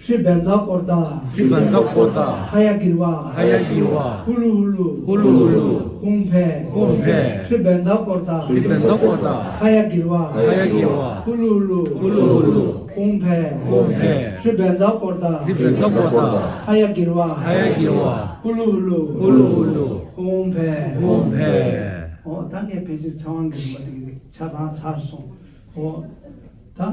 ཧྲཱིཿབཛྲ་ཀྲོ་དྷ། ཧྲཱིཿབཛྲ་ཀྲོ་དྷ། ཧ་ཡ་གིར་བ། ཧ་ཡ་གིར་བ། ཧུ་ལུ་ཧུ་ལུ། ཧུ་ལུ་ཧུ་ལུ། ཧཱུྃ་ཕཊ། ཧཱུྃ་ཕཊ། ཧྲཱིཿབཛྲ་ཀྲོ་དྷ། ཧྲཱིཿབཛྲ་ཀྲོ་དྷ། ཧ་ཡ་གིར་བ། ཧ་ཡ་གིར་བ། ཧུ་ལུ་ཧུ་ལུ། ཧུ་ལུ་ཧུ་ལུ། ཧཱུྃ་ཕཊ། ཧཱུྃ་ཕཊ། ཧྲཱིཿབཛྲ་ཀྲོ་དྷ། ཧྲཱིཿབཛྲ་ཀྲོ་དྷ། ཧ་ཡ་གྲཱི་བ། ཧ་ཡ་གྲཱི་བ། ཧུ་ལུ་ཧུ་ལུ། ཧུ་ལུ་ཧུ་ལུ། ཧཱུྃ་ཕཊ། ཧཱུྃ་ཕཊ། ཨོ། ད་ངས་ཕལ་ཆེར་ཚེ་དབང་གི་རིམ་པ་དེ་ཆ་ཚང་ཚར་སོང་། ཨོ། ད་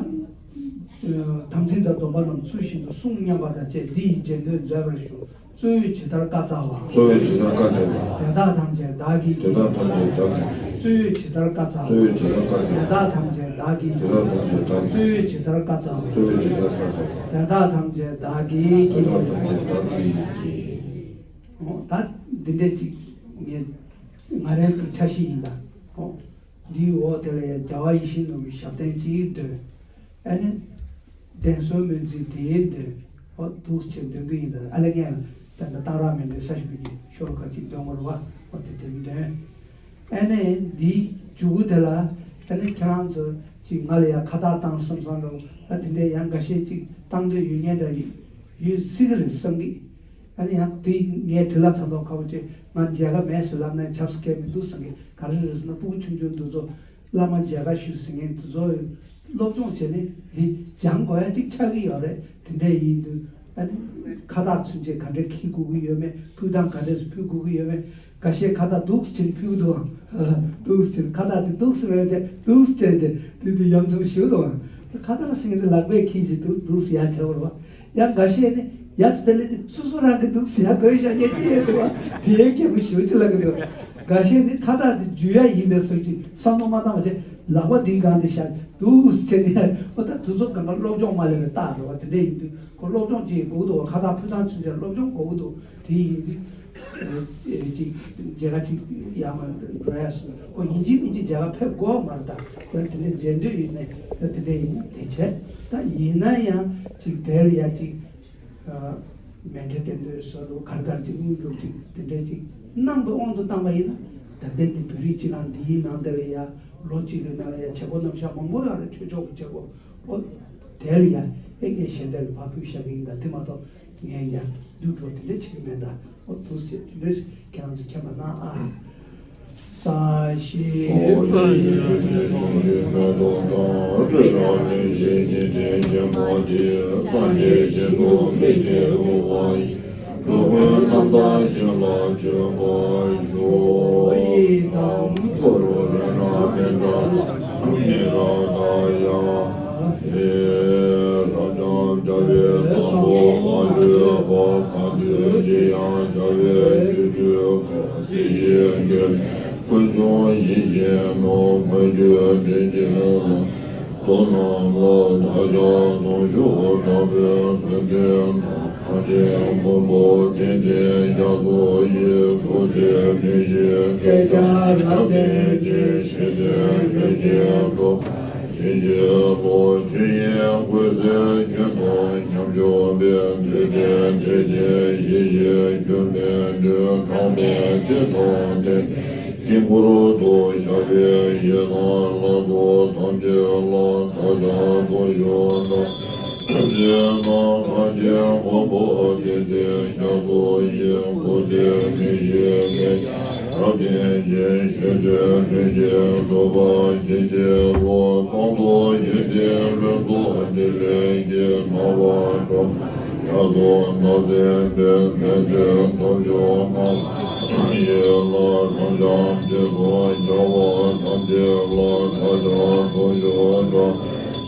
དམ་ཚིག་དང་སྡོམ་པ་རྣམས་ཚུལ་བཞིན་དུ་བསྲུང་སྙམ་པ་དང་བཅས་འདི་ཡི་རྗེས་ཟློས་མཛད་པར་ཞུ། གཙོ་བོས་ཇི་ལྟར་བཀའ་སྩལ་པ། གཙོ་བོས་ཇི་ལྟར་བཀའ་སྩལ་པ། དེ་དག་ཐམས་ཅད་བདག་གིས། དེ་དག་ཐམས་ཅད་བདག་གིས། གཙོ་བོས་ཇི་ལྟར་བཀའ་སྩལ་པ། གཙོ་བོས་ཇི་ལྟར་བཀའ་སྩལ་པ། དེ་དག་ཐམས་ཅད་བདག་གིས། དེ་དག་ཐམས་ཅད་བདག་གིས། གཙོ་བོས་ཇི་ལྟར་བཀའ་སྩལ་པ། གཙོ་བོས་ཇི་ལྟར་བཀའ་སྩལ་པ། དེ་དག་ཐམས་ཅད་བདག་གིས། དེ་དག་ཐམས་ཅད་བདག་གིས། ཨོ། ད་འདི་འདྲ་ཅིག་ངས་ང་རང་གི་འཆར་གཞི་ཡིན་ད། ཨོ། འདིའི་འོག་དེ་ལ་ཡང་རྒྱལ་བ་ཡིད་བཞིན་ནོར་བུའི་ཞབས་བརྟན་གཅིག་འདོན། ཨ་ནི། བདེན་གསོལ་སྨོན་ཚིག་དེའི་འདོན། ཨོ། འདུག་སེ་འདོན་གྱི་ཡིན་ད། ཨ་ལས་ངས་ད་ལྟ་གཏང་རག་མེད་འདྲའི་ས་ཞིག་གི་ཤོ་ལོ་ཀ་གཅིག་འདོན་དགོས་རེད་བ། ཨོ། དེ་དེ་འདོན། ཨ་ནི་འདིའི་མཇུག་གུ་དེ་ལ་ཨ་ནི་ཁྱེད་རང་ཚོ་ཅིག་ང་ལ་ཡང་ཁ་བཏགས་བཏང་བསམ་བསམ་འགྲོ། ཨ། དེ་འདྲའི་ཡང་འགའ་ཤས་ཅིག་བཏང་འདོད་ཡོད་མཁན་འདྲ་ཡོད་སྲིད་ཀྱི་རེད་བསམ་གི། ཨ་ནི་ཡང་དེ་ངས་དྲི་ལ་ཚ་ཐོག་ཁ་བོ་ཅེ་ང་མཇལ་ཁ་མེད་ཟེར་ལབ་ན་ཆབ་སྲིད་སྐད་མི་འདུག་བསམ་གི། ག་རེ་རེད་ཟེར་ན་སྤུ་གུ་ཆུང་ཆུང་འདི་ཚོ་བླ་མ་མཇལ་ཁ་ཞུ་ཟེར་མཁན་འདི་ཚོ་སློབ་སྦྱོང་བྱས་ནས་ཧི་སྦྱང་དགོས་ཡ་ཅིག་ཆགས་ཀྱི་ཡོད་རེད། དེ་འདྲ་ཡིན་དུས་ཨ་ནི་ཁ་བཏགས་ཚུན་ཆད་ག་འདྲ་འཁྱེར་དགོས་ཀྱི་ཡོད་མེད། ཕུལ་སྟངས་ག་འདྲས་སུ་ཕུལ་དགོས་ཀྱི་ཡོད་མེད། འགའ་ཤས་ཁ་བཏགས་འདུག་སེ་བྱས་ནས་ཕུལ་གི་འདུག་ཨང་། འདུག་སེ་བྱས་ནས་ཁ་བཏགས་དེ་འདུག་སེ་རེད་དེ་འདུག་སེ་བྱས་བྱས་དེ་དེ་ཡ་མཚན་ཞུ་འདུག་ཨང་། ཁ་བཏགས་ཟེར་མཁན་དེ་ལག་པས་འཁྱེར་བྱས་འདུག་འདུག་སེ་ཡ་བྱས་པ་རེད་བ། ཡང་འགའ་ཤས་ནི་ཡ་ཚོ་དེ་ལས་ནི་སོ་སོ་རང་གི་འདུག་སེ་ཡ་གོན་བཞག་མཁན་ཅིག་ཡོད་འདུག་བ། དེ་ཡའི་སྐད་མོ་ཞུ་ཅི་ལབ་གི་འདུག་འགའ་ཤས་ནི་ཁ་བཏགས་དེ་འཇུ་ཡ་ཡིན་པའི་བཟོ་ཅིག་བསམ་བློ་མ་བཏང་བ་བྱས་ལག་པ་འདིའི་སྒང་དེ་བཞག་འདུག་སེ་བྱས་ནས། ཨོ། ད་དེ་ཚོ་སྒང་ག་སློབ་སྦྱོང་མ་ལས་པའི་རྟགས་རེད་བ། དེ་འདྲ་ཡིན་དུས་ཁོ་སློབ་སྦྱོང་ཅིག་དགོས་ཀྱི་འདུག་བ། ཁ་བཏགས་ཕུལ་སྟངས་ཚུན་ཆད་སློབ་སྦྱོང་དགོས་ཀྱི་འདུག་དེ་ཡིན་དུས། ཨེ། ཅིག་མཇལ་ཁ་ཅིག་ཡར་མར་འགྲོ་ཡ་སོང་། ཁོ་ཡིན་གཅིག་མིན་གཅིག་མཇལ་ཁ་ཕེབས་དགོས་མ་རེད། ད་ཁོ་དེ་འདྲ་མཇལ་འདོད་ཡོད་ནས་དེ་འདྲ་ཡིན་དེ་བྱས། ད་ཡིན་ན་ཡང་ཅིག་དེ་ལ་ཡ་ཅིག་ཨ། མཎྜལ་རྟེན་འབྲེལ་བཟོ་འདུག་གར་གར་ཅིག་དངུལ་འབྲུ་ཅིག་དེ་འདྲ་ཅིག་གནང་དུ་དབང་དུ་བཏང་པ་ཡིན་ན། ད་ལྟའི་འདི་བོད་རིགས་སྤྱི་ཁང་འདིའི་ནང་དེ་ལ་ཡ་ལོ་གཅིག་གི་ནང་ལ་ཡ་བྱེད་སྒོ་རྣམ་གཞག་མང་པོ་ཡོད་རེད། ཆོས་ཕྱོགས་ཀྱི་བྱེད་སྒོ། ཨོ། དེ་ལ་ཡ་ཨེ་ངས་ཞལ་འདེབས་ལ་ཕར་ཕུལ་བཞག་གི་ཡིན། ད་དེ་མ་གཏོགས། ངས་ཡང་བསྡུས་འགྲོ་དེ་འདྲ་བྱེད་ཀྱི་མེད། ད་འོ་འདུག་སེ་དེ་འདྲ་ཁྱེད་རང་ཚོས་མཁྱེན་པ་གནང་ཨ། ས་གཞི། ཚོགས་ཀྱི་རྒྱུ་ནི་བྱང་ཆུབ་མེ་ཏོག་བཀྲ་རི་རབ་ནི་ཞིག་གི་དེ་སྐྱེ་བོ་དེ་སངས་རྒྱས་ཤིན་ཏུ་མི་བདེ་བ་ཡི་འགྲོ་ཀུན་རྣམ་དག་ཞིང་ལ་སྤྱོད་པར་ཞུ། ཡི་དམ་གུ་རུ་རཏྣ་མཉྫ་ནཱ་ར་དྷ་ཡ། ཧེ། རབ་འབྱམས་རྒྱལ་བའི་སྲས་སུ་མ་ལུས་པ། གང་འདུལ་ཅི་ཡང་བྱ་བའི་སྒྱུ་འཕྲུལ་གང་། སྲིད་ཞིའི་རྒྱལ་བའི་ཀུན་འབྱུང་ཡིད་བཞིན་ནོར། མོས་གུས་དྲིན་ཅན་ལ་ཚོགས་རྣམས་ལ། བདག་ཅག་དུང་ཞུ་དྲག་པོས་གསོལ་འདེབས་ན། གངས་ཅན་མགོན་པོ་བསྟན་འཛིན་རྒྱ་མཚོ་ཡི། སྐུ་ཚེ་མི་ཤིགས་བསྐལ་བརྒྱར་རབ་བརྟན་ཅིང་། ཞི་བདེའི་ལྷུན་གྱིས་གྲུབ་པར་བྱིན་གྱིས་རློབས། ཆོས་དབྱིངས་ཀུན་གསལ་ཁྱོད་དང་མཉམ་བཞུགས་པའི། འདུལ་བའི་བདེ་ཆེན་ཡེ་ཤེས་ཀུན་པས་སྤྲུལ། གྲངས་མེད་བསྟན་དང་ལྡན་པའི་དཀྱིལ་འཁོར་དུ། ཞབས་པད་བཞེས་དང་ལྷ་ཚོགས་ཐམས་ཅད་ལ། བདག་ཅག་དུང་ཞུ་དྲག་པོས་གསོལ་འདེབས་ན། གངས་ཅན་མགོན་པོ་བསྟན་འཛིན་རྒྱ་མཚོ་ཡི། སྐུ་ཚེ་མི་ཤིགས་བསྐལ་བརྒྱར་རབ་བརྟན་ཅིང་། ཞི་བདེའི་ལྷུན་གྱིས་གྲུབ་པར་བྱིན་གྱིས་རློབས། གང་དུ་ཡོད་དེ་ལྷུན་རྫོགས་ཕྲིན་ལས་ཀྱིས། སྣང་བ་འགྲོ་རྒྱལ་ཚོགས་རྣམས་གཟིགས་པའི། ལྷུན་གྱིས་ཐོབ་བྱུང་སྣང་བ་ཡིད་ལ། རབ་འབྱམས་དེ་ཚོ་རྒྱལ་བ་ཐམས་ཅད་ལ། བདག་ཅག་དུང་ཞུ་དྲག་པོས་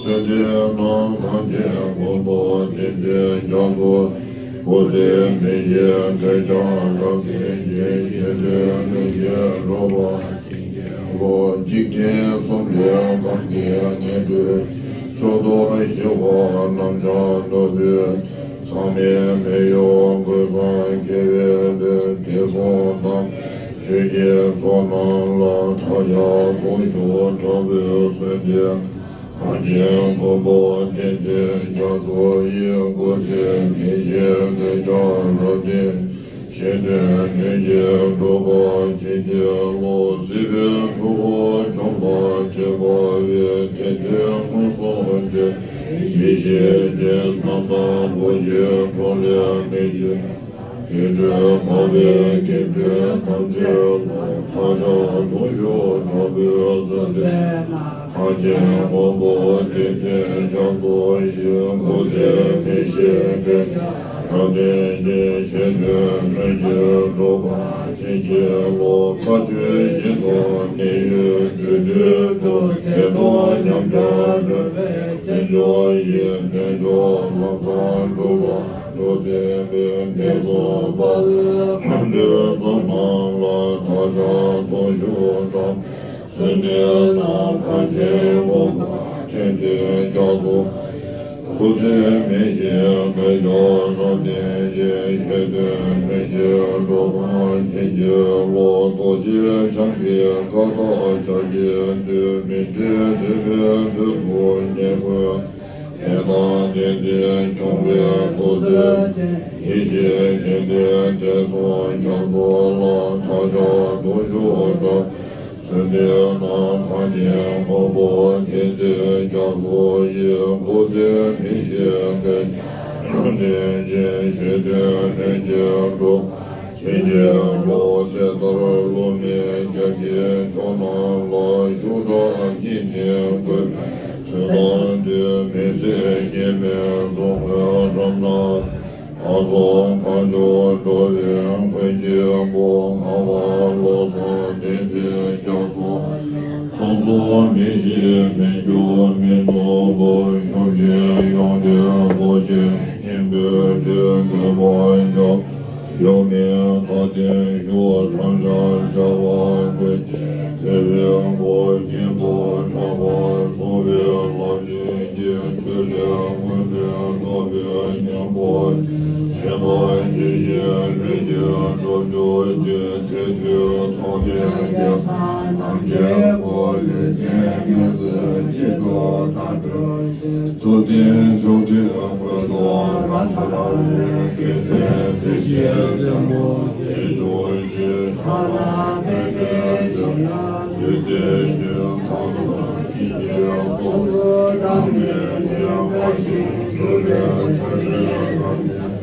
གསོལ་འདེབས་ན། གངས་ཅན་མགོན་པོ་བསྟན་འཛིན་རྒྱ་མཚོ། སྐུ་ཚེ་མི་ཤིགས་བསྐལ་བརྒྱར་རབ་བརྟན་ཅིང་། ཞི་བདེའི་ལྷུན་གྱིས་གྲུབ་པར་བྱིན་གྱིས་རློབས། འཇིག་རྟེན་གསུམ་ལས་གང་གི་ངན་འགྲོའི། ཕྱོགས་གཏོར་ཞི་བ་རྣམ་གྲངས་ནོར་བུའི། མཚམས་མེད་མི་གཡོ་ཀུན་བཟང་རྒྱལ་བའི་དཔལ། དེ་གསུམ་དང་ཆོས་ཀྱི་ཚོགས་རྣམས་ལ། བདག་ཅག་དུང་ཞུ་དྲག་པོས་གསོལ་འདེབས། གངས་ཅན་མགོན་པོ་བསྟན་འཛིན་རྒྱ་མཚོ་ཡི། སྐུ་ཚེ་མི་ཤིགས་བསྐལ་བརྒྱར་རབ་བརྟན། ཞི་བདེའི་ལྷུན་གྱིས་གྲུབ་པར་བྱིན་གྱིས་རློབས། སྲིད་པའི་འཁྲུལ་འཁོར་འཇོམས་པར་བྱེད་པ་ཡི། དད་ལྡན་མངོན་སུམ་བརྩེ་ཡེ་ཤེས་ཅན། ནམ་མཁའ་སྒོ་བཞིར་འགྲོ་ལས་མི་འཇིགས། ཞི་ཁྲོའི་མ་འོངས་དགེ་འདུན་ཐམས་ཅད་ལ། བདག་ཅག་དུང་ཞུ་དྲག་པོས་གསོལ་འདེབས་ན། ཐམས་ཅད་དབང་པོ་ཏིང་འཛིན་རྒྱ་མཚོ་ཡི། སྐུ་ཚེ་མི་ཤིགས་བདེ་འབྱུང་རབ་བརྟན་ཅིང་། གཞན་དོན་ལྷུན་གྱིས་གྲུབ་པར་བྱིན་གྱིས་རློབས། མཁའ་སྤྱོད་གཞི་དང་གནས་ཡུལ་དུར་ཁྲོད་དུ། བདེ་སྟོང་ཉམས་བརྒྱ་འགྲུབ་པའི་མཚན་མཆོག་ཡིན། རྣལ་འབྱོར་ལམ་བཟང་སྒྲུབ་པ་འགྲོ་འཛིན་པའི། བསྟན་སྲུང་དཔའ་བོའི་མཁའ་འགྲོའི་ཚོགས་རྣམས་ལ། བདག་ཅག་གདུང་ཤུགས་བགྲང་བསོད་ནམས་དང་། ཐམས་ཅད་དབང་པོ་ཏིང་འཛིན་རྒྱ་མཚོ། སྐུ་ཚེ་མི་ཤིགས་བདེ་འབྱུང་རབ་བརྟན་ཅིང་། གཞན་དོན་ལྷུན་གྱིས་གྲུབ་པར་བྱིན་གྱིས་རློབས། རྡོ་རྗེ་འཆང་གི་མཁའ་ལྟར་ཕྱག་བགྱིས་ཏེ། མི་འབྲལ་འབྲེལ་བའི་མཐུ་སྟོབས་ཉེ་བར། ལས་དང་ལྡན་ཚེ་འབྱུང་བའི་ཐུགས་བརྩེ་ཅན། ཡེ་ཤེས་སྤྱན་ལྡན་བསྟན་སྲུང་རྒྱ་མཚོ་ལ། བདག་ཅག་གདུང་ཤུགས་བགྲང་བསོད་ནམས་དང་། ཐམས་ཅད་དབང་པོ་ཏིང་འཛིན་རྒྱ་མཚོ་ཡི། སྐུ་ཚེ་མི་ཤིགས་བདེ་འབྱུང་རབ་བརྟན་ཅིང་། གཞན་དོན་ལྷུན་གྱིས་གྲུབ་པར་བྱིན་གྱིས་རློབས། དེ་ལྟར་བསླུ་མེད་རྒྱ་མཚོའི་ཕྱོགས་རྣམས་ལ། ཤུགས་དྲག་སྙིང་ནས་བཀུར་བའི་ཚུལ་དང་ལྡན། མི་ཟད་མཉམ་མེད་གཟུགས་སྐུའི་རབ་སྣང་། ལྷ་ཚོགས་གང་བྱུང་འགྲོ་བའི་མགོན་གྱི་བུ། ངག་དབང་བློ་བཟང་བསྟན་འཛིན་རྒྱ་མཚོ། གསུང་གསུམ་མི་ཤེས་མི་འགྱུར་མི་ནུབ་བུ། ཞབས་ཕྱི་ཡོངས་འདྲེན་རྡོ་རྗེ་སྙིང་པོའི་སྤྲུལ། མགོན་པོ་རྒྱ་མཚོ་ཡོད་མེད་མཐའ་རྟེན་བཞུགས། ཁྲམ་བྱང་རྒྱལ་བ་ཀུན་གྱི་བརྩེ་བའི་སྐུ། སྙིང་པོ་གྲགས་པ་གསུང་བའི་ལམ་བྱིན་གྱིས། ཕྲིན་ལས་མངོན་མཐོ་ཐོབ་པའི་སྙིང་པོ། སྤྱན་དང་བརྗིད་ཆེས་ལྷུན་གྱིས་གྲུབ་གྱུར་ཅིག་དེ་དུས་མཚུངས་ལྡན་གེ་སར་རྣམས་ཀྱི་སྐུ། ལུས་ཅན་ངེས་སུ་གཅིག་ཏུ་བདག་སྒྲུབ་ཅིང་། ཐུབ་བསྟན་མཆོག་ཐུན་ཀུན་ཏུ་རབ་འཁྲུགས་པ་ཡི། དགེ་མཚན་སྲིད་ཞིའི་བཙུན་མོ་དེར་གྱུར་ཅིག་ཕྱག་ན་པད་མོའི་ཕྱག་ན་བདུད་རྩིའི་རྒྱུན། ཁ་ཟས་ཀྱི་རྒྱལ་སོགས་སུ་བཀྲམ་ནས་ནི། དགའ་ཞིང་སྤྲུལ་པའི་ཆ་བྱད་རབ་བརྙེས།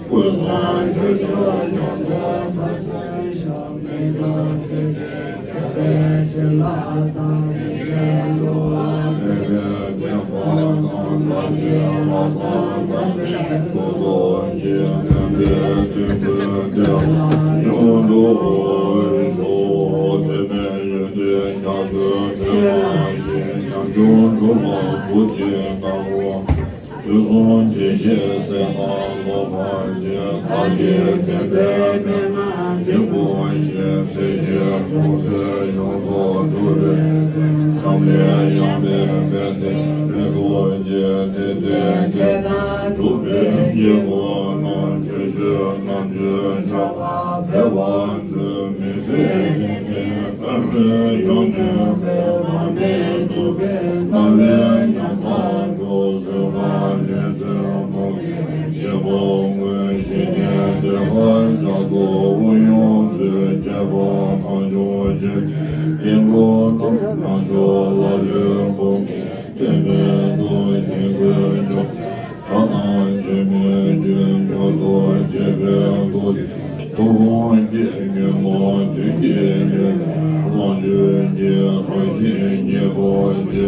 ཀུན་བཟང་ཆོས་སྐྱོང་རྒྱ་མཚོ་ཕུན་སུམ་ཚོགས། མི་འབྲལ་སྲས་ཆེན་ཐེག་པའི་བྱིན་རླབས་དང་། ཡེ་ཤེས་འགྲོ་བ་མེད་པའི་བདེན་པ་དང་། བདག་གི་ལྷག་བསམ་དམ་པའི་སྐུ་མདོག་གིས། བསྟན་པའི་མདུན་ལམ་བདེ་བ་ཡོངས་འགྲུབ་ཤོག །འཛད་མེད་ཡོན་ཏན་རྒྱ་མཚོའི་ཕྲེང་བ་བཞིན། ཉམ་ཆུང་སྒྲོལ་མ་བུ་ཁྲིད་ལྟ་བུ། དུས་གསུམ་དགེ་བཤེས་ཟས་དང་ལོ་པཎ་ཆེན། བདག་གི་བསྟན་པའི་མན་ངག་འདི་ཀུན་ཤེས། སྲིད་ཞིའི་ཁོང་ཚུལ་ཡོངས་སུ་གྲུབ་པའི་ཀུན། ཉམས་ལེན་ཡངས་པའི་དཔལ་ལྡན་མི་འཁོར་གྱི། བདེན་ཚིག་གི་དོན་སྒྲུབ་པའི་དཀྱིལ་འཁོར་རྣམས། ཆོས་སྤྱོད་རྣམ་དཔྱོད་ཆར་པ་འཕེལ་བར་མཛོད། མི་ཟད་ལྷུན་གྱིས་ཡོངས་བསྟན་པའི། མར་མེ་མདུད་པའི་རྣ་བའི་ཉམས་དང་འགྲོགས། བཟོད་པ་ལེགས་བཅོས་ནོར་གྱི་བྱེད་པོ་དངོས། ཞི་གནས་བདེ་བར་རྒྱ་མཚོ་དབུགས་དབྱུང་མཛོད། བསྐལ་པ་གང་བྱུང་ཆོས་ཀྱི་སྐྱེ་འགྲོ་རྣམས། སྣང་ཕྱོགས་ལ་ལུས་བུམ་པའི། བརྩེ་མེད་དུ་དཀྱིལ་འཁོར་ཕྱོགས། ཕྱག་ན་མཆོད་མེའི་རྒྱུན། མྱུར་དུ་བྱེད་པའི་རྡོ་རྗེ་ཐུགས་དགོངས་ཀྱི། ཉོན་མོངས་དུག་གི་ཉེས་པའི་ལོངས་སྤྱོད་ཀྱི། རང་བཞིན་ཉིད་དུ་སྐྱེས་པའི་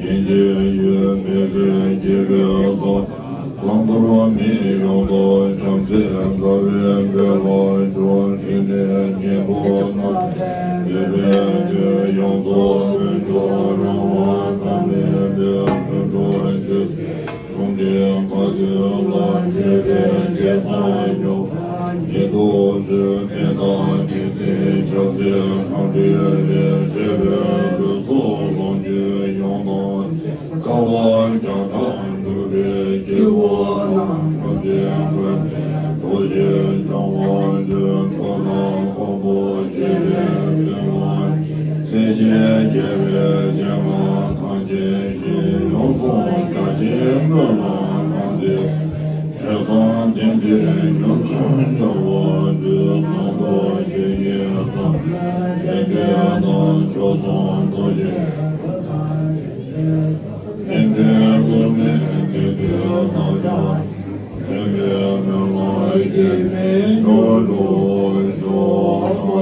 སྙིང་རྗེའི་ཡུལ། མི་བཟོད་དགྱེས་པའི་ཚོགས་དང་བླང་དོར་མེད། ཡོངས་རྫོགས་བྱམས་བརྩེའི་དགའ་བའི་དཔལ་ལ་སྤྱོད། ཕྲིན་ལས་ཉིད་དུ་བསྣམས་པའི་བདེ་བའི་མཐུས། ཡོངས་རྫོགས་དཀོན་མཆོག་རང་དབང་ཐོབ་ནས་པའི། ལྷུན་གྲུབ་ཆོས་སྲིད་ཟུང་འབྲེལ་དགའ་སྟོན་ལ། མཆོད་པའི་སྐལ་བཟང་མྱུར་བར་ཉིད་དུ་སྩོལ། ནད་དང་སྡིག་སྲིན་ཆགས་སྲེད་རང་གྲོལ་ལས། བཅས་པའི་ལུས་སྲོག་ལོངས་སྤྱོད་ཡོངས་བླངས་ཏེ། དཀའ་བ་བརྒྱ་ཕྲག་འགྲུབ་པའི་སྐྱེ་བོ་རྣམས། སྲོག་འཛིན་འཁོར་བའི་རྡོ་རྗེ་སྐྱོང་བར་མཛོད། མཐུ་དང་དབང་པོ་མཆོད་པའི་གསོལ་བ། སྲས་བཅས་རྒྱལ་བའི་སྤྱན་སྔར་ཐམས་ཅད་བཞེས། ཡང་སོང་རྒྱ་ཆེའི་སྨོན་ལམ་གང་མཛད། དེང་སང་གནས་འདིར་མྱུར་དུ་བྱོན་པར་མཛོད། ནང་དུ་ཆོས་ཉིད་གསུང་གི་རྟེན་འབྲེལ་དང་། མཆོག་གསུམ་ཐུགས་རྗེའི་བུ་དང་། ལས་འབྲས་དངོས་མེད་དེ་དུས་བདག་ཅག །ཕན་པའི་སྨོན་ལམ་གྱིས་མྱུར་འགྲུབ་ཤོག །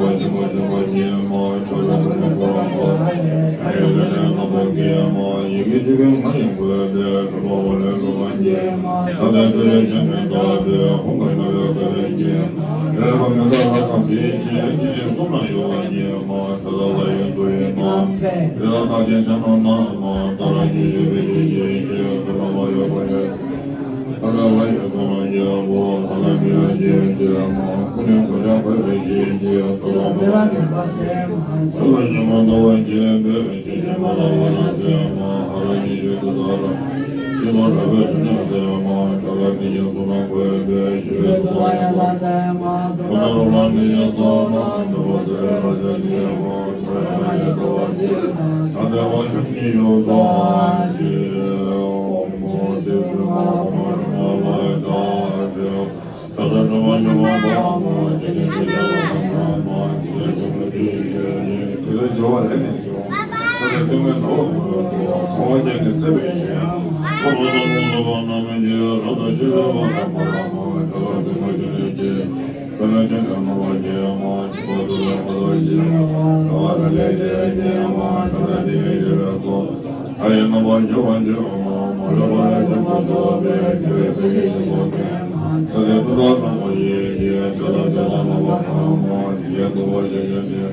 པ་ཆེན་པོ་ཆེན་པོ་ཉིད་མ། ཕྱག་རྒྱ་ཆེན་པོ་ཆེན་པོ་ཉིད་མ། ཡི་གེ་བཅུ་པའི་ངག་ལས་འཁོད་པའི་སྒྲུབ་པ་འོ་ལས་སྒྲུབ་པ་ཉིད་མ། ཐ་དད་ཐུགས་རྗེ་ཆེན་པོས་བཏབ་པའི་ཧཱུྃ་གི་རྣམ་པའི་ས་བོན་ཉིད་མ། རེག་པ་མི་རྟག་རབ་དང་རྟེན་ཅན་སྤྱི་ནི་གསུམ་ལ་གཡོ་བ་ཉིད་མ། ཐ་དད་ལྷ་ཡི་གཟུགས་ཡིན་ནོ། རི་དྭགས་རྟགས་ཅན་ཕྱག་ན་བསྣམས་མ། ཏཱ་ར་གཉིས་བཞེས་པའི་ཡི་གེ་ཡིན་གྱི་ཐ་དད་ལྷ་ཡི་གོ་ཡ། ཐ་དད་ལྷ་ཡི་གསུང་ལ་ཡི་བོ། ཐ་དད་མི་ཡ་ཅན་ཏེ་མ། ཀུན་ནས་གོ་ཆ་བགོས་པའི་རྗེས་ཀྱི་ཐ་དད་མ་ལ་ཉི་མ་ཟླ་བ་ཅན་པའི་ཕྱི་ཉི་མ་ལ་བ་ན་སེ་མ། ཧ་ར་གཉིས་བཞེས་ཏུཏྟཱ་ར། ཤེས་རབ་དྲག་པོའི་ཧྲཱི་ན་སེ་མ། ཏཱ་ར་གཉིས་བཞེས་གསུང་ལ་བགོས་པའི་ཞི་བའི་ཏུ་བ་ཡ་ལ་ལེ་མ། ཀུན་ཏུ་རོ་ལངས་ནི་ཡ་ས་མ། ཏུ་བ་ཏུ་རེ་ར་ཇ་ནི་ཡ་མ། ཕྱག་འཚལ་བ་ལྷ་ཉིད་ཡོངས་རྫོགས་ཀྱི། ཨོཾ་ཏེ་ཙི་མ་མ་ར་མ་ལ་ཙ་ཏེ། ཕྱག་འཚལ་སྒྲོལ་མ་སྒྱུ་མ་དང་མ། ཇི་སྙེད་ཐུགས་རྗེ་ལ་ཕྱག་འཚལ་མ། ཇི་ལྟར་བྱོན་པ་དེ་བཞིན་གཤེགས་ཤིང་། དེ་ལྟར་བྱ་བ་ལས་ནི་འབྱུང་། ཐ་དད་སྟོན་ཀའི་ཟླ་བ་མོའི་ཐོག་ཁ་བ་ཅན་ནི་བརྩེགས་པའི་ཞིང་། ཁོ་ལོ་ཙཱ་བོ་སོགས་པ་རྣམས་ཀྱིས་རབ་ཏུ་ཕྱི་བའི་བར་དུ་མ་ལ་མ། ཇོ་ལགས་སྲིན་པོ་ཆེན་ལས་སྐྱེས། དཔེར་ན་ཅན་དང་ནོར་བ་སྐྱེས་མ། ཆུ་བོ་སོགས་པའི་འཁོར་དང་བཞི། ཟ་བ་ཟ་ལས་སྐྱེས་སྐྱེས་མ། ཇོ་ལགས་དེ་ཉིད་ཞི་བའི་ཚོགས། ལྷ་ཡི་རྣམ་པར་རྒྱལ་བར་བྱོན་མ། མ་ལུས་པ་ལས་ཆེན་པོ་ཐོབ་པའི་དགེ་བའི་བསོད་ཀྱི་ཆུ་བོ་སྟོན། ས་སྟེང་ཏུ་ཏ་དྲག་པོ་ཡི་གེ། དེ་ལ་ཇོ་ལགས་རྣམ་པར་ཐར་མ། འཇིག་རྟེན་སྟོང་པ་ཞེས་བྱ་སྟེ།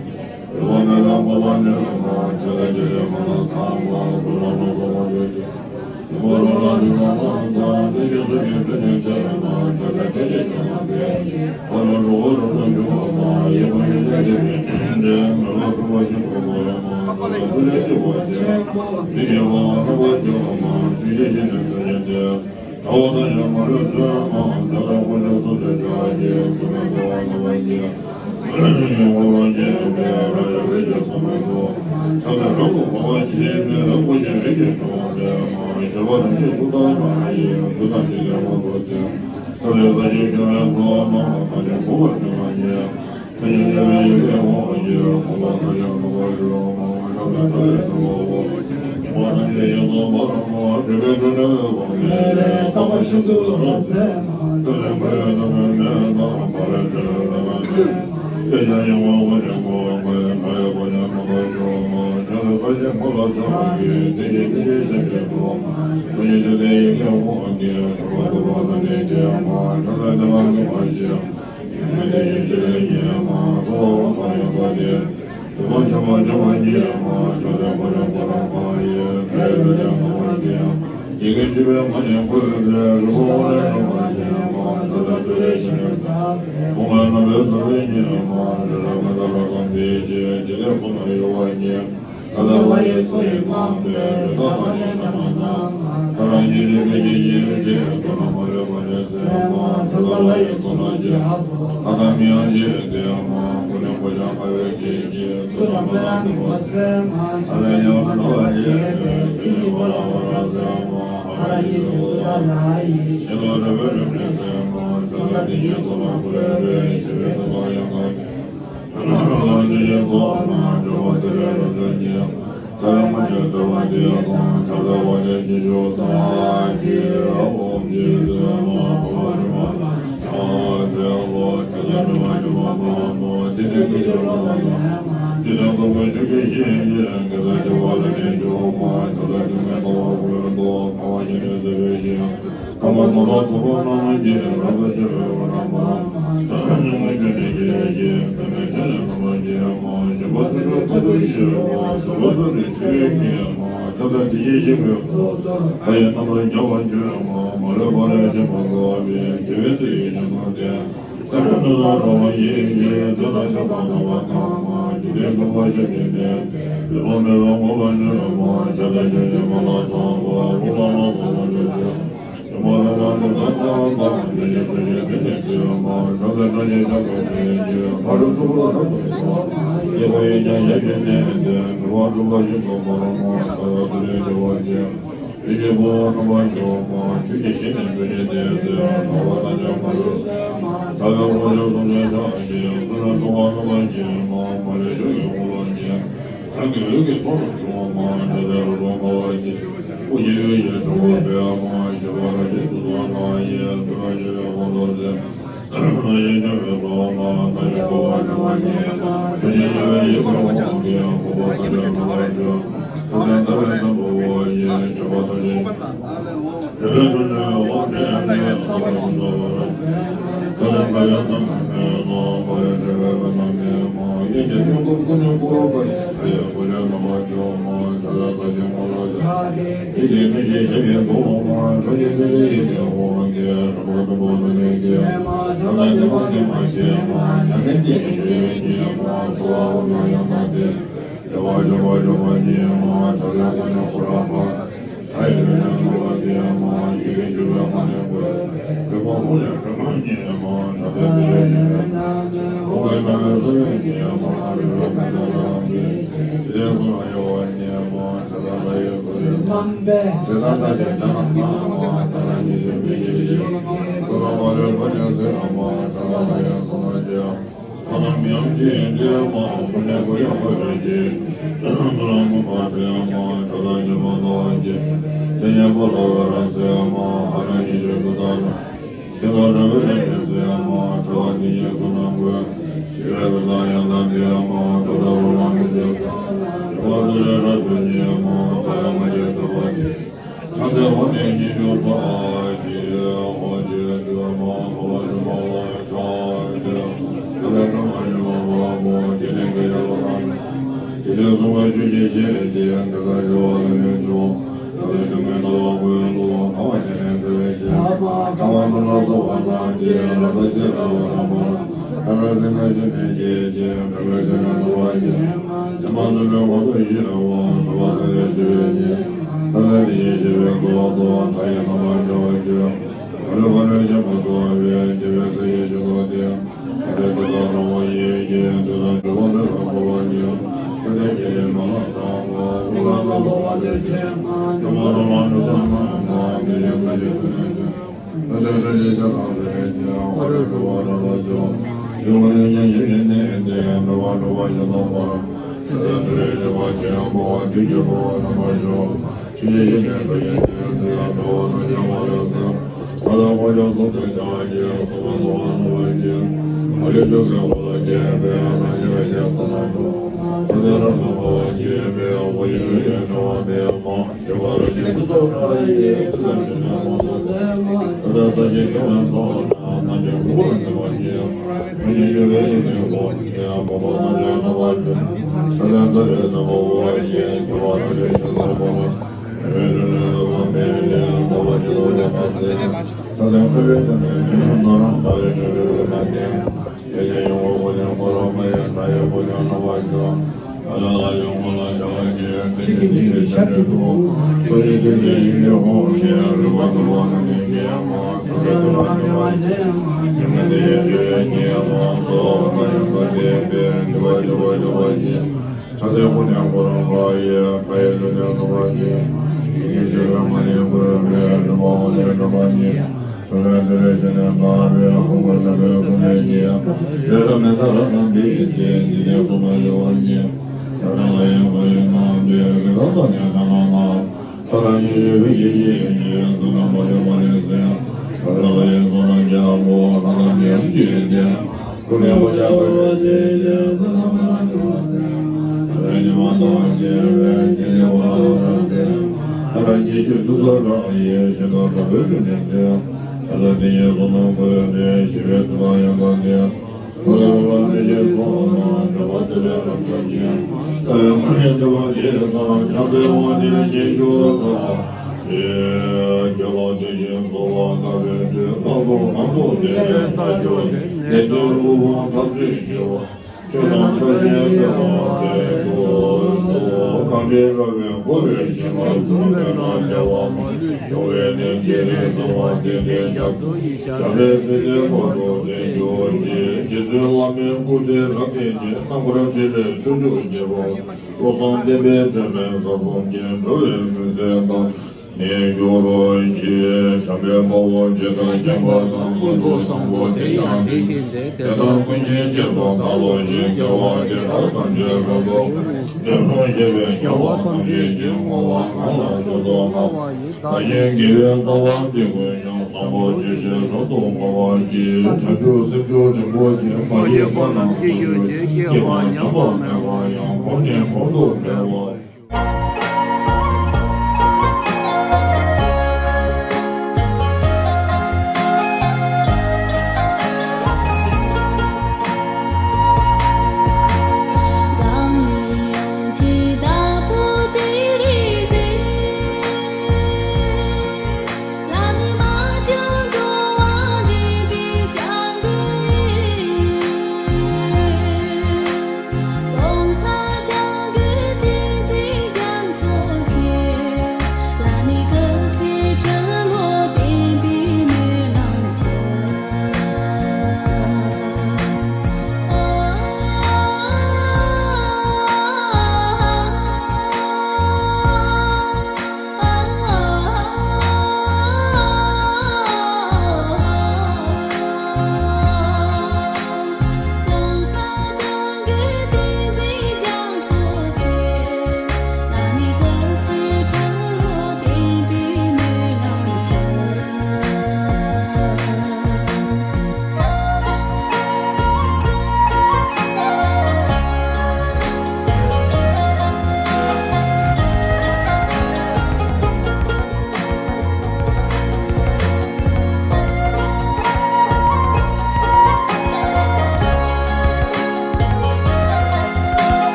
རིག་པ་མེད་པའི་འཁོར་ལ་གནས་མ། ཇོ་ལགས་ཀྱི་རིག་མ་ལ་ཐར་མ། ཀུན་ལ་ལོངས་སུ་སྤྱོད་ཅིང་། ཡུམ་འོད་ལ་འདྲིལ་བ་དང་། དེ་བཞིན་ཚུལ་གྱིས་ཕྲིན་ལས་བསྟན་མ། ཇོ་ལགས་ཁྲིད་ཅིང་བྱོན་པ་སྟེ། འཁོར་ལོ་སྒྲུབ་པ་རབ་ཏུ་འཇུག་པ། ཡེ་ཤེས་ཡོན་ཏན་ཆེ་བའི་འབྲས། མོས་པ་ཕུན་པ་ཤིང་ཕུང་པོ་ལ་མ། ཐུགས་ལས་སྤྲུལ་པ་ཆེ། དེ་ཉིད་འཁོར་བ་རྣམ་པར་འཇོམས་མ། ཆོས་ཀྱི་ཞིང་ནས་འཕྲོ་ཡི་ལྡན། ཟླ་བ་དང་ཞག་མ་ལུས་སྲུང་མ། ཇོ་ལགས་དཀོན་མཆོག་གསུམ་དང་ཕྱག་གཡས། སྲུང་མའི་ལྟེ་བ་རྣམ་པ་གཉིས། ཡུམ་འཁོར་ལོ་བརྒྱའི་བུ་རབ་འབྱམས་རིགས་ཀྱི་སྲུང་མའི་ཚོགས། ཕྱག་འཚལ་རབ་ཏུ་དགའ་བ་ཆེན་པོས། དཀོན་ཅིང་རིགས་ཀྱི་གྲོང་ཁྱེར་མ། ཞི་བ་རིན་ཆེན་ཏུཏྟཱ་ར་ཡིས། མཐུ་དང་བཅས་ཏེ་དབང་དུ་བསྩལ། ས་དེར་ས་གཞི་བྱེ་བའི་ཚོགས་རྣམས། ཐམས་ཅད་འགུགས་པར་ནུས་པ་ཉིད། ཆོས་ཉིད་བརྗོད་པའི་ཡི་གེ་འོད་ཀྱིས། འཁོར་བ་ཐམས་ཅད་འགུགས་པར་འགྱུར་མ། ཕྱག་འཚལ་ཏཱ་ལའི་ཚལ་ལོ། འཁོར་བ་ཐམས་ཅད་ཡིད་སུ་འབར་མ། སྒྲིབ་པའི་དྲི་ནི་དབང་མེད་པས། རྟག་པར་ཤིན་ཏུ་རབ་མཛེས་མ། ཐོད་ཕྲེང་ཁོད་ཡངས་ཐུབ་པའི་མེ་དང་། འབར་བའི་ཆུ་ལས་ལྷ་ལྔ་འཕྲོས། ཤེས་བྱ་ཡི་དབང་པོ་ཆེན་པོ་ལྔའི། མཁའ་ཡི་སྒོ་ནས་རྣམ་པར་འཕྲོས་མ། ཕྱག་འཚལ་ས་གཞིའི་མཁའ་ལ་ཕྱག་གི། དེ་ཡི་སྟེང་གི་ཞིང་གི་ཐོག་ཐུགས་ཉིད་བརྗོད་པའི་ཡི་གེ་འོད་ཀྱིས། འགྲོ་བ་འདུལ་བ་དང་ནི་བཅས་མ། ཕྱག་འཚལ་བདེ་བ་མངོན་པར་རྒྱས། ཡོན་ཏན་དེ་ཡི་ཞིང་ལས་ཉིད་མ། གསོལ་བ་འོད་དཔག་ཡངས་པ་སྟེ། ཐུབ་པ་ཆེན་པོ་འཇོམས་པ་ཉིད་མ། ཕྱག་འཚལ་ཁོ་རང་ཁོ་རང་མ་ཡི། ཡི་གེ་བཅུ་པའི་ངོ་ནས་བཀོད་པའི་རིག་པ་འོད་ལས་འཕྲོ་བ་ཉིད་མ་ཚོགས་ལ་འདུ་བའི་ཞིང་ཁམས་ཀུན་ནས་རྣམ་པར་གསལ་བའི་ཉིད་མ་རི་རབ་མི་རྟག་པ་ཙམ་དེའི་རྗེས་ཇི་ལྟར་གསུངས་པ་ཡོད་པ་ཉིད། ད་ལྟ་བ་ཡི་ཚོགས་ཡི་ངང་པས་རི་དྭགས་མ་ནི་ཤ་མ་ན། ད་རང་ཉིད་རིག་པའི་ཡེ་ཤེས་ཀྱི་དོན་ལ་མ་རིག་པ་ནི་སེམས་མ་ད་ལྟ་བ་ཡི་ཚོགས་ལ་སྐྱེ། ད་ལྟ་མིང་ཡང་བརྗོད་དེ་མ་ཀུན་ནས་གོ་ཆ་དཀའ་བའི་རྗེས་ཀྱི་ཚུལ་ལ་མ་ལ་འདུ་བ་སེམས་མ་ད་ལྟ་ཡང་མ་ནོར་བ་ཡེ་བའི་ཚུལ་ལ་མ་ལ་བ་ལ་སེམས་མ་ཧ་ལ་ཡི་ཚུལ་ལ་ལ་ཡི་ཤེས་ལ་རབ་པའི་རིམ་ནས་སེམས་མ་ད་ལྟ་དེ་ཉིད་ཚོགས་ལ་འཁོར་བའི་ཞི་བའི་ཐོག་ལ་ཡང་དག་ཐ་མ་ནོར་ལ་ཚོགས་པ་རྣམས་ཀྱི་རབ་ཏུ་ཕྱེ་བའི་བར་ན་མ། ཐ་མ་ཉོན་མོངས་ཆོས་ནི་སྐྱེ་ཡི་བུད་མེད་ཆོས་ལས་རྣམ་པར་རྒྱལ་མ། སྦྱིན་པ་དུད་འགྲོ་ཕ་རོལ་ཕྱིན་མ། བཟོད་པ་སེམས་ནི་ཆོས་ཀྱི་མ། ཕྱག་འཚལ་དེ་བཞིན་གཤེགས་པའི་ཚོགས་མཐའ་ཡས་རྣམ་པར་རྒྱལ་བ་མཆོད་མ། མ་ལུས་པ་ལས་སྦྱིན་པ་བསགས་པའི་དགེ་བའི་བསོད་ཀྱི་ཞིང་དུ་དེ། ད་ལྟ་ནི་ལ་རོ་ཡིན་གྱི་དུས་ལ་ཆགས་པ་ན་བ་གང་མ། རྒྱུ་འབྲས་བུམ་པ་ཤེས་པའི་གནས། ལུས་པ་མེད་པ་ངོ་བོ་ཉིད་མ། ཕྱག་འཚལ་ཆོས་ཀྱི་མ་ལ་སོགས་པ། དབུ་མ་ལ་སོགས་པ་ཆོས་ཅན། ཆོས་མ་རུངས་པ་ནི་ས་མཚམས་དང་། དེ་བཞིན་དེ་བཞིན་དེ་ནི་དེ་མ། ཕྱག་འཚལ་སྒྲ་ཆེན་ཤཱཀྱ་ཐུབ་པའི་རྒྱལ། ཕ་རོལ་ཕྲུ་གུ་ལ་རབ་ཏུ་བྱུང་བ། སྐྱེས་བུ་ཡིས་ཀྱང་ཞབས་ཀྱི་གནས་ཏེ། འགྲོ་བ་སྒྲོལ་བར་ཤིན་ཏུ་མ་རུངས་པ། ས་ལ་དུ་རེ་བྱེད་པ་ཅན། དེ་ཉིད་འཕོ་བ་རྣམ་པར་འགྱུར་མ། ཆོས་ཀྱི་ཞིང་ནས་འགྲོ་ཉིད་དེ། དེ་ལ་གྲགས་པ་དང་འཇམ་དཔལ་ལ། གྲགས་པའི་དབང་ཕྱུག་གསུམ་ཆར་ཕྱག་བགྱི། གསུང་རབ་སྟོང་པ་རྣམ་པར་འབྱེད་མ། མ་ལུས་ཆོས་ཀྱི་འཁོར་ལོ་བརྒྱན། རང་གི་འོད་ཀྱི་ཚོགས་རྣམས་བྱུང་མ། ཕྱག་འཚལ་རབ་ཏུ་དགའ་བ་ཡིས། དབུ་རྒྱན་འོད་ཀྱི་འཕྲོ་བ་སྤེལ་མ། ཞི་བ་རབ་ཞི་བདུད་དང་ནག་ཡིན། ཚུལ་ཁྲིམས་ཞི་བའི་དབང་ཐོབ་མཛད། ནག་ཞིང་འཇོམས་པའི་ཚོགས་མ། ནག་ཞིང་འཁོར་བ་འཇོམས་པ་ཉིད། ཆོས་ཉིད་ཞི་བའི་ཡེ་ཤེས་དབང་གིས། འཁོར་བ་ཐམས་ཅད་མ་ལུས་འཇོམས། ཐུབ་བསྟན་དམ་པའི་དང་པོ་ཡིན། འཇོམས་པ་ཐམས་ཅད། རྒྱལ་བའི་དྲུང་ནས་དབང་བསྟན་ནས། ཐོབ་པ་ཤིན་ཏུ་བར། ཐོབ་ལམ་འགག་ཡང་དམ་པའི་མེ་ལོང་། འབར་བའི་འཕྲེང་བའི་རྣམ་སྨིན་མ། གཡས་བརྐྱང་གཡོན་བསྐུམ་ཀུན་ནས་བསྐོར་བ་ཡི། ཕ་ཡི་གོ་ལའི་རྣམ་པར་འཇོམས་མ། ཕྱག་འཚལ་རྩ་བཞིའི་དབང་ལ་ཕྱག། ཡིད་ཀྱི་མིག་བཞི་ཞབས་ཀྱི་འདུད་མ། ཁྲོ་ཡི་ཐིག་ལེ་ཡི་གེ་དབང་གིས། སྒྲོན་མ་སྟོན་པ་ཐུགས་ཉིད་ཀྱི། ཕྱག་ན་ཉི་མ་འཛིན་པ་ཞི་མ། མྱ་ངན་འདས་ཞི་བའི་ཉི་མ། གསོལ་བ་འོ་ན་ཡང་དག་སྟེ། བདེ་བ་འབྱོར་པ་འབྱོར་པ་ཉིད་མ། ཐོབ་པའི་དངོས་གནས་ཁོ་རང་མ། ལྷ་ཡི་ལུས་ལྡན་ཚོགས་ལ་འདུད་མ། ཡི་གེ་བཅུ་པའི་ངོ་ནས་བཀོད། རིག་པ་འོད་ལས་འཕྲོས་པ་ཉིད་མ། ཐོབ་པའི་དེ་བཞིན་གཤེགས་པའི། འོད་ཀྱི་སྣང་བས་གསལ་བའི་ཉིད་མ། རི་རབ་མི་རྟག་པ་རང་གི། ཞི་བདེའི་གསུང་ལ་གཡོ་བ་ཉིད་མ། ཕྱག་འཚལ་ལྷ་ཡི་ཚོགས་ཡི་རྣམ་པས། དེ་དག་ཐམས་ཅད་ཕྱག་ན་བསྣམས་མ། ཐ་ན་ཉི་ཤུ་མི་བསྐྱོད་ཞི། ཀུན་ཏུ་མ་ལུས་པ་ནི་སེམས་མ། ཕྱག་འཚལ་ལྷ་ཡི་ཚོགས་རྣམས་ཀྱིས། ཐ་ན་མིང་ཡང་བརྗོད་དེ་མ། ཀུན་ནས་གུས་ཡངས་བསྐོར་བའི་རྗེས། ཐུབ་ལམ་མངོན་པར་མཛད་མ། ཕྱག་ལ་སྙན་པ་བསྣོལ་བ་གྱིས། དེ་ཉིད་འཕོ་ལ་འོད་རབ་གསལ་མ། ཧ་ན་ཉི་ཤུ་དུས་མཐའ་ན། ཤིན་ཏུ་རབ་པའི་རིམ་གྱིས་གསལ་མ། ཁྲོ་བ་དེ་ཉིད་གསུམ་རྣམས་ཀུན། ཞི་བའི་རིམ་ལ་ཡང་དག་འདུད་མ། ཐོབ་དང་འོད་ལ་མི་འཛོལ། ཞི་བ་ཐུགས་རྗེའི་རབ་མཆོག་ཉིད་མ། ས་ཡི་ལྔ་བརྒྱ་ཐུབ་པ་དེ། ཕྱག་འཚལ་དབང་ལྡན་ཉི་ཤུ་རྩ་གཅིག། དབང་ཆེན་སྒྲོལ་མ་འཕོ་བ་སྒྲོལ་མ་ལ་ཕྱག་འཚལ། ཐུབ་པའི་སྒྲོལ་མ་ཉི་མ་བ་མོ། འཇིག་རྟེན་གྱི་ཡང་དག་ལ། དེ་དུས་གསུངས་པའི་ཆོས་ཀྱི་ཞལ་གྱིས། གེ་སར་ཞི་བ་ལྷ་ཡི་མཆོག་ཐུབ་པའི་སྒྲོལ་མའི་སྣང་བ་ཀུན་ཏུ། གང་བ་ཉིད་ནས་བརྩེ་བས་བསྐྱེད། ཐ་མ་ཐུབ་ལ་སོགས་པ་རྣམས་ཀྱིས། རབ་ཏུ་ཕྱེ་བའི་འོད་རྣམ་པར། ཐ་ན་སྲིད་ན་ཞི་བདེའི་སྐད་ཅིག། འགྲོ་བའི་སེམས་ནི་ནོར་བ་ཡིན། ཕྱི་མ་ཚུལ་ཁྲིམས་འཁོར་དུ་ཞི་བ། བཟོད་པ་སེམས་ནི་འཆི་བའི་ཉེན། ཐ་ན་དེ་བཞིན་ཞི་བའི་འཁོར་དུ། མཐའ་ཡས་རྣམ་པར་རྒྱལ་བར་བཅས། མ་ལུས་པ་ལས་སྐྱེས་པ་ཐོབ་པའི། དེ་བས་སངས་རྒྱས་ཞིང་དུ་བདེ། ཐ་དད་དུ་དང་རང་དབང་ཡིན་གྱི། དེ་དག་འགྲོ་བ་མེད་པར་འཁོར་བ་ཉིད། ཚེ་འདས་ཀྱི་མ་ལ་སོགས་པ། དབུགས་ལ་མི་ལོག་པ་ལས་སྐྱེས་མ། ཆོས་མ་རུངས་པ་འགྲོ་དོན་རྣམས་མ། དེ་བཞིན་ཐམས་ཅད་ཐུབ་ནས་བསྟན། ཐ་དད་བཀྲ་ཤིས་ཤ་སྟག་འཕེལ་གྱི། ཧོ་རེ་འགྲོ་བ་རབ་ཏུ་བྱུང་། ཡུལ་ལ་ཡོད་ཀྱང་ཞི་བའི་གནས་ཏེ། འགྲོ་བ་འགྲོ་བ་ཞིག་ལ་བར། ཐ་དད་འདུལ་བའི་སྤྱོད་པ་ཆེན་པོ། བདུད་ཀྱི་འཁོར་བ་རྣམ་པར་འཇོམས། ཆོས་ཀྱི་ཞི་བདེ་འགྲོ་ཡི་དོན་མཛད། འགྲོ་བ་རྣམས་ཀྱི་དབང་ལས་གསན། ཐ་དད་དཀོན་མཆོག་གསུམ་དུ་ཕྱག་བགྱི། གསུམ་པ་འདུལ་བ་སྣང་བ་ཉིད། མ་ལུས་ཆོས་ཀྱི་འཁོར་ལོ་བརྒྱན་པའི། རང་རྒྱལ་བའི་རྒྱལ་ཚབ་རྣམས་དང་། ཐ་དད་རབ་ཏུ་དགའ་བ་བརྗིད་པའི། དབང་ཡི་འོད་ཀྱི་ཕྲེང་བ་སྤེལ་མ། ཞི་བ་རབ་ཞི་བདུད་དང་ནག་ཡིན། ཐ་དད་ས་གཞི་སྐྱོང་བའི་ཚོགས་རྣམས། ཐམས་ཅད་འགུགས་པར་ནུས་པ་ཉིད། ཁྲོ་གཉེར་བཅོམ་པའི་ཡེ་ཤེས་དབང་གིས། འཕགས་པ་ཐམས་ཅད་རྣམ་པར་སྒྲོལ། ཐ་དད་ལྟ་བའི་རྣམ་པ་དབང་ཡིན། འགྲོ་བ་ཐམས་ཅད་ཞི་དང་བར། རེ་ བློ་བཟང་བསྟན་པའི་སྒྲོན་མེ་ས་གསུམ་གྱི་འགྲོ་བའི་མུན་སེལ་མཛད། ནས་འགྱུར་རོ་ཞེས་བྱམས་པའི་དཔའ་བོ་རྗེ་དང་མཁྱེན་པ་དང་ཀུན་ཏུ་བཟང་པོ་དེ་ཡང་དེ་བཞིན་མཛད་དེ། དེ་དག་ཀུན་གྱི་རྗེས་སུ་བདག་སློབ་ཅིང་། དགེ་བ་འདི་དག་ཐམས་ཅད་རབ་ཏུ་བསྔོ། ཞེས་པའི་དགེ་བ་ཐམས་ཅད་ཀྱི་བསྔོ་བ་གང་ལ་མཆོག་ཏུ་དམའ་བ་ཡི་བདག་ཉིད་དགེ་བའི་རྩ་བ་འདི་ཀུན་ཀྱང་བཟང་པོ་ཇི་བཞིན་རབ་ཏུ་བསྔོ་བར་བགྱི། བྱང་ཆུབ་སེམས་མཆོག་རིན་པོ་ཆེ་མ་སྐྱེས་པ་རྣམས་ཀྱི་རྒྱུ་ཅན། སྐྱེས་པ་ཉམས་པ་མེད་པ་ཡང་གོང་ནས་གོང་དུ་འཕེལ་བ།